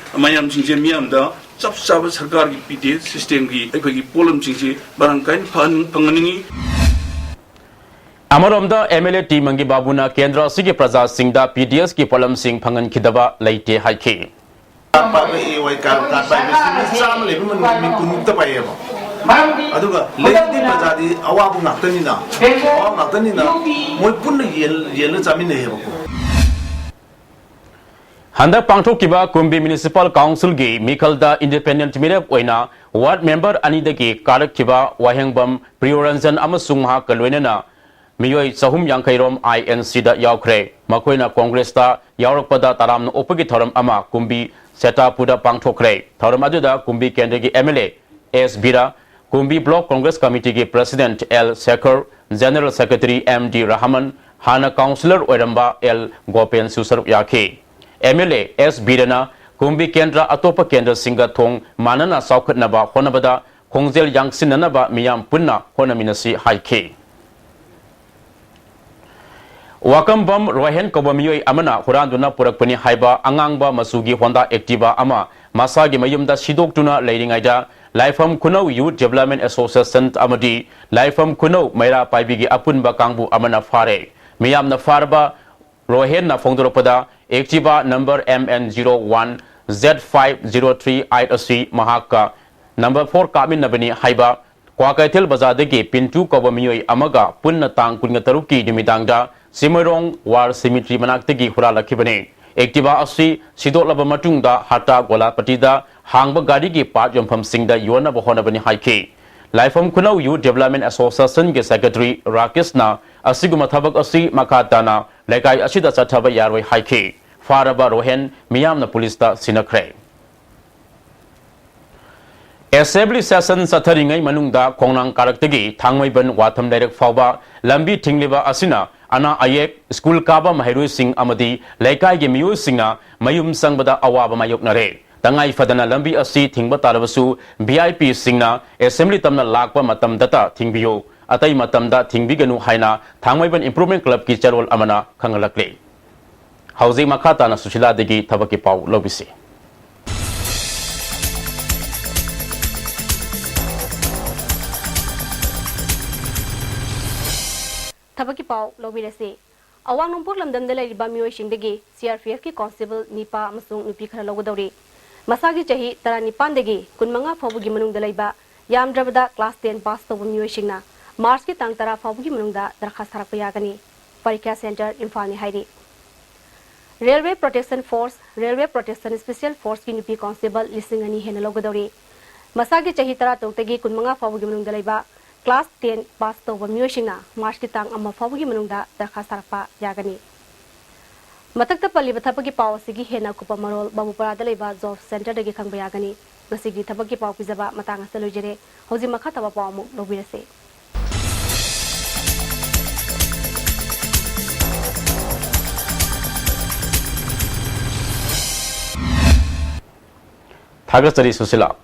ꯃꯌꯥꯝꯁꯤꯡꯁꯦ ꯃꯤꯌꯥꯝꯗ ꯆꯞ ꯆꯥꯕ ꯁꯔꯀꯥꯔꯒꯤ ꯄꯤ ꯗꯤ ꯑꯦꯁ systemꯒꯤ ꯑꯩꯈꯣꯏꯒꯤ ꯄꯣꯠꯂꯝꯁꯤꯡꯁꯦ ꯃꯔꯥꯡ ꯀꯥꯏꯅ ꯐꯪꯍꯟ-, ꯐꯪꯍꯟꯅꯤꯡꯏ꯫ ꯑꯃꯔꯣꯝꯗ ꯑꯦꯝ ꯑꯦꯜ ꯑꯦ ꯇꯤ ꯃꯪꯒꯤ ꯕꯥꯕꯨꯅ ꯀꯦꯟꯗ꯭ꯔ ꯑꯁꯤꯒꯤ ꯄ꯭ꯔꯖꯥꯁꯤꯡꯗ ꯄꯤ ꯗꯤ ꯑꯦꯁꯀꯤ ꯄꯣꯠꯂꯝꯁꯤꯡ ꯐꯪꯍꯟꯈꯤꯗꯕ ꯂꯩꯇꯦ ꯍꯥꯏꯈꯤ꯫ ꯀꯥꯔꯗ ꯄꯥꯏꯕ, ꯑꯦ ꯋꯥꯏ ꯀꯥꯔꯗ, ꯀꯥꯔꯗ ꯄꯥꯏꯕꯁꯤ ꯃꯤ ꯆꯥꯝꯃ ꯂꯩꯕ ꯃꯅꯨꯡꯗ ꯃꯤ ꯀꯨꯟꯃꯨꯛꯇ ꯄꯥꯏꯌꯦꯕ꯫ ꯑꯗꯨꯒ ꯂꯩꯔꯤꯕ ꯄ꯭ꯔꯖꯥꯗꯤ ꯑꯋꯥꯕ ꯉꯥꯛꯇꯅꯤꯅ, ꯑꯋꯥꯕ ꯉꯥꯛꯇꯅꯤꯅ ꯃꯣꯏ ꯄꯨꯟꯅ ꯌꯦꯜ-, ꯌꯦꯜꯂ ꯆꯥꯃꯤꯟꯅꯩꯌꯦꯕꯀꯣ꯫ ꯍꯟꯗꯛ ꯄꯥꯡꯊꯣꯛꯈꯤꯕ ꯀꯨꯝꯕꯤ Municipal Councilꯒꯤ ꯃꯤꯈꯜꯗ independent ꯃꯤꯔꯦꯞ ꯑꯣꯏꯅ ward member ꯑꯅꯤꯗꯒꯤ ꯀꯥꯔꯛꯈꯤꯕ ꯋꯥꯍꯦꯡꯕꯝ ꯄ꯭ꯔꯤꯌꯣꯔꯟꯖꯟ ꯑꯃꯁꯨꯡ ꯃꯍꯥꯛꯀ ꯂꯣꯏꯅꯅ ꯃꯤꯑꯣꯏ ꯆꯍꯨꯝ ꯌꯥꯡꯈꯩ ꯔꯣꯝ ꯑꯥꯏ ꯑꯦꯟ ꯁꯤꯗ ꯌꯥꯎꯈ꯭ꯔꯦ꯫ ꯃꯈꯣꯏꯅ ꯀꯣꯡꯒ꯭ꯔꯦꯁꯇ ꯌꯥꯎꯔꯛꯄꯗ ꯇꯔꯥꯝꯅ ꯑꯣꯛꯄꯒꯤ ꯊꯧꯔꯝ ꯑꯃ ꯀꯨꯝꯕꯤ ꯁꯦꯇꯥꯄꯨꯔꯗ ꯄꯥꯡꯊꯣꯛꯈ꯭ꯔꯦ꯫ ꯊꯧꯔꯝ ꯑꯗꯨꯗ ꯀꯨꯝꯕꯤ ꯀꯦꯟꯗ꯭ꯔꯒꯤ M L A S Bira, Kumbi Block Congress Committeeꯒꯤ President L Sekhar, General Secretary M D Rahman, ꯍꯥꯟꯅ councillor ꯑꯣꯏꯔꯝꯕ ꯑꯦꯜ ꯒꯣꯄꯦꯟꯁꯨ ꯁꯔꯨꯛ ꯌꯥꯈꯤ꯫ ꯑꯦꯝ ꯑꯦꯜ ꯑꯦ ꯑꯦꯁ ꯕꯤꯔꯥꯅ ꯀꯨꯝꯕꯤ ꯀꯦꯟꯗ꯭ꯔ ꯑꯇꯣꯞꯄ ꯀꯦꯟꯗ꯭ꯔꯁꯤꯡꯒ ꯊꯣꯡ ꯃꯥꯟꯅꯅ ꯆꯥꯎꯈꯠꯅꯕ ꯍꯣꯠꯅꯕꯗ ꯈꯣꯡꯖꯦꯜ ꯌꯥꯡꯁꯤꯟꯅꯅꯕ ꯃꯤꯌꯥꯝ ꯄꯨꯟꯅ ꯍꯣꯠꯅꯃꯤꯟꯅꯁꯤ ꯍꯥꯏꯈꯤ꯫ ꯋꯥꯀꯝꯕꯝ ꯔꯣꯍꯦꯟ ꯀꯧꯕ ꯃꯤꯑꯣꯏ ꯑꯃꯅ ꯍꯨꯔꯥꯟꯗꯨꯅ ꯄꯨꯔꯛꯄꯅꯤ ꯍꯥꯏꯕ ꯑꯉꯥꯡꯕ ꯃꯆꯨꯒꯤ Honda Activa ꯑꯃ ꯃꯁꯥꯒꯤ ꯃꯌꯨꯝꯗ ꯁꯤꯗꯣꯛꯇꯨꯅ ꯂꯩꯔꯤꯉꯩꯗ ꯂꯥꯏꯐꯝ ꯈꯨꯅꯧ Youth Development Association ꯑꯃꯗꯤ ꯂꯥꯏꯐꯝ ꯈꯨꯅꯧ ꯃꯩꯔꯥ ꯄꯥꯏꯕꯤꯒꯤ ꯑꯄꯨꯟꯕ ꯀꯥꯡꯕꯨ ꯑꯃꯅ ꯐꯥꯔꯦ꯫ ꯃꯤꯌꯥꯝꯅ ꯐꯥꯔꯕ ꯔꯣꯍꯦꯟꯅ ꯐꯣꯡꯗꯣꯔꯛꯄꯗ, Activa number M N zero one Z five zero three eight ꯑꯁꯤ ꯃꯍꯥꯛꯀ number four ꯀꯥꯞꯃꯤꯟꯅꯕꯅꯤ ꯍꯥꯏꯕ ꯀ꯭ꯋꯥꯀꯩꯊꯦꯜ ꯕꯖꯥꯔꯗꯒꯤ ꯄꯤꯟꯇꯨ ꯀꯧꯕ ꯃꯤꯑꯣꯏ ꯑꯃꯒ ꯄꯨꯟꯅ ꯇꯥꯡ ꯀꯨꯟꯇꯔꯨꯛꯀꯤ ꯅꯨꯃꯤꯗꯥꯡꯗ ꯆꯤꯡꯃꯩꯔꯣꯡ War Cemetery ꯃꯅꯥꯛꯇꯒꯤ ꯍꯨꯔꯥꯜꯂꯛꯈꯤꯕꯅꯤ꯫ Activa ꯑꯁꯤ ꯁꯤꯗꯣꯛꯂꯕ ꯃꯇꯨꯡꯗ ꯍꯥꯇꯥ ꯒꯣꯂꯥꯄꯇꯤꯗ ꯍꯥꯡꯕ ꯒꯥꯔꯤꯒꯤ part ꯌꯣꯟꯐꯝꯁꯤꯡꯗ ꯌꯣꯟꯅꯕ ꯍꯣꯠꯅꯕꯅꯤ ꯍꯥꯏꯈꯤ꯫ ꯂꯥꯏꯐꯝ ꯈꯨꯅꯧ Youth Development Associationꯒꯤ secretary ꯔꯥꯀꯦꯁꯅ ꯑꯁꯤꯒꯨꯝꯕ ꯊꯕꯛ ꯑꯁꯤ ꯃꯈꯥ ꯇꯥꯅ ꯂꯩꯀꯥꯏ ꯑꯁꯤꯗ ꯆꯠꯊꯕ ꯌꯥꯔꯣꯏ ꯍꯥꯏꯈꯤ꯫ ꯐꯥꯔꯕ ꯔꯣꯍꯦꯟ ꯃꯤꯌꯥꯝꯅ ꯄꯨꯂꯤꯁꯇ ꯁꯤꯟꯅꯈ꯭ꯔꯦ꯫ Assembly session ꯆꯠꯊꯔꯤꯉꯩ ꯃꯅꯨꯡꯗ ꯈꯣꯡꯅꯥꯡ ꯀꯥꯔꯛꯇꯒꯤ ꯊꯥꯡꯃꯩꯕꯟ ꯋꯥꯊꯝ ꯂꯩꯔꯛ ꯐꯥꯎꯕ ꯂꯝꯕꯤ ꯊꯤꯡꯂꯤꯕ ꯑꯁꯤꯅ ꯑꯅꯥ ꯑꯌꯦꯛ, ꯁ꯭ꯀꯨꯜ ꯀꯥꯕ ꯃꯍꯩꯔꯣꯏꯁꯤꯡ ꯑꯃꯗꯤ ꯂꯩꯀꯥꯏꯒꯤ ꯃꯤꯑꯣꯏꯁꯤꯡꯅ ꯃꯌꯨꯝ ꯆꯪꯕꯗ ꯑꯋꯥꯕ ꯃꯥꯌꯣꯛꯅꯔꯦ꯫ ꯇꯉꯥꯏ ꯐꯗꯅ ꯂꯝꯕꯤ ꯑꯁꯤ ꯊꯤꯡꯕ ꯇꯥꯔꯕꯁꯨ, VIPꯁꯤꯡꯅ assembly ꯇꯝꯅ ꯂꯥꯛꯄ ꯃꯇꯝꯗꯇ ꯊꯤꯡꯕꯤꯌꯨ, ꯑꯇꯩ ꯃꯇꯝꯗ ꯊꯤꯡꯕꯤꯒꯅꯨ ꯍꯥꯏꯅ ꯊꯥꯡꯃꯩꯕꯟ Improvement Clubꯀꯤ ꯆꯦꯔꯣꯜ ꯑꯃꯅ ꯈꯪꯍꯜꯂꯛꯂꯤ꯫ ꯍꯧꯖꯤꯛ ꯃꯈꯥ ꯇꯥꯅ ꯁꯨꯁꯤꯂꯥꯗꯒꯤ ꯊꯕꯛꯀꯤ ꯄꯥꯎ ꯂꯧꯕꯤꯁꯤ꯫ ꯊꯕꯛꯀꯤ ꯄꯥꯎ ꯂꯧꯕꯤꯔꯁꯤ꯫ ꯑꯋꯥꯡ ꯅꯣꯡꯄꯣꯛ ꯂꯝꯗꯝꯗ ꯂꯩꯔꯤꯕ ꯃꯤꯑꯣꯏꯁꯤꯡꯗꯒꯤ CRPFꯀꯤ constable ꯅꯤꯄꯥ ꯑꯃꯁꯨꯡ ꯅꯨꯄꯤ ꯈꯔ ꯂꯧꯒꯗꯧꯔꯤ꯫ ꯃꯁꯥꯒꯤ ꯆꯍꯤ ꯇꯔꯥꯅꯤꯄꯥꯟꯗꯒꯤ ꯀꯨꯟꯃꯉꯥ ꯐꯥꯎꯕꯒꯤ ꯃꯅꯨꯡꯗ ꯂꯩꯕ, ꯌꯥꯝꯗ꯭ꯔꯕꯗ class ten pass ꯇꯧꯕ ꯃꯤꯑꯣꯏꯁꯤꯡꯅ Marchꯀꯤ ꯇꯥꯡ ꯇꯔꯥ ꯐꯥꯎꯕꯒꯤ ꯃꯅꯨꯡꯗ ꯗꯔꯈꯥꯁ ꯊꯥꯔꯛꯄ ꯌꯥꯒꯅꯤ꯫ ꯄꯔꯤꯈ꯭ꯌꯥ centre ꯏꯝꯐꯥꯜꯅꯤ ꯍꯥꯏꯔꯤ꯫ Railway Protection Force, Railway Protection Special Forceꯀꯤ ꯅꯨꯄꯤ constable ꯂꯤꯁꯤꯡ ꯑꯅꯤ ꯍꯦꯟꯅ ꯂꯧꯒꯗꯧꯔꯤ꯫ ꯃꯁꯥꯒꯤ ꯆꯍꯤ ꯇꯔꯥꯇꯔꯨꯛꯇꯒꯤ ꯀꯨꯟꯃꯉꯥ ꯐꯥꯎꯕꯒꯤ ꯃꯅꯨꯡꯗ ꯂꯩꯕ, class ten pass ꯇꯧꯕ ꯃꯤꯑꯣꯏꯁꯤꯡꯅ Marchꯀꯤ ꯇꯥꯡ ꯑꯃ ꯐꯥꯎꯕꯒꯤ ꯃꯅꯨꯡꯗ ꯗꯔꯈꯥꯁ ꯊꯥꯔꯛꯄ ꯌꯥꯒꯅꯤ꯫ ꯃꯊꯛꯇ ꯄꯜꯂꯤꯕ ꯊꯕꯛꯀꯤ ꯄꯥꯎ ꯑꯁꯤꯒꯤ ꯍꯦꯟꯅ ꯑꯀꯨꯞꯄ ꯃꯔꯣꯜ ꯕꯥꯕꯨꯄꯥꯔꯥꯗ ꯂꯩꯕ job centreꯗꯒꯤ ꯈꯪꯕ ꯌꯥꯒꯅꯤ꯫ ꯉꯁꯤꯒꯤ ꯊꯕꯛꯀꯤ ꯄꯥꯎ ꯄꯤꯖꯕ ꯃꯇꯥꯡ ꯑꯁꯤꯗ ꯂꯣꯏꯖꯔꯦ꯫ ꯍꯧꯖꯤꯛ ꯃꯈꯥ ꯊꯥꯕ ꯄꯥꯎ ꯑꯃꯨꯛ ꯂꯧꯕꯤꯔꯁꯤ꯫ ꯊꯥꯒꯠꯆꯔꯤ ꯁꯨꯁꯤꯂꯥ꯫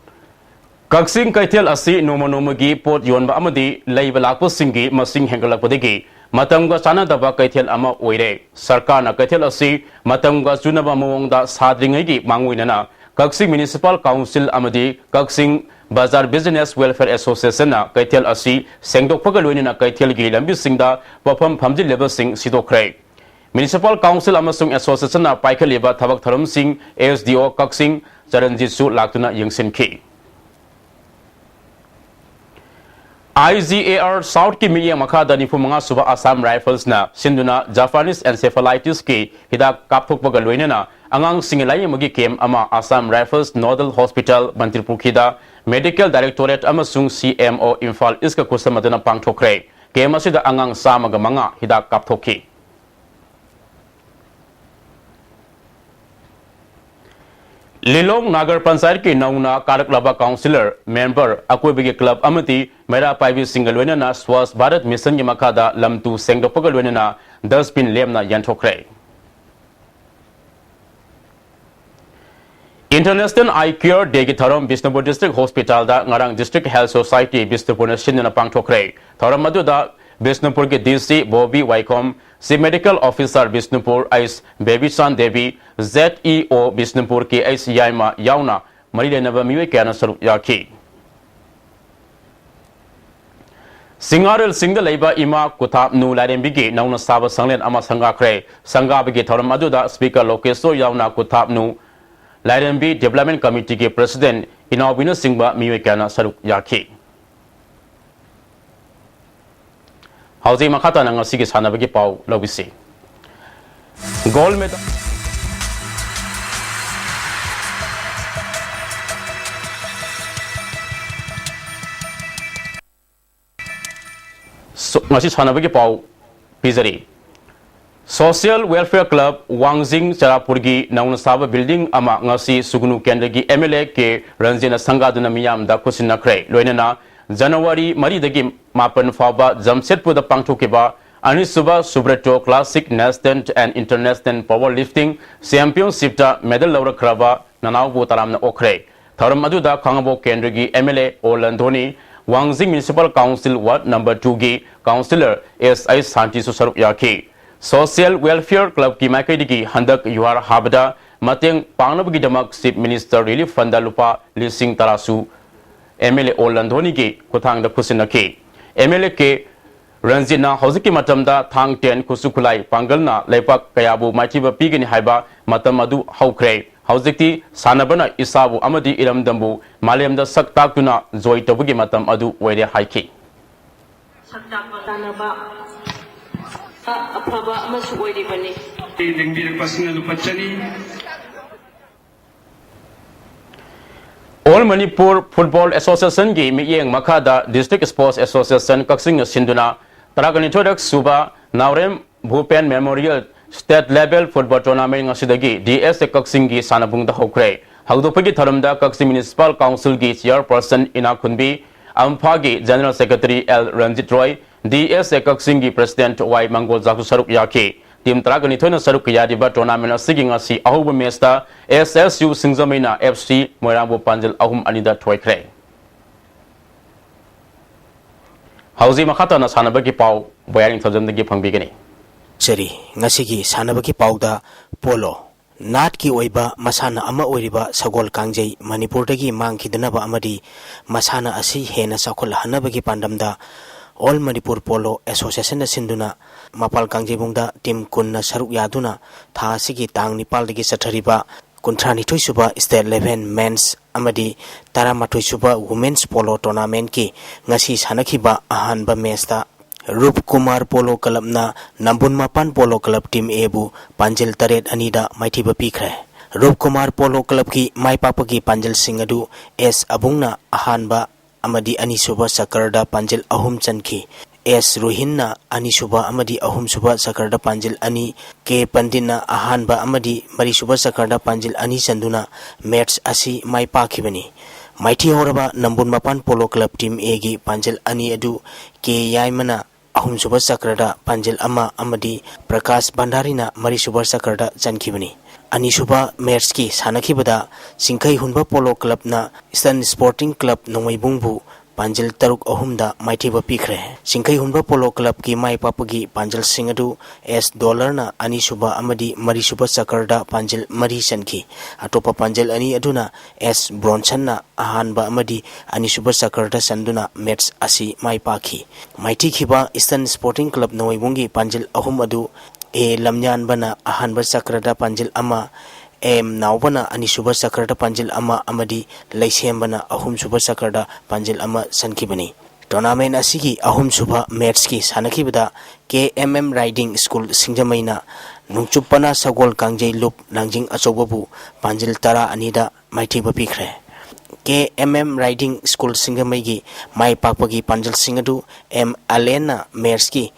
ꯀꯛꯆꯤꯡ ꯀꯩꯊꯦꯜ ꯑꯁꯤ ꯅꯣꯡꯃ ꯅꯣꯡꯃꯒꯤ ꯄꯣꯠ ꯌꯣꯟꯕ ꯑꯃꯗꯤ ꯂꯩꯕ ꯂꯥꯛꯄꯁꯤꯡꯒꯤ ꯃꯁꯤꯡ ꯍꯦꯟꯒꯠꯂꯛꯄꯗꯒꯤ ꯃꯇꯝꯒ ꯆꯥꯟꯅꯗꯕ ꯀꯩꯊꯦꯜ ꯑꯃ ꯑꯣꯏꯔꯦ꯫ ꯁꯔꯀꯥꯔꯅ ꯀꯩꯊꯦꯜ ꯑꯁꯤ ꯃꯇꯝꯒ ꯆꯨꯅꯕ ꯃꯑꯣꯡꯗ ꯁꯥꯗ꯭ꯔꯤꯉꯩꯒꯤ ꯃꯥꯡꯑꯣꯏꯅꯅ ꯀꯛꯆꯤꯡ Municipal Council ꯑꯃꯗꯤ ꯀꯛꯆꯤꯡ Bazar Business Welfare Associationꯅ ꯀꯩꯊꯦꯜ ꯑꯁꯤ ꯁꯦꯡꯗꯣꯛꯄꯒ ꯂꯣꯏꯅꯅ ꯀꯩꯊꯦꯜꯒꯤ ꯂꯝꯕꯤꯁꯤꯡꯗ ꯄꯣꯠꯐꯝ ꯐꯝꯖꯤꯜꯂꯤꯕꯁꯤꯡ ꯁꯤꯗꯣꯛꯈ꯭ꯔꯦ꯫ Municipal Council ꯑꯃꯁꯨꯡ Associationꯅ ꯄꯥꯏꯈꯠꯂꯤꯕ ꯊꯕꯛ ꯊꯧꯔꯝꯁꯤꯡ SDO ꯀꯛꯆꯤꯡ ꯆꯔꯟꯖꯤꯠꯁꯨ ꯂꯥꯛꯇꯨꯅ ꯌꯦꯡꯁꯤꯟꯈꯤ꯫ I G A R South ꯀꯤ ꯃꯤꯠꯌꯦꯡ ꯃꯈꯥꯗ ꯅꯤꯐꯨ ꯃꯉꯥ ꯁꯨꯕ Assam Rifles ꯅ ꯁꯤꯟꯗꯨꯅ Japanese encephalitis ꯀꯤ ꯍꯤꯗꯥꯛ ꯀꯥꯞꯊꯣꯛꯄꯒ ꯂꯣꯏꯅꯅ ꯑꯉꯥꯡꯁꯤꯡꯒꯤ ꯂꯥꯌꯦꯡꯕꯒꯤ camp ꯑꯃ Assam Rifles Nodal Hospital, ꯃꯟꯇ꯭ꯔꯤꯄꯨꯈ꯭ꯔꯤꯗ Medical Directorate ꯑꯃꯁꯨꯡ C M O Imphal ꯏꯁꯀ ꯈꯨꯠꯁꯝꯅꯗꯨꯅ ꯄꯥꯡꯊꯣꯛꯈ꯭ꯔꯦ꯫ Camp ꯑꯁꯤꯗ ꯑꯉꯥꯡ ꯆꯥꯝꯃꯒ ꯃꯉꯥ ꯍꯤꯗꯥꯛ ꯀꯥꯞꯊꯣꯛꯈꯤ꯫ ꯂꯤꯂꯣꯡ ꯅꯥꯒꯔ ꯄꯟꯆꯥꯌꯠꯀꯤ ꯅꯧꯅ ꯀꯥꯔꯛꯂꯕ councillor, member, ꯑꯀꯣꯏꯕꯒꯤ club ꯑꯃꯗꯤ ꯃꯩꯔꯥ ꯄꯥꯏꯕꯤꯁꯤꯡꯒ ꯂꯣꯏꯅꯅ Swachh Bharat Mission ꯒꯤ ꯃꯈꯥꯗ ꯂꯝ ꯇꯨ ꯁꯦꯡꯗꯣꯛꯄꯒ ꯂꯣꯏꯅꯅ dustbin ꯂꯦꯝꯅ ꯌꯦꯟꯊꯣꯛꯈ꯭ꯔꯦ꯫ International Eye Care Day ꯒꯤ ꯊꯧꯔꯝ ꯕꯤꯁꯅꯨꯄꯨꯔ District Hospital ꯗ ꯉꯔꯥꯡ District Health Society ꯕꯤꯁꯅꯨꯄꯨꯔꯅ ꯁꯤꯟꯗꯨꯅ ꯄꯥꯡꯊꯣꯛꯈ꯭ꯔꯦ꯫ ꯊꯧꯔꯝ ꯑꯗꯨꯗ ꯕꯤꯁꯅꯨꯄꯨꯔꯒꯤ D C ꯕꯣꯕꯤ ꯋꯥꯏꯈꯣꯝ, Chief Medical Officer Bishnupur H Bebichan Devi, Z E O Bishnupur K H ꯌꯥꯏꯃ ꯌꯥꯎꯅ ꯃꯔꯤ ꯂꯩꯅꯕ ꯃꯤꯑꯣꯏ ꯀꯌꯥꯅ ꯁꯔꯨꯛ ꯌꯥꯈꯤ꯫ ꯁꯤꯡꯉꯥꯔꯦꯜ ꯆꯤꯡꯗ ꯂꯩꯕ ꯏꯃꯥ ꯀꯨꯊꯥꯞꯅꯨ ꯂꯥꯏꯔꯦꯝꯕꯤꯒꯤ ꯅꯧꯅ ꯁꯥꯕ ꯁꯪꯂꯦꯟ ꯑꯃ ꯁꯪꯒꯥꯈ꯭ꯔꯦ꯫ ꯁꯪꯒꯥꯕꯒꯤ ꯊꯧꯔꯝ ꯑꯗꯨꯗ Speaker ꯂꯣꯀꯦꯁꯣꯔ ꯌꯥꯎꯅ ꯀꯨꯊꯥꯞꯅꯨ ꯂꯥꯏꯔꯦꯝꯕꯤ Development Committee ꯒꯤ President ꯏꯅꯥꯎꯕꯤꯅꯆꯤꯡꯕ ꯃꯤꯑꯣꯏ ꯀꯌꯥꯅ ꯁꯔꯨꯛ ꯌꯥꯈꯤ꯫ ꯍꯧꯖꯤꯛ ꯃꯈꯥ ꯇꯥꯅ ꯉꯁꯤꯒꯤ ꯁꯥꯟꯅꯕꯒꯤ ꯄꯥꯎ ꯂꯧꯕꯤꯁꯤ꯫ Gold medal꯫ ꯁꯣ-, ꯉꯁꯤ ꯁꯥꯟꯅꯕꯒꯤ ꯄꯥꯎ ꯄꯤꯖꯔꯤ꯫ Social Welfare Club ꯋꯥꯡꯖꯤꯡ ꯆꯔꯥꯄꯨꯔꯒꯤ ꯅꯧꯅ ꯁꯥꯕ building ꯑꯃ ꯉꯁꯤ ꯁꯨꯒꯅꯨ ꯀꯦꯟꯗ꯭ꯔꯒꯤ M L A ꯀꯦ ꯔꯟꯖꯤꯠꯅ ꯁꯪꯒꯥꯗꯨꯅ ꯃꯤꯌꯥꯝꯗ ꯈꯨꯠꯁꯤꯟꯅꯈ꯭ꯔꯦ꯫ ꯂꯣꯏꯅꯅ ꯖꯅꯋꯥꯔꯤ ꯃꯔꯤꯗꯒꯤ ꯃꯥꯄꯟ ꯐꯥꯎꯕ ꯖꯝꯁꯦꯗꯄꯨꯔꯗ ꯄꯥꯡꯊꯣꯛꯈꯤꯕ ꯑꯅꯤꯁꯨꯕ Subroto Classic National and International Power Lifting Championship ꯇ medal ꯂꯧꯔꯛꯈ꯭ꯔꯕ ꯅꯅꯥꯎꯕꯨ ꯇꯔꯥꯝꯅ ꯑꯣꯛꯈ꯭ꯔꯦ꯫ ꯊꯧꯔꯝ ꯑꯗꯨꯗ ꯈꯥꯉꯕꯣꯛ ꯀꯦꯟꯗ꯭ꯔꯒꯤ M L A ꯑꯣ ꯂꯟꯗꯣꯅꯤ, ꯋꯥꯡꯖꯤꯡ Municipal Council Ward number two ꯒꯤ Councillor ꯑꯦꯁ ꯑꯩꯆ ꯁꯥꯟꯇꯤꯁꯨ ꯁꯔꯨꯛ ꯌꯥꯈꯤ꯫ Social Welfare Club ꯀꯤ ꯃꯥꯏꯀꯩꯗꯒꯤ ꯍꯟꯗꯛ ꯌꯨꯍꯥꯔ ꯍꯥꯕꯗ ꯃꯇꯦꯡ ꯄꯥꯡꯅꯕꯒꯤꯗꯃꯛ Chief Minister Relief Fund ꯂꯨꯄꯥ ꯂꯤꯁꯤꯡ ꯇꯔꯥꯁꯨ M L A ꯑꯣ ꯂꯟꯗꯣꯅꯤꯒꯤ ꯈꯨꯠꯊꯥꯡꯗ ꯈꯨꯠꯁꯤꯟꯅꯈꯤ꯫ M L A ꯀꯦ ꯔꯟꯖꯤꯠꯅ ꯍꯧꯖꯤꯛꯀꯤ ꯃꯇꯝꯗ ꯊꯥꯡ ꯇꯦꯟ ꯈꯨꯠꯁꯨ ꯈꯨꯠꯂꯥꯏ ꯄꯥꯡꯒꯜꯅ ꯂꯩꯄꯥꯛ ꯀꯌꯥꯕꯨ ꯃꯥꯏꯊꯤꯕ ꯄꯤꯒꯅꯤ ꯍꯥꯏꯕ ꯃꯇꯝ ꯑꯗꯨ ꯍꯧꯈ꯭ꯔꯦ꯫ ꯍꯧꯖꯤꯛꯇꯤ ꯁꯥꯟꯅꯕꯅ ꯏꯁꯥꯕꯨ ꯑꯃꯗꯤ ꯏꯔꯝꯗꯝꯕꯨ ꯃꯥꯂꯦꯝꯗ ꯁꯛ ꯇꯥꯛꯇꯨꯅ ꯖꯣꯏ ꯇꯧꯕꯒꯤ ꯃꯇꯝ ꯑꯗꯨ ꯑꯣꯏꯔꯦ ꯍꯥꯏꯈꯤ꯫ ꯁꯛ ꯇꯥꯛꯄ ꯀꯥꯟꯅꯕ ꯑꯐꯕ ꯑꯃꯁꯨ ꯑꯣꯏꯔꯤꯕꯅꯤ꯫ ꯂꯦꯡꯕꯤꯔꯛꯄꯁꯤꯅ ꯂꯨꯄꯥ ꯆꯅꯤ꯫ All Manipur Football Associationꯒꯤ ꯃꯤꯠꯌꯦꯡ ꯃꯈꯥꯗ District Sports Association ꯀꯛꯆꯤꯡꯅ ꯁꯤꯟꯗꯨꯅ ꯇꯔꯥꯅꯤꯊꯣꯏꯔꯛ ꯁꯨꯕ ꯅꯥꯎꯔꯦꯝ ꯚꯨꯄꯦꯟ Memorial State Level Football Tournament ꯉꯁꯤꯗꯒꯤ D S A ꯀꯛꯆꯤꯡꯒꯤ ꯁꯥꯟꯅꯕꯨꯡꯗ ꯍꯧꯈ꯭ꯔꯦ꯫ ꯍꯧꯗꯣꯛꯄꯒꯤ ꯊꯧꯔꯝꯗ ꯀꯛꯆꯤꯡ Municipal Councilꯒꯤ Chairperson ꯏꯅꯥꯈꯨꯟꯕꯤ, ꯑꯝꯐꯥꯒꯤ General Secretary L Ranjit Roy, D S A ꯀꯛꯆꯤꯡꯒꯤ President ꯋꯥꯏ ꯃꯪꯒꯣꯜꯖꯥꯁꯨ ꯁꯔꯨꯛ ꯌꯥꯈꯤ꯫ Team ꯇꯔꯥꯅꯤꯊꯣꯏꯅ ꯁꯔꯨꯛ ꯌꯥꯔꯤꯕ tournamentꯁꯤꯒꯤ ꯉꯁꯤ ꯑꯍꯧꯕ matchꯇ S S U ꯁꯤꯡꯖꯃꯩꯅ F C ꯃꯣꯏꯔꯥꯡꯕꯨ ꯄꯥꯟꯖꯤꯜ ꯑꯍꯨꯝ ꯑꯅꯤꯗ ꯊꯣꯏꯈ꯭ꯔꯦ꯫ ꯍꯧꯖꯤꯛ ꯃꯈꯥ ꯇꯥꯅ ꯁꯥꯟꯅꯕꯒꯤ ꯄꯥꯎ ꯕꯣꯌꯥꯔ ꯅꯤꯡꯊꯧꯖꯝꯗꯒꯤ ꯐꯪꯕꯤꯒꯅꯤ꯫ ꯆꯔꯤ, ꯉꯁꯤꯒꯤ ꯁꯥꯟꯅꯕꯒꯤ ꯄꯥꯎꯗ ꯄꯣꯂꯣ꯫ ꯅꯥꯠꯀꯤ ꯑꯣꯏꯕ ꯃꯁꯥꯟꯅ ꯑꯃ ꯑꯣꯏꯔꯤꯕ ꯁꯒꯣꯜ ꯀꯥꯡꯖꯩ ꯃꯅꯤꯄꯨꯔꯗꯒꯤ ꯃꯥꯡꯈꯤꯗꯅꯕ ꯑꯃꯗꯤ ꯃꯁꯥꯟꯅ ꯑꯁꯤ ꯍꯦꯟꯅ ꯆꯥꯎꯈꯠꯍꯟꯅꯕꯒꯤ ꯄꯥꯟꯗꯝꯗ All Manipur Polo Associationꯅ ꯁꯤꯟꯗꯨꯅ ꯃꯄꯥꯜ ꯀꯥꯡꯖꯩꯕꯨꯡꯗ team ꯀꯨꯟꯅ ꯁꯔꯨꯛ ꯌꯥꯗꯨꯅ ꯊꯥ ꯑꯁꯤꯒꯤ ꯇꯥꯡ ꯅꯤꯄꯥꯜꯗꯒꯤ ꯆꯠꯊꯔꯤꯕ ꯀꯨꯟꯊ꯭ꯔꯥꯅꯤꯊꯣꯏ ꯁꯨꯕ State Level Men's ꯑꯃꯗꯤ ꯇꯔꯥꯃꯥꯊꯣꯏ ꯁꯨꯕ Women's Polo Tournamentꯀꯤ ꯉꯁꯤ ꯁꯥꯟꯅꯈꯤꯕ ꯑꯍꯥꯟꯕ matchꯇ ꯔꯨꯞꯀꯨꯃꯥꯔ Polo Clubꯅ ꯅꯝꯕꯨꯟ ꯃꯄꯥꯟ Polo Club Team Aꯕꯨ ꯄꯥꯟꯖꯤꯜ ꯇꯔꯦꯠ ꯑꯅꯤꯗ ꯃꯥꯏꯊꯤꯕ ꯄꯤꯈ꯭ꯔꯦ꯫ ꯔꯨꯞꯀꯨꯃꯥꯔ Polo Clubꯀꯤ ꯃꯥꯏ ꯄꯥꯛꯄꯒꯤ ꯄꯥꯟꯖꯤꯜꯁꯤꯡ ꯑꯗꯨ S ꯑꯕꯨꯡꯅ ꯑꯍꯥꯟꯕ ꯑꯃꯗꯤ ꯑꯅꯤꯁꯨꯕ ꯆꯀꯔꯗ ꯄꯥꯟꯖꯤꯜ ꯑꯍꯨꯝ ꯆꯟꯈꯤ꯫ S ꯔꯣꯍꯤꯟꯅ ꯑꯅꯤꯁꯨꯕ ꯑꯃꯗꯤ ꯑꯍꯨꯝꯁꯨꯕ ꯆꯀꯔꯗ ꯄꯥꯟꯖꯤꯜ ꯑꯅꯤ, K ꯄꯟꯗꯤꯠꯅ ꯑꯍꯥꯟꯕ ꯑꯃꯗꯤ ꯃꯔꯤꯁꯨꯕ ꯆꯀꯔꯗ ꯄꯥꯟꯖꯤꯜ ꯑꯅꯤ ꯆꯟꯗꯨꯅ match ꯑꯁꯤ ꯃꯥꯏ ꯄꯥꯛꯈꯤꯕꯅꯤ꯫ ꯃꯥꯏꯊꯤꯍꯧꯔꯕ ꯅꯝꯕꯨꯟ ꯃꯄꯥꯟ Polo Club Team Aꯒꯤ ꯄꯥꯟꯖꯤꯜ ꯑꯅꯤ ꯑꯗꯨ K ꯌꯥꯏꯃꯅ ꯑꯍꯨꯝꯁꯨꯕ ꯆꯀ꯭ꯔꯗ ꯄꯥꯟꯖꯤꯜ ꯑꯃ ꯑꯃꯗꯤ ꯄ꯭ꯔꯀꯥꯁ ꯚꯟꯗꯥꯔꯤꯅ ꯃꯔꯤꯁꯨꯕ ꯆꯀ꯭ꯔꯗ ꯆꯟꯈꯤꯕꯅꯤ꯫ ꯑꯅꯤꯁꯨꯕ matchꯀꯤ ꯁꯥꯟꯅꯈꯤꯕꯗ ꯆꯤꯡꯈꯩ ꯍꯨꯟꯕ Polo Clubꯅ Eastern Sporting Club ꯅꯣꯡꯃꯩꯕꯨꯡꯕꯨ ꯄꯥꯟꯖꯤꯜ ꯇꯔꯨꯛ ꯑꯍꯨꯝꯗ ꯃꯥꯏꯊꯤꯕ ꯄꯤꯈ꯭ꯔꯦ꯫ ꯆꯤꯡꯈꯩ ꯍꯨꯟꯕ Polo Clubꯀꯤ ꯃꯥꯏ ꯄꯥꯛꯄꯒꯤ ꯄꯥꯟꯖꯤꯜꯁꯤꯡ ꯑꯗꯨ S ꯗꯣꯂꯔꯅ ꯑꯅꯤꯁꯨꯕ ꯑꯃꯗꯤ ꯃꯔꯤꯁꯨꯕ ꯆꯀ꯭ꯔꯗ ꯄꯥꯟꯖꯤꯜ ꯃꯔꯤ ꯆꯟꯈꯤ꯫ ꯑꯇꯣꯞꯄ ꯄꯥꯟꯖꯤꯜ ꯑꯅꯤ ꯑꯗꯨꯅ S ꯕ꯭ꯔꯣꯟꯁꯟꯅ ꯑꯍꯥꯟꯕ ꯑꯃꯗꯤ ꯑꯅꯤꯁꯨꯕ ꯆꯀ꯭ꯔꯗ ꯆꯟꯗꯨꯅ match ꯑꯁꯤ ꯃꯥꯏ ꯄꯥꯛꯈꯤ꯫ ꯃꯥꯏꯊꯤꯈꯤꯕ Eastern Sporting Club ꯅꯣꯡꯃꯩꯕꯨꯡꯒꯤ ꯄꯥꯟꯖꯤꯜ ꯑꯍꯨꯝ ꯑꯗꯨ A ꯂꯝꯌꯥꯟꯕꯅ ꯑꯍꯥꯟꯕ ꯆꯀ꯭ꯔꯗ ꯄꯥꯟꯖꯤꯜ ꯑꯃ, M ꯅꯥꯎꯕꯅ ꯑꯅꯤꯁꯨꯕ ꯆꯀ꯭ꯔꯗ ꯄꯥꯟꯖꯤꯜ ꯑꯃ ꯑꯃꯗꯤ ꯂꯩꯁꯦꯝꯕꯅ ꯑꯍꯨꯝꯁꯨꯕ ꯆꯀ꯭ꯔꯗ ꯄꯥꯟꯖꯤꯜ ꯑꯃ ꯆꯟꯈꯤꯕꯅꯤ꯫ Tournament ꯑꯁꯤꯒꯤ ꯑꯍꯨꯝꯁꯨꯕ matchꯀꯤ ꯁꯥꯟꯅꯈꯤꯕꯗ K M M Riding School ꯁꯤꯡꯖꯃꯩꯅ ꯅꯣꯡꯆꯨꯞ ꯄꯅꯥ ꯁꯒꯣꯜ ꯀꯥꯡꯖꯩ ꯂꯨꯞ ꯂꯥꯡꯖꯤꯡ ꯑꯆꯧꯕꯕꯨ ꯄꯥꯟꯖꯤꯜ ꯇꯔꯥ ꯑꯅꯤꯗ ꯃꯥꯏꯊꯤꯕ ꯄꯤꯈ꯭ꯔꯦ꯫ K M M Riding School ꯁꯤꯡꯖꯃꯩꯒꯤ ꯃꯥꯏ ꯄꯥꯛꯄꯒꯤ ꯄꯥꯟꯖꯤꯜꯁꯤꯡ ꯑꯗꯨ M ꯑꯂꯦꯟꯅ matchꯀꯤ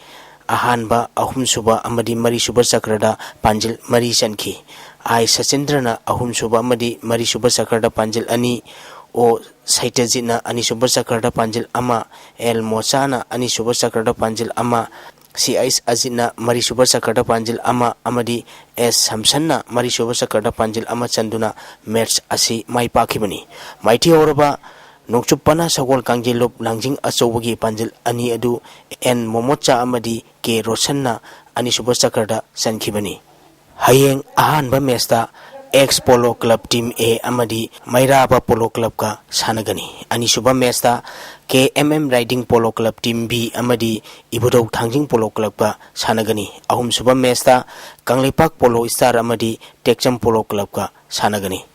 ꯑꯍꯥꯟꯕ, ꯑꯍꯨꯝꯁꯨꯕ ꯑꯃꯗꯤ ꯃꯔꯤꯁꯨꯕ ꯆꯀ꯭ꯔꯗ ꯄꯥꯟꯖꯤꯜ ꯃꯔꯤ ꯆꯟꯈꯤ꯫ I ꯁꯆꯤꯟꯗ꯭ꯔꯅ ꯑꯍꯨꯝꯁꯨꯕ ꯑꯃꯗꯤ ꯃꯔꯤꯁꯨꯕ ꯆꯀ꯭ꯔꯗ ꯄꯥꯟꯖꯤꯜ ꯑꯅꯤ, O ꯁꯩꯇꯖꯤꯠꯅ ꯑꯅꯤꯁꯨꯕ ꯆꯀ꯭ꯔꯗ ꯄꯥꯟꯖꯤꯜ ꯑꯃ, L ꯃꯣꯆꯥꯅ ꯑꯅꯤꯁꯨꯕ ꯆꯀ꯭ꯔꯗ ꯄꯥꯟꯖꯤꯜ ꯑꯃ, C H ꯑꯖꯤꯠꯅ ꯃꯔꯤꯁꯨꯕ ꯆꯀ꯭ꯔꯗ ꯄꯥꯟꯖꯤꯜ ꯑꯃ ꯑꯃꯗꯤ S ꯁꯝꯁꯟꯅ ꯃꯔꯤꯁꯨꯕ ꯆꯀ꯭ꯔꯗ ꯄꯥꯟꯖꯤꯜ ꯑꯃ ꯆꯟꯗꯨꯅ match ꯑꯁꯤ ꯃꯥꯏ ꯄꯥꯛꯈꯤꯕꯅꯤ꯫ ꯃꯥꯏꯊꯤꯍꯧꯔꯕ ꯅꯣꯡꯆꯨꯞ ꯄꯅꯥ ꯁꯒꯣꯜ ꯀꯥꯡꯖꯩꯂꯨꯞ ꯂꯥꯡꯖꯤꯡ ꯑꯆꯧꯕꯒꯤ ꯄꯥꯟꯖꯤꯜ ꯑꯅꯤ ꯑꯗꯨ N ꯃꯣꯃꯣꯆꯥ ꯑꯃꯗꯤ K ꯔꯣꯁꯟꯅ ꯑꯅꯤꯁꯨꯕ ꯆꯀ꯭ꯔꯗ ꯆꯟꯈꯤꯕꯅꯤ꯫ ꯍꯌꯦꯡ ꯑꯍꯥꯟꯕ matchꯇ X Polo Club Team A ꯑꯃꯗꯤ ꯃꯩꯔꯥꯕ Polo Clubꯀ ꯁꯥꯟꯅꯒꯅꯤ꯫ ꯑꯅꯤꯁꯨꯕ matchꯇ K M M Riding Polo Club Team B ꯑꯃꯗꯤ ꯏꯕꯨꯙꯧ ꯊꯥꯡꯖꯤꯡ Polo Clubꯀ ꯁꯥꯟꯅꯒꯅꯤ꯫ ꯑꯍꯨꯝꯁꯨꯕ matchꯇ ꯀꯪꯂꯩꯄꯥꯛ Polo Star ꯑꯃꯗꯤ ꯇꯦꯛꯆꯝ Polo Clubꯀ ꯁꯥꯟꯅꯒꯅꯤ꯫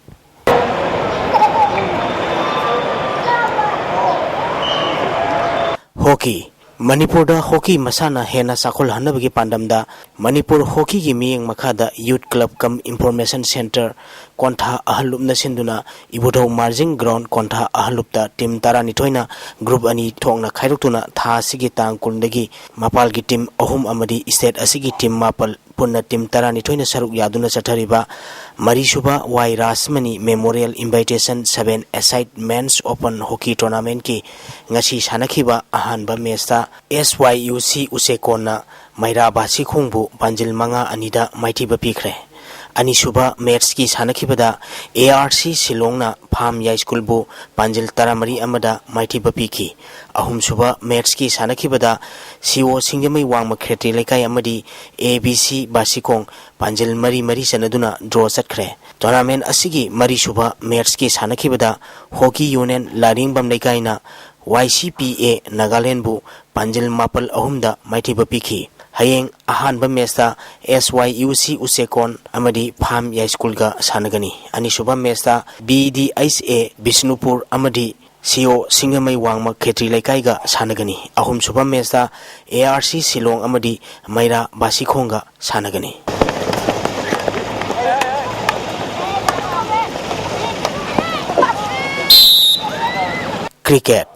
Hockey꯫ ꯃꯅꯤꯄꯨꯔꯗ hockey ꯃꯁꯥꯟꯅ ꯍꯦꯟꯅ ꯆꯥꯎꯈꯠꯍꯟꯅꯕꯒꯤ ꯄꯥꯟꯗꯝꯗ ꯃꯅꯤꯄꯨꯔ hockeyꯒꯤ ꯃꯤꯠꯌꯦꯡ ꯃꯈꯥꯗ Youth Club cum Information Centre ꯀꯣꯟꯊꯥ ꯑꯍꯜꯂꯨꯞꯅ ꯁꯤꯟꯗꯨꯅ ꯏꯕꯨꯙꯧ ꯃꯥꯔꯖꯤꯡ ground ꯀꯣꯟꯊꯥ ꯑꯍꯜꯂꯨꯞꯇ team ꯇꯔꯥꯅꯤꯊꯣꯏꯅ group ꯑꯅꯤ ꯊꯣꯛꯅ ꯈꯥꯏꯗꯣꯛꯇꯨꯅ ꯊꯥ ꯑꯁꯤꯒꯤ ꯇꯥꯡ ꯀꯨꯟꯗꯒꯤ ꯃꯄꯥꯜꯒꯤ team ꯑꯍꯨꯝ ꯑꯃꯗꯤ state ꯑꯁꯤꯒꯤ team ꯃꯥꯄꯜ ꯄꯨꯟꯅ team ꯇꯔꯥꯅꯤꯊꯣꯏꯅ ꯁꯔꯨꯛ ꯌꯥꯗꯨꯅ ꯆꯠꯊꯔꯤꯕ ꯃꯔꯤꯁꯨꯕ ꯋꯥꯏ Rajmani Memorial Invitation seven-a-side Men's Open Hockey Tournamentꯀꯤ ꯉꯁꯤ ꯁꯥꯟꯅꯈꯤꯕ ꯑꯍꯥꯟꯕ matchꯇ S Y U C ꯎꯆꯦꯀꯣꯟꯅ ꯃꯩꯔꯥ ꯕꯥꯁꯤꯈꯣꯡꯕꯨ ꯄꯥꯟꯖꯤꯜ ꯃꯉꯥ ꯑꯅꯤꯗ ꯃꯥꯏꯊꯤꯕ ꯄꯤꯈ꯭ꯔꯦ꯫ ꯑꯅꯤꯁꯨꯕ matchꯀꯤ ꯁꯥꯟꯅꯈꯤꯕꯗ A R C ꯁꯤꯂꯣꯡꯅ ꯐꯥꯝ ꯌꯥꯏꯁ꯭ꯀꯨꯜꯕꯨ ꯄꯥꯟꯖꯤꯜ ꯇꯔꯥꯃꯔꯤ ꯑꯃꯗ ꯃꯥꯏꯊꯤꯕ ꯄꯤꯈꯤ꯫ ꯑꯍꯨꯝꯁꯨꯕ matchꯀꯤ ꯁꯥꯟꯅꯈꯤꯕꯗ C O ꯁꯤꯡꯖꯃꯩ ꯋꯥꯡꯃ ꯈꯦꯇ꯭ꯔꯤ ꯂꯩꯀꯥꯏ ꯑꯃꯗꯤ A B C ꯕꯥꯁꯤꯈꯣꯡ ꯄꯥꯟꯖꯤꯜ ꯃꯔꯤ ꯃꯔꯤ ꯆꯟꯅꯗꯨꯅ draw ꯆꯠꯈ꯭ꯔꯦ꯫ Tournament ꯑꯁꯤꯒꯤ ꯃꯔꯤꯁꯨꯕ matchꯀꯤ ꯁꯥꯟꯅꯈꯤꯕꯗ Hockey Union ꯂꯥꯏꯔꯦꯝꯕꯝ ꯂꯩꯀꯥꯏꯅ Y C P A ꯅꯥꯒꯥꯂꯦꯟꯕꯨ ꯄꯥꯟꯖꯤꯜ ꯃꯥꯄꯜ ꯑꯍꯨꯝꯗ ꯃꯥꯏꯊꯤꯕ ꯄꯤꯈꯤ꯫ ꯍꯌꯦꯡ ꯑꯍꯥꯟꯕ matchꯇ S Y U C ꯎꯆꯦꯀꯣꯟ ꯑꯃꯗꯤ ꯐꯥꯝ ꯌꯥꯏꯁ꯭ꯀꯨꯜꯒ ꯁꯥꯟꯅꯒꯅꯤ꯫ ꯑꯅꯤꯁꯨꯕ matchꯇ B D H A Bishnupur ꯑꯃꯗꯤ ꯁꯤ ꯑꯣ ꯁꯤꯡꯖꯃꯩ ꯋꯥꯡꯃ ꯈꯦꯇ꯭ꯔꯤ ꯂꯩꯀꯥꯏꯒ ꯁꯥꯟꯅꯒꯅꯤ꯫ ꯑꯍꯨꯝꯁꯨꯕ ꯃꯦꯠꯁꯇ ꯑꯦ ꯑꯥꯔ ꯁꯤ ꯁꯤꯂꯣꯡ ꯑꯃꯗꯤ ꯃꯩꯔꯥ ꯕꯥꯁꯤꯈꯣꯡꯒ ꯁꯥꯟꯅꯒꯅꯤ꯫ ꯀ꯭ꯔꯤꯀꯦꯠ꯫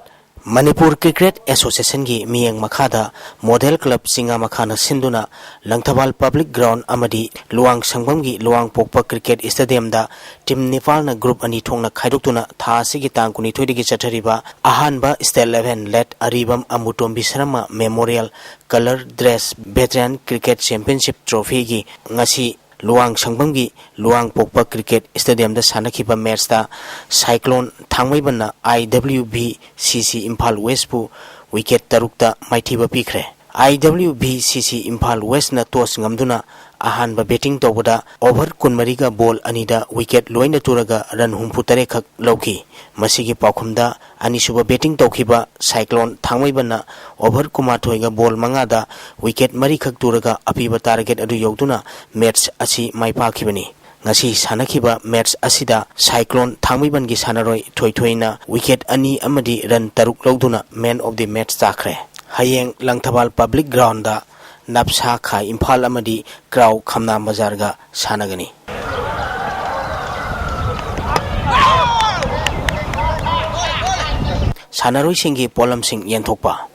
ꯃꯅꯤꯄꯨꯔ ꯀ꯭ꯔꯤꯀꯦꯠ ꯑꯦꯁꯣꯁꯤꯌꯦꯁꯟꯒꯤ ꯃꯤꯠꯌꯦꯡ ꯃꯈꯥꯗ ꯃꯣꯗꯦꯜ ꯀ꯭ꯂꯕ ꯆꯤꯡꯉꯥꯃꯈꯥꯅ ꯁꯤꯟꯗꯨꯅ ꯂꯪꯊꯕꯥꯜ ꯄꯕ꯭ꯂꯤꯛ ꯒ꯭ꯔꯥꯎꯟ ꯑꯃꯗꯤ ꯂꯨꯋꯥꯡꯁꯪꯕꯝꯒꯤ ꯂꯨꯋꯥꯡꯄꯣꯛꯄ ꯀ꯭ꯔꯤꯀꯦꯠ ꯁ꯭ꯇꯦꯗꯤꯌꯝꯗ ꯇꯤꯝ ꯅꯤꯄꯥꯜꯅ ꯒ꯭ꯔꯨꯞ ꯑꯅꯤ ꯊꯣꯛꯅ ꯈꯥꯏꯗꯣꯛꯇꯨꯅ ꯊꯥ ꯑꯁꯤꯒꯤ ꯇꯥꯡ ꯀꯨꯟꯅꯤꯊꯣꯏꯗꯒꯤ ꯆꯠꯊꯔꯤꯕ ꯑꯍꯥꯟꯕ ꯁ꯭ꯇꯦꯠ ꯂꯦꯚꯦꯜ ꯂꯦꯠ ꯑꯔꯤꯕꯝ Amutombi Sarma memorial colour dress veteran cricket championship ꯇ꯭ꯔꯣꯐꯤꯒꯤ ꯉꯁꯤ ꯂꯨꯋꯥꯡꯁꯪꯕꯝꯒꯤ ꯂꯨꯋꯥꯡꯄꯣꯛꯄ ꯀ꯭ꯔꯤꯀꯦꯠ ꯁ꯭ꯇꯦꯗꯤꯌꯝꯗ ꯁꯥꯟꯅꯈꯤꯕ ꯃꯦꯠꯁꯇ ꯁꯥꯏꯀ꯭ꯂꯣꯟ ꯊꯥꯡꯃꯩꯕꯟꯅ ꯑꯥꯏ ꯗꯕ꯭ꯂꯤꯌꯨ ꯕꯤ ꯁꯤ ꯁꯤ ꯏꯝꯐꯥꯜ ꯋꯦꯁꯄꯨ ꯋꯤꯀꯦꯠ ꯇꯔꯨꯛꯇ ꯃꯥꯏꯊꯤꯕ ꯄꯤꯈ꯭ꯔꯦ꯫ ꯑꯥꯏ ꯗꯕ꯭ꯂꯤꯌꯨ ꯕꯤ ꯁꯤ ꯁꯤ ꯏꯝꯐꯥꯜ ꯋꯦꯁꯅ ꯇꯣꯁ ꯉꯝꯗꯨꯅ ꯑꯍꯥꯟꯕ ꯕꯦꯇꯤꯡ ꯇꯧꯕꯗ ꯑꯣꯚꯔ ꯀꯨꯟꯃꯔꯤꯒ ꯕꯣꯜ ꯑꯅꯤꯗ ꯋꯤꯀꯦꯠ ꯂꯣꯏꯅ ꯇꯨꯔꯒ ꯔꯟ ꯍꯨꯝꯐꯨꯇꯔꯦꯠ ꯈꯛ ꯂꯧꯈꯤ꯫ ꯃꯁꯤꯒꯤ ꯄꯥꯎꯈꯨꯝꯗ ꯑꯅꯤꯁꯨꯕ ꯕꯦꯇꯤꯡ ꯇꯧꯈꯤꯕ ꯁꯥꯏꯀ꯭ꯂꯣꯟ ꯊꯥꯡꯃꯩꯕꯟꯅ ꯑꯣꯚꯔ ꯀꯨꯟꯃꯥꯊꯣꯏꯒ ꯕꯣꯜ ꯃꯉꯥꯗ ꯋꯤꯀꯦꯠ ꯃꯔꯤꯈꯛ ꯇꯨꯔꯒ ꯑꯄꯤꯕ ꯇꯥꯔꯒꯦꯠ ꯑꯗꯨ ꯌꯧꯗꯨꯅ ꯃꯦꯠꯁ ꯑꯁꯤ ꯃꯥꯏ ꯄꯥꯛꯈꯤꯕꯅꯤ꯫ ꯉꯁꯤ ꯁꯥꯟꯅꯈꯤꯕ ꯃꯦꯠꯁ ꯑꯁꯤꯗ ꯁꯥꯏꯀ꯭ꯂꯣꯟ ꯊꯥꯡꯃꯩꯕꯟꯒꯤ ꯁꯥꯟꯅꯔꯣꯏ ꯊꯣꯏꯊꯣꯏꯅ ꯋꯤꯀꯦꯠ ꯑꯅꯤ ꯑꯃꯗꯤ ꯔꯟ ꯇꯔꯨꯛ ꯂꯧꯗꯨꯅ ꯃꯦꯟ ꯑꯣꯐ ꯗꯤ ꯃꯦꯠꯁ ꯇꯥꯈ꯭ꯔꯦ꯫ ꯍꯌꯦꯡ ꯂꯪꯊꯕꯥꯜ ꯄꯕ꯭ꯂꯤꯛ ꯒ꯭ꯔꯥꯎꯟꯗ ꯅꯞꯁꯥ ꯈꯥ ꯏꯝꯐꯥꯜ ꯑꯃꯗꯤ ꯀ꯭ꯔꯥꯎ ꯈꯝꯅꯥꯝ ꯕꯖꯥꯔꯒ ꯁꯥꯟꯅꯒꯅꯤ꯫ ꯁꯥꯟꯅꯔꯣꯏꯁꯤꯡꯒꯤ ꯄꯣꯠꯂꯝꯁꯤꯡ ꯌꯦꯟꯊꯣꯛꯄ꯫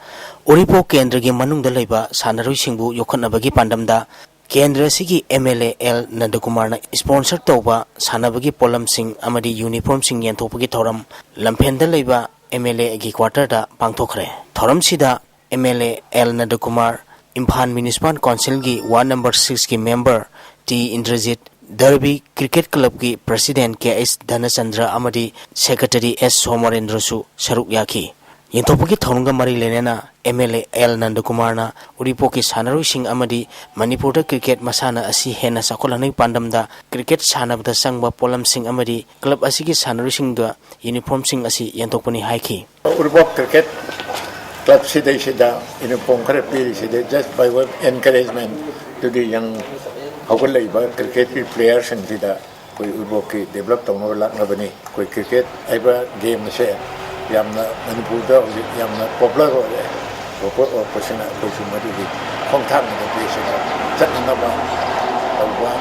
ꯎꯔꯤꯄꯣꯛ ꯀꯦꯟꯗ꯭ꯔꯒꯤ ꯃꯅꯨꯡꯗ ꯂꯩꯕ ꯁꯥꯟꯅꯔꯣꯏꯁꯤꯡꯕꯨ ꯌꯣꯛꯈꯠꯅꯕꯒꯤ ꯄꯥꯟꯗꯝꯗ ꯀꯦꯟꯗ꯭ꯔ ꯑꯁꯤꯒꯤ ꯑꯦꯝ ꯑꯦꯜ ꯑꯦ ꯑꯦꯜ ꯅꯟꯗꯀꯨꯃꯥꯔꯅ ꯏꯁꯄꯣꯟꯁꯔ ꯇꯧꯕ ꯁꯥꯟꯅꯕꯒꯤ ꯄꯣꯠꯂꯝꯁꯤꯡ ꯑꯃꯗꯤ ꯌꯨꯅꯤꯐꯣꯔꯝꯁꯤꯡ ꯌꯦꯟꯊꯣꯛꯄꯒꯤ ꯊꯧꯔꯝ ꯂꯝꯐꯦꯟꯗ ꯂꯩꯕ ꯑꯦꯝ ꯑꯦꯜ ꯑꯦꯒꯤ ꯀ꯭ꯋꯥꯇꯔꯗ ꯄꯥꯡꯊꯣꯛꯈ꯭ꯔꯦ꯫ ꯊꯧꯔꯝꯁꯤꯗ M L A L Nandakumar, Imphal municipal ꯀꯥꯎꯟꯁꯤꯜꯒꯤ ꯋꯥꯔꯗ ꯅꯝꯕꯔ ꯁꯤꯛꯁꯀꯤ member T Indrajit, Derby cricket ꯀ꯭ꯂꯕꯀꯤ ꯄ꯭ꯔꯁꯤꯗꯦꯟꯠ ꯀꯦ ꯑꯩꯆ ꯙꯅꯆꯟꯗ꯭ꯔ ꯑꯃꯗꯤ ꯁꯦꯀ꯭ꯔꯦꯇꯔꯤ ꯑꯦꯁ ꯁꯣꯃꯣꯔꯦꯟꯗ꯭ꯔꯁꯨ ꯁꯔꯨꯛ ꯌꯥꯈꯤ꯫ ꯌꯦꯟꯊꯣꯛꯄꯒꯤ ꯊꯧꯔꯝꯒ ꯃꯔꯤ ꯂꯩꯅꯅ ꯑꯦꯝ ꯑꯦꯜ ꯑꯦ ꯑꯦꯜ ꯅꯟꯗꯀꯨꯃꯥꯔꯅ ꯎꯔꯤꯄꯣꯛꯀꯤ ꯁꯥꯟꯅꯔꯣꯏꯁꯤꯡ ꯑꯃꯗꯤ ꯃꯅꯤꯄꯨꯔꯗ ꯀ꯭ꯔꯤꯀꯦꯠ ꯃꯁꯥꯟꯅ ꯑꯁꯤ ꯍꯦꯟꯅ ꯆꯥꯎꯈꯠꯍꯟꯕꯒꯤ ꯄꯥꯟꯗꯝꯗ ꯀ꯭ꯔꯤꯀꯦꯠ ꯁꯥꯟꯅꯕꯗ ꯆꯪꯕ ꯄꯣꯠꯂꯝꯁꯤꯡ ꯑꯃꯗꯤ ꯀ꯭ꯂꯕ ꯑꯁꯤꯒꯤ ꯁꯥꯟꯅꯔꯣꯏꯁꯤꯡꯗ ꯌꯨꯅꯤꯐꯣꯔꯝꯁꯤꯡ ꯑꯁꯤ ꯌꯦꯟꯊꯣꯛꯄꯅꯤ ꯍꯥꯏꯈꯤ꯫ ꯎꯔꯤꯄꯣꯛ ꯀ꯭ꯔꯤꯀꯦꯠ ꯀ꯭ꯂꯕꯁꯤꯗꯩꯁꯤꯗ ꯌꯨꯅꯤꯐꯣꯔꯝ ꯈꯔ ꯄꯤꯔꯤꯁꯤꯗꯤ just by way of encouragement to the young ꯍꯧꯒꯠꯂꯛꯏꯕ ꯀ꯭ꯔꯤꯀꯦꯠꯀꯤ ꯄ꯭ꯂꯦꯌꯔꯁꯤꯡꯁꯤꯗ ꯑꯩꯈꯣꯏ ꯎꯔꯤꯄꯣꯛꯀꯤ ꯗꯦꯕꯂꯞ ꯇꯧꯅꯕ ꯂꯥꯛꯅꯕꯅꯤ꯫ ꯑꯩꯈꯣꯏ ꯀ꯭ꯔꯤꯀꯦꯠ ꯍꯥꯏꯕ ꯒꯦꯝ ꯑꯁꯦ ꯌꯥꯝꯅ ꯃꯅꯤꯄꯨꯔꯗ ꯍꯧꯖꯤꯛ ꯌꯥꯝꯅ ꯄꯣꯄꯨꯂꯔ ꯑꯣꯏꯔꯦ꯫ ꯄꯣꯄꯨꯂꯔ ꯑꯣꯏꯔꯛꯄꯁꯤꯅ ꯑꯩꯈꯣꯏꯁꯨ ꯃꯗꯨꯒꯤ ꯈꯣꯡꯊꯥꯡ ꯑꯗꯨ ꯄꯤꯁꯤꯗ ꯆꯠꯅꯅꯕ ꯇꯧꯕ,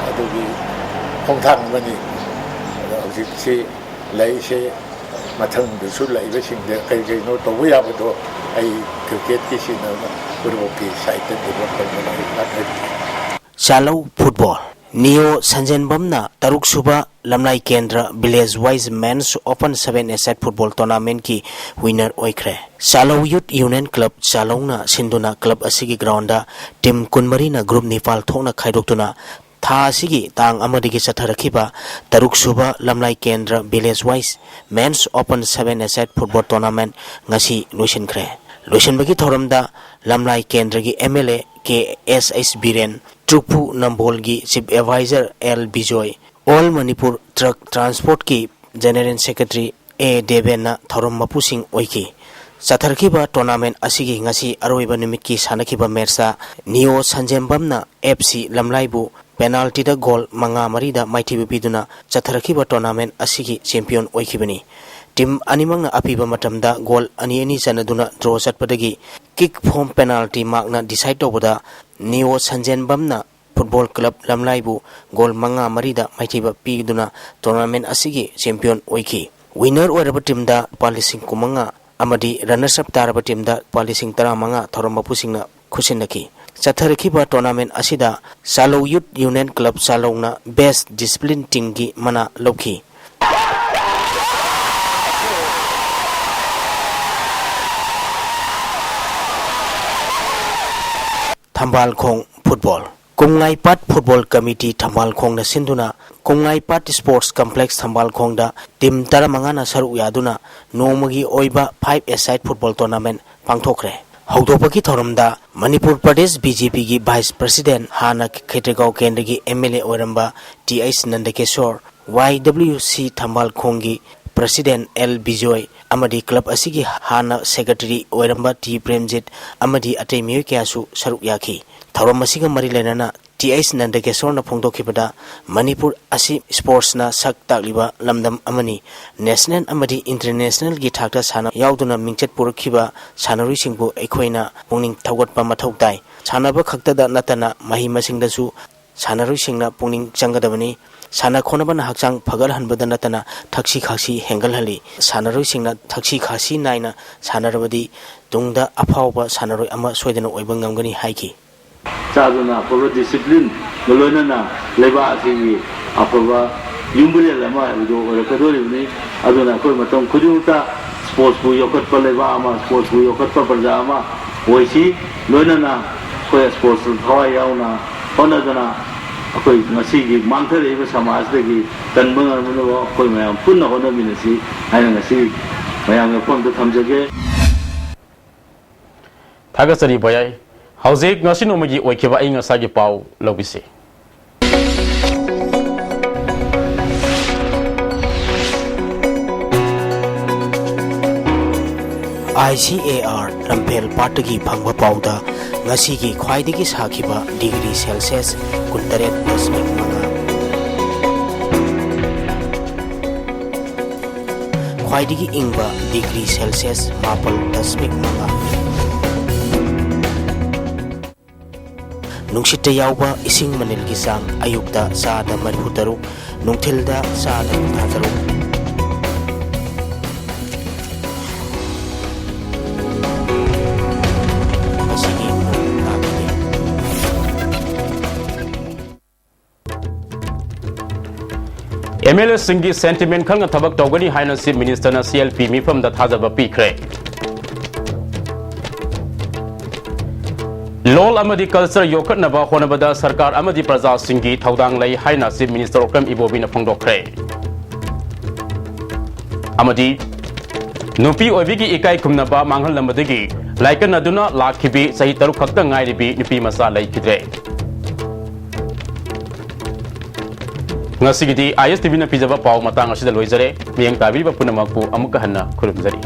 ꯑꯗꯨꯒꯤ ꯈꯣꯡꯊꯥꯡ ꯑꯃꯅꯤ꯫ ꯑꯗꯣ ꯍꯧꯖꯤꯛꯁꯤ ꯂꯩꯔꯤꯁꯦ, ꯃꯊꯪꯗꯁꯨ ꯂꯩꯕꯁꯤꯡꯗ ꯀꯔꯤ ꯀꯔꯤꯅꯣ ꯇꯧꯕ ꯌꯥꯕꯗꯣ ꯑꯩ ꯀ꯭ꯔꯤꯀꯦꯠꯀꯤ ꯁꯤꯟꯅꯕ ꯐꯨꯠꯕꯣꯜꯒꯤ ꯁꯥꯏꯠꯇ ꯗꯤꯕꯦꯂꯞ ꯇꯧꯅꯕ ꯑꯩ ꯂꯥꯛꯀꯅꯤ꯫ ꯆꯥꯂꯧ ꯐꯨꯠꯕꯣꯜ꯫ ꯅꯤꯌꯣ ꯁꯟꯖꯦꯟꯕꯝꯅ ꯇꯔꯨꯛ ꯁꯨꯕ ꯂꯝꯂꯥꯏ ꯀꯦꯟꯗ꯭ꯔ village wise men's open seven a side football ꯇꯣꯔꯅꯥꯃꯦꯟꯠꯀꯤ winner ꯑꯣꯏꯈ꯭ꯔꯦ꯫ ꯆꯥꯂꯧ ꯌꯨꯠ ꯌꯨꯅꯤꯌꯟ ꯀ꯭ꯂꯕ ꯆꯥꯂꯧꯅ ꯁꯤꯟꯗꯨꯅ ꯀ꯭ꯂꯕ ꯑꯁꯤꯒꯤ ꯒ꯭ꯔꯥꯎꯟꯗ ꯇꯤꯝ ꯀꯨꯟꯃꯔꯤꯅ ꯒ꯭ꯔꯨꯞ ꯅꯤꯄꯥꯜ ꯊꯣꯛꯅ ꯈꯥꯏꯗꯣꯛꯇꯨꯅ ꯊꯥ ꯑꯁꯤꯒꯤ ꯇꯥꯡ ꯑꯃꯗꯒꯤ ꯆꯠꯊꯔꯛꯈꯤꯕ ꯇꯔꯨꯛ ꯁꯨꯕ ꯂꯝꯂꯥꯏ ꯀꯦꯟꯗ꯭ꯔ village wise men's open seven a side football tournament ꯉꯁꯤ ꯂꯣꯏꯁꯤꯟꯈ꯭ꯔꯦ꯫ ꯂꯣꯏꯁꯤꯟꯕꯒꯤ ꯊꯧꯔꯝꯗ ꯂꯝꯂꯥꯏ ꯀꯦꯟꯗ꯭ꯔꯒꯤ M L A K S H Biren, ꯇ꯭ꯔꯨꯛꯐꯨ ꯅꯝꯕꯣꯜꯒꯤ chief adviser L Bijoy, all Manipur truck ꯇ꯭ꯔꯥꯟꯁꯄꯣꯔꯠꯀꯤ ꯖꯦꯅꯦꯔꯦꯜ ꯁꯦꯀ꯭ꯔꯦꯇꯔꯤ ꯑꯦ ꯗꯦꯕꯦꯟꯅ ꯊꯧꯔꯝ ꯃꯄꯨꯁꯤꯡ ꯑꯣꯏꯈꯤ꯫ ꯆꯠꯊꯔꯛꯈꯤꯕ ꯇꯣꯔꯅꯥꯃꯦꯟꯠ ꯑꯁꯤꯒꯤ ꯉꯁꯤ ꯑꯔꯣꯏꯕ ꯅꯨꯃꯤꯠꯀꯤ ꯁꯥꯟꯅꯈꯤꯕ ꯃꯦꯠꯁꯇ ꯅꯤꯌꯣ ꯁꯟꯖꯦꯝꯕꯝꯅ ꯑꯦꯐ ꯁꯤ ꯂꯝꯂꯥꯏꯕꯨ ꯄꯦꯅꯥꯜꯇꯤꯗ ꯒꯣꯜ ꯃꯉꯥ ꯃꯔꯤꯗ ꯃꯥꯏꯊꯤꯕ ꯄꯤꯗꯨꯅ ꯆꯠꯊꯔꯛꯈꯤꯕ ꯇꯣꯔꯅꯥꯃꯦꯟꯠ ꯑꯁꯤꯒꯤ ꯆꯦꯝꯄꯤꯌꯟ ꯑꯣꯏꯈꯤꯕꯅꯤ꯫ ꯇꯤꯝ ꯑꯅꯤꯃꯛꯅ ꯑꯄꯤꯕ ꯃꯇꯝꯗ ꯒꯣꯜ ꯑꯅꯤ ꯑꯅꯤ ꯆꯟꯅꯗꯨꯅ ꯗ꯭ꯔꯣ ꯆꯠꯄꯗꯒꯤ ꯀꯤꯛ ꯐ꯭ꯔꯣꯝ ꯄꯦꯅꯥꯜꯇꯤ ꯃꯥꯔꯛꯅ ꯗꯤꯁꯥꯏꯠ ꯇꯧꯕꯗ ꯅꯤꯌꯣ ꯁꯟꯖꯦꯟꯕꯝꯅ ꯐꯨꯠꯕꯣꯜ ꯀ꯭ꯂꯕ ꯂꯝꯂꯥꯏꯕꯨ ꯒꯣꯜ ꯃꯉꯥ ꯃꯔꯤꯗ ꯃꯥꯏꯊꯤꯕ ꯄꯤꯗꯨꯅ ꯇꯣꯔꯅꯥꯃꯦꯟꯠ ꯑꯁꯤꯒꯤ ꯆꯦꯝꯄꯤꯌꯟ ꯑꯣꯏꯈꯤ꯫ ꯋꯤꯟꯅꯔ ꯑꯣꯏꯔꯕ ꯇꯤꯝꯗ ꯂꯨꯄꯥ ꯂꯤꯁꯤꯡ ꯀꯨꯟꯃꯉꯥ ꯑꯃꯗꯤ ꯔꯟꯅꯔꯁ ꯑꯞ ꯇꯥꯔꯕ ꯇꯤꯝꯗ ꯂꯨꯄꯥ ꯂꯤꯁꯤꯡ ꯇꯔꯥꯃꯉꯥ ꯊꯧꯔꯝ ꯃꯄꯨꯁꯤꯡꯅ ꯈꯨꯠꯁꯤꯟꯅꯈꯤ꯫ ꯆꯠꯊꯔꯛꯈꯤꯕ ꯇꯣꯔꯅꯥꯃꯦꯟꯠ ꯑꯁꯤꯗ ꯆꯥꯂꯧ ꯌꯨꯠ ꯌꯨꯅꯤꯌꯟ ꯀ꯭ꯂꯕ ꯆꯥꯂꯧꯅ ꯕꯦꯁ ꯗꯤꯁꯤꯄ꯭ꯂꯤꯟ ꯇꯤꯝꯒꯤ ꯃꯅꯥ ꯂꯧꯈꯤ꯫ ꯊꯝꯕꯥꯜꯈꯣꯡ ꯐꯨꯠꯕꯣꯜ꯫ ꯀꯨꯝꯉꯥꯏꯄꯥꯠ ꯐꯨꯠꯕꯣꯜ ꯀꯃꯤꯇꯤ ꯊꯝꯕꯥꯜꯈꯣꯡꯅ ꯁꯤꯟꯗꯨꯅ ꯀꯨꯝꯉꯥꯏꯄꯥꯠ ꯁ꯭ꯄꯣꯔꯠꯁ ꯀꯝꯄ꯭ꯂꯦꯛꯁ ꯊꯝꯕꯥꯜꯈꯣꯡꯗ ꯇꯤꯝ ꯇꯔꯥꯃꯉꯥꯅ ꯁꯔꯨꯛ ꯌꯥꯗꯨꯅ ꯅꯣꯡꯃꯒꯤ ꯑꯣꯏꯕ ꯐꯥꯏꯚ ꯑꯦ ꯁꯥꯏꯠ ꯐꯨꯠꯕꯣꯜ ꯇꯣꯔꯅꯥꯃꯦꯟꯠ ꯄꯥꯡꯊꯣꯛꯈ꯭ꯔꯦ꯫ ꯍꯧꯗꯣꯛꯄꯒꯤ ꯊꯧꯔꯝꯗ ꯃꯅꯤꯄꯨꯔ ꯄ꯭ꯔꯗꯦꯁ ꯕꯤ ꯖꯦ ꯄꯤꯒꯤ ꯚꯥꯏꯁ ꯄ꯭ꯔꯁꯤꯗꯦꯟꯠ, ꯍꯥꯟꯅ ꯈꯦꯇ꯭ꯔꯤꯒꯥꯎ ꯀꯦꯟꯗ꯭ꯔꯒꯤ ꯑꯦꯝ ꯑꯦꯜ ꯑꯦ ꯑꯣꯏꯔꯝꯕ ꯇꯤ ꯑꯩꯆ ꯅꯟꯗꯀꯦꯁꯣꯔ, ꯋꯥꯏ ꯗꯕ꯭ꯂꯤꯎ ꯁꯤ ꯊꯝꯕꯥꯜꯈꯣꯡꯒꯤ ꯄ꯭ꯔꯁꯤꯗꯦꯟꯠ ꯑꯦꯜ ꯕꯤꯖꯣꯏ ꯑꯃꯗꯤ ꯀ꯭ꯂꯕ ꯑꯁꯤꯒꯤ ꯍꯥꯟꯅ ꯁꯦꯀ꯭ꯔꯦꯇꯔꯤ ꯑꯣꯏꯔꯝꯕ ꯇꯤ ꯄ꯭ꯔꯦꯝꯖꯤꯠ ꯑꯃꯗꯤ ꯑꯇꯩ ꯃꯤꯑꯣꯏ ꯀꯌꯥꯁꯨ ꯁꯔꯨꯛ ꯌꯥꯈꯤ꯫ ꯊꯧꯔꯝ ꯑꯁꯤꯒ ꯃꯔꯤ ꯂꯩꯅꯅ ꯇꯤ ꯑꯩꯆ ꯅꯟꯗꯀꯦꯁꯣꯔꯅ ꯐꯣꯡꯗꯣꯛꯈꯤꯕꯗ, ꯃꯅꯤꯄꯨꯔ ꯑꯁꯤ ꯁ꯭ꯄꯣꯔꯠꯁꯅ ꯁꯛ ꯇꯥꯛꯂꯤꯕ ꯂꯝꯗꯝ ꯑꯃꯅꯤ꯫ ꯅꯦꯁꯅꯦꯜ ꯑꯃꯗꯤ ꯏꯟꯇꯔꯅꯦꯁꯅꯦꯜꯒꯤ ꯊꯥꯛꯇ ꯁꯥꯟꯅ ꯌꯥꯎꯗꯨꯅ ꯃꯤꯡꯆꯠ ꯄꯨꯔꯛꯈꯤꯕ ꯁꯥꯟꯅꯔꯣꯏꯁꯤꯡꯕꯨ ꯑꯩꯈꯣꯏꯅ ꯄꯨꯛꯅꯤꯡ ꯊꯧꯒꯠꯄ ꯃꯊꯧ ꯇꯥꯏ꯫ ꯁꯥꯟꯅꯕ ꯈꯛꯇꯗ ꯅꯠꯇꯅ ꯃꯍꯩ ꯃꯁꯤꯡꯗꯁꯨ ꯁꯥꯟꯅꯔꯣꯏꯁꯤꯡꯅ ꯄꯨꯛꯅꯤꯡ ꯆꯪꯒꯗꯕꯅꯤ꯫ ꯁꯥꯟꯅ ꯈꯣꯠꯅꯕꯅ ꯍꯛꯆꯥꯡ ꯐꯒꯠꯍꯟꯕꯗ ꯅꯠꯇꯅ ꯊꯛꯁꯤ ꯈꯥꯁꯤ ꯍꯦꯟꯒꯠꯍꯜꯂꯤ꯫ ꯁꯥꯟꯅꯔꯣꯏꯁꯤꯡꯅ ꯊꯛꯁꯤ ꯈꯥꯁꯤ ꯅꯥꯏꯅ ꯁꯥꯟꯅꯔꯕꯗꯤ ꯇꯨꯡꯗ ꯑꯐꯥꯎꯕ ꯁꯥꯟꯅꯔꯣꯏ ꯑꯃ ꯁꯣꯏꯗꯅ ꯑꯣꯏꯕ ꯉꯝꯒꯅꯤ ꯍꯥꯏꯈꯤ꯫ ꯆꯥꯗꯨꯅ ꯑꯐꯕ ꯗꯤꯁꯤꯄ꯭ꯂꯤꯟꯒ ꯂꯣꯏꯅꯅ ꯂꯩꯕꯥꯛ ꯑꯁꯤꯒꯤ ꯑꯐꯕ ꯌꯨꯝꯕꯤꯔꯦꯜ ꯑꯃ ꯍꯥꯏꯕꯗꯨ ꯑꯣꯏꯔꯛꯀꯗꯧꯔꯤꯕꯅꯤ꯫ ꯑꯗꯨꯅ ꯑꯩꯈꯣꯏ ꯃꯇꯝ ꯈꯨꯗꯤꯡꯃꯛꯇ ꯁ꯭ꯄꯣꯔꯠꯁꯄꯨ ꯌꯣꯛꯈꯠꯄ ꯂꯩꯕꯥꯛ ꯑꯃ, ꯁ꯭ꯄꯣꯔꯠꯁꯄꯨ ꯌꯣꯛꯈꯠꯄ ꯄ꯭ꯔꯖꯥ ꯑꯃ ꯑꯣꯏꯁꯤ꯫ ꯂꯣꯏꯅꯅ ꯑꯩꯈꯣꯏ ꯁ꯭ꯄꯣꯔꯠꯁꯇ ꯊꯋꯥꯏ ꯌꯥꯎꯅ ꯍꯣꯠꯅꯗꯅ ꯑꯩꯈꯣꯏ ꯉꯁꯤꯒꯤ ꯃꯥꯡꯊꯔꯛꯏꯕ ꯁꯃꯥꯖꯇꯒꯤ ꯀꯟꯕ ꯉꯝꯅꯕ ꯑꯩꯈꯣꯏ ꯃꯌꯥꯝ ꯄꯨꯟꯅ ꯍꯣꯠꯅꯃꯤꯟꯅꯁꯤ ꯍꯥꯏꯅ ꯉꯁꯤ ꯃꯌꯥꯝꯒꯤ ꯃꯐꯝꯗ ꯊꯝꯖꯒꯦ꯫ ꯊꯥꯒꯠꯆꯔꯤ ꯚꯌꯥꯏ꯫ ꯍꯧꯖꯤꯛ ꯉꯁꯤ ꯅꯣꯡꯃꯒꯤ ꯑꯣꯏꯈꯤꯕ ꯑꯏꯪ ꯑꯁꯥꯒꯤ ꯄꯥꯎ ꯂꯧꯕꯤꯁꯤ꯫ ꯑꯥꯏ ꯁꯤ ꯑꯦ ꯑꯥꯔ ꯂꯝꯐꯦꯜ ꯄꯥꯠꯇꯒꯤ ꯐꯪꯕ ꯄꯥꯎꯗ, ꯉꯁꯤꯒꯤ ꯈ꯭ꯋꯥꯏꯗꯒꯤ ꯁꯥꯈꯤꯕ ꯗꯤꯒ꯭ꯔꯤ ꯁꯦꯜꯁꯤꯌꯁ ꯀꯨꯟꯇꯔꯦꯠ ꯗꯁꯃꯤꯛ ꯃꯉꯥ꯫ ꯈ꯭ꯋꯥꯏꯗꯒꯤ ꯏꯪꯕ ꯗꯤꯒ꯭ꯔꯤ ꯁꯦꯜꯁꯤꯌꯁ ꯃꯥꯄꯜ ꯗꯁꯃꯤꯛ ꯃꯉꯥ꯫ ꯅꯨꯡꯁꯤꯠꯇ ꯌꯥꯎꯕ ꯏꯁꯤꯡ ꯃꯅꯤꯜꯒꯤ ꯆꯥꯡ ꯑꯌꯨꯛꯇ ꯆꯥꯗ ꯃꯔꯤꯐꯨ ꯇꯔꯨꯛ, ꯅꯨꯡꯊꯤꯜꯗ ꯆꯥꯗ ꯀꯨꯟꯊ꯭ꯔꯥ ꯇꯔꯨꯛ꯫ ꯉꯁꯤꯒꯤ ꯅꯣꯡ ꯇꯥꯕꯤꯔꯦ꯫ ꯑꯦꯝ ꯑꯦꯜ ꯑꯦꯁꯤꯡꯒꯤ ꯁꯦꯟꯇꯤꯃꯦꯟ ꯈꯪꯅ ꯊꯕꯛ ꯇꯧꯒꯅꯤ ꯍꯥꯏꯅ ꯆꯤꯐ ꯃꯤꯅꯤꯁꯇꯔꯅ ꯁꯤ ꯑꯦꯜ ꯄꯤ ꯃꯤꯐꯝꯗ ꯊꯥꯖꯕ ꯄꯤꯈ꯭ꯔꯦ꯫ ꯂꯣꯜ ꯑꯃꯗꯤ ꯀꯜꯆꯔ ꯌꯣꯛꯈꯠꯅꯕ ꯍꯣꯠꯅꯕꯗ ꯁꯔꯀꯥꯔ ꯑꯃꯗꯤ ꯄ꯭ꯔꯖꯥꯁꯤꯡꯒꯤ ꯊꯧꯗꯥꯡ ꯂꯩ ꯍꯥꯏꯅ ꯆꯤꯐ ꯃꯤꯅꯤꯁꯇꯔ ꯑꯣꯀ꯭ꯔꯝ ꯏꯕꯣꯕꯤꯅ ꯐꯣꯡꯗꯣꯛꯈ꯭ꯔꯦ꯫ ꯑꯃꯗꯤ ꯅꯨꯄꯤ ꯑꯣꯏꯕꯤꯒꯤ ꯏꯀꯥꯏ ꯈꯨꯝꯅꯕ ꯃꯥꯡꯍꯜꯂꯝꯕꯗꯒꯤ ꯂꯥꯏꯀꯠꯅꯗꯨꯅ ꯂꯥꯛꯈꯤꯕꯤ ꯆꯍꯤ ꯇꯔꯨꯛ ꯈꯛꯇ ꯉꯥꯏꯔꯤꯕꯤ ꯅꯨꯄꯤ ꯃꯆꯥ ꯂꯩꯈꯤꯗ꯭ꯔꯦ꯫ ꯉꯁꯤꯒꯤꯗꯤ ꯑꯥꯏ ꯑꯦꯁ ꯇꯤ ꯚꯤꯅ ꯄꯤꯖꯕ ꯄꯥꯎ ꯃꯇꯥꯡ ꯑꯁꯤꯗ ꯂꯣꯏꯖꯔꯦ꯫ ꯃꯤꯠꯌꯦꯡ ꯇꯥꯕꯤꯔꯤꯕ ꯄꯨꯝꯅꯃꯛꯄꯨ ꯑꯃꯨꯛꯀ ꯍꯟꯅ ꯈꯨꯔꯨꯝꯖꯔꯤ꯫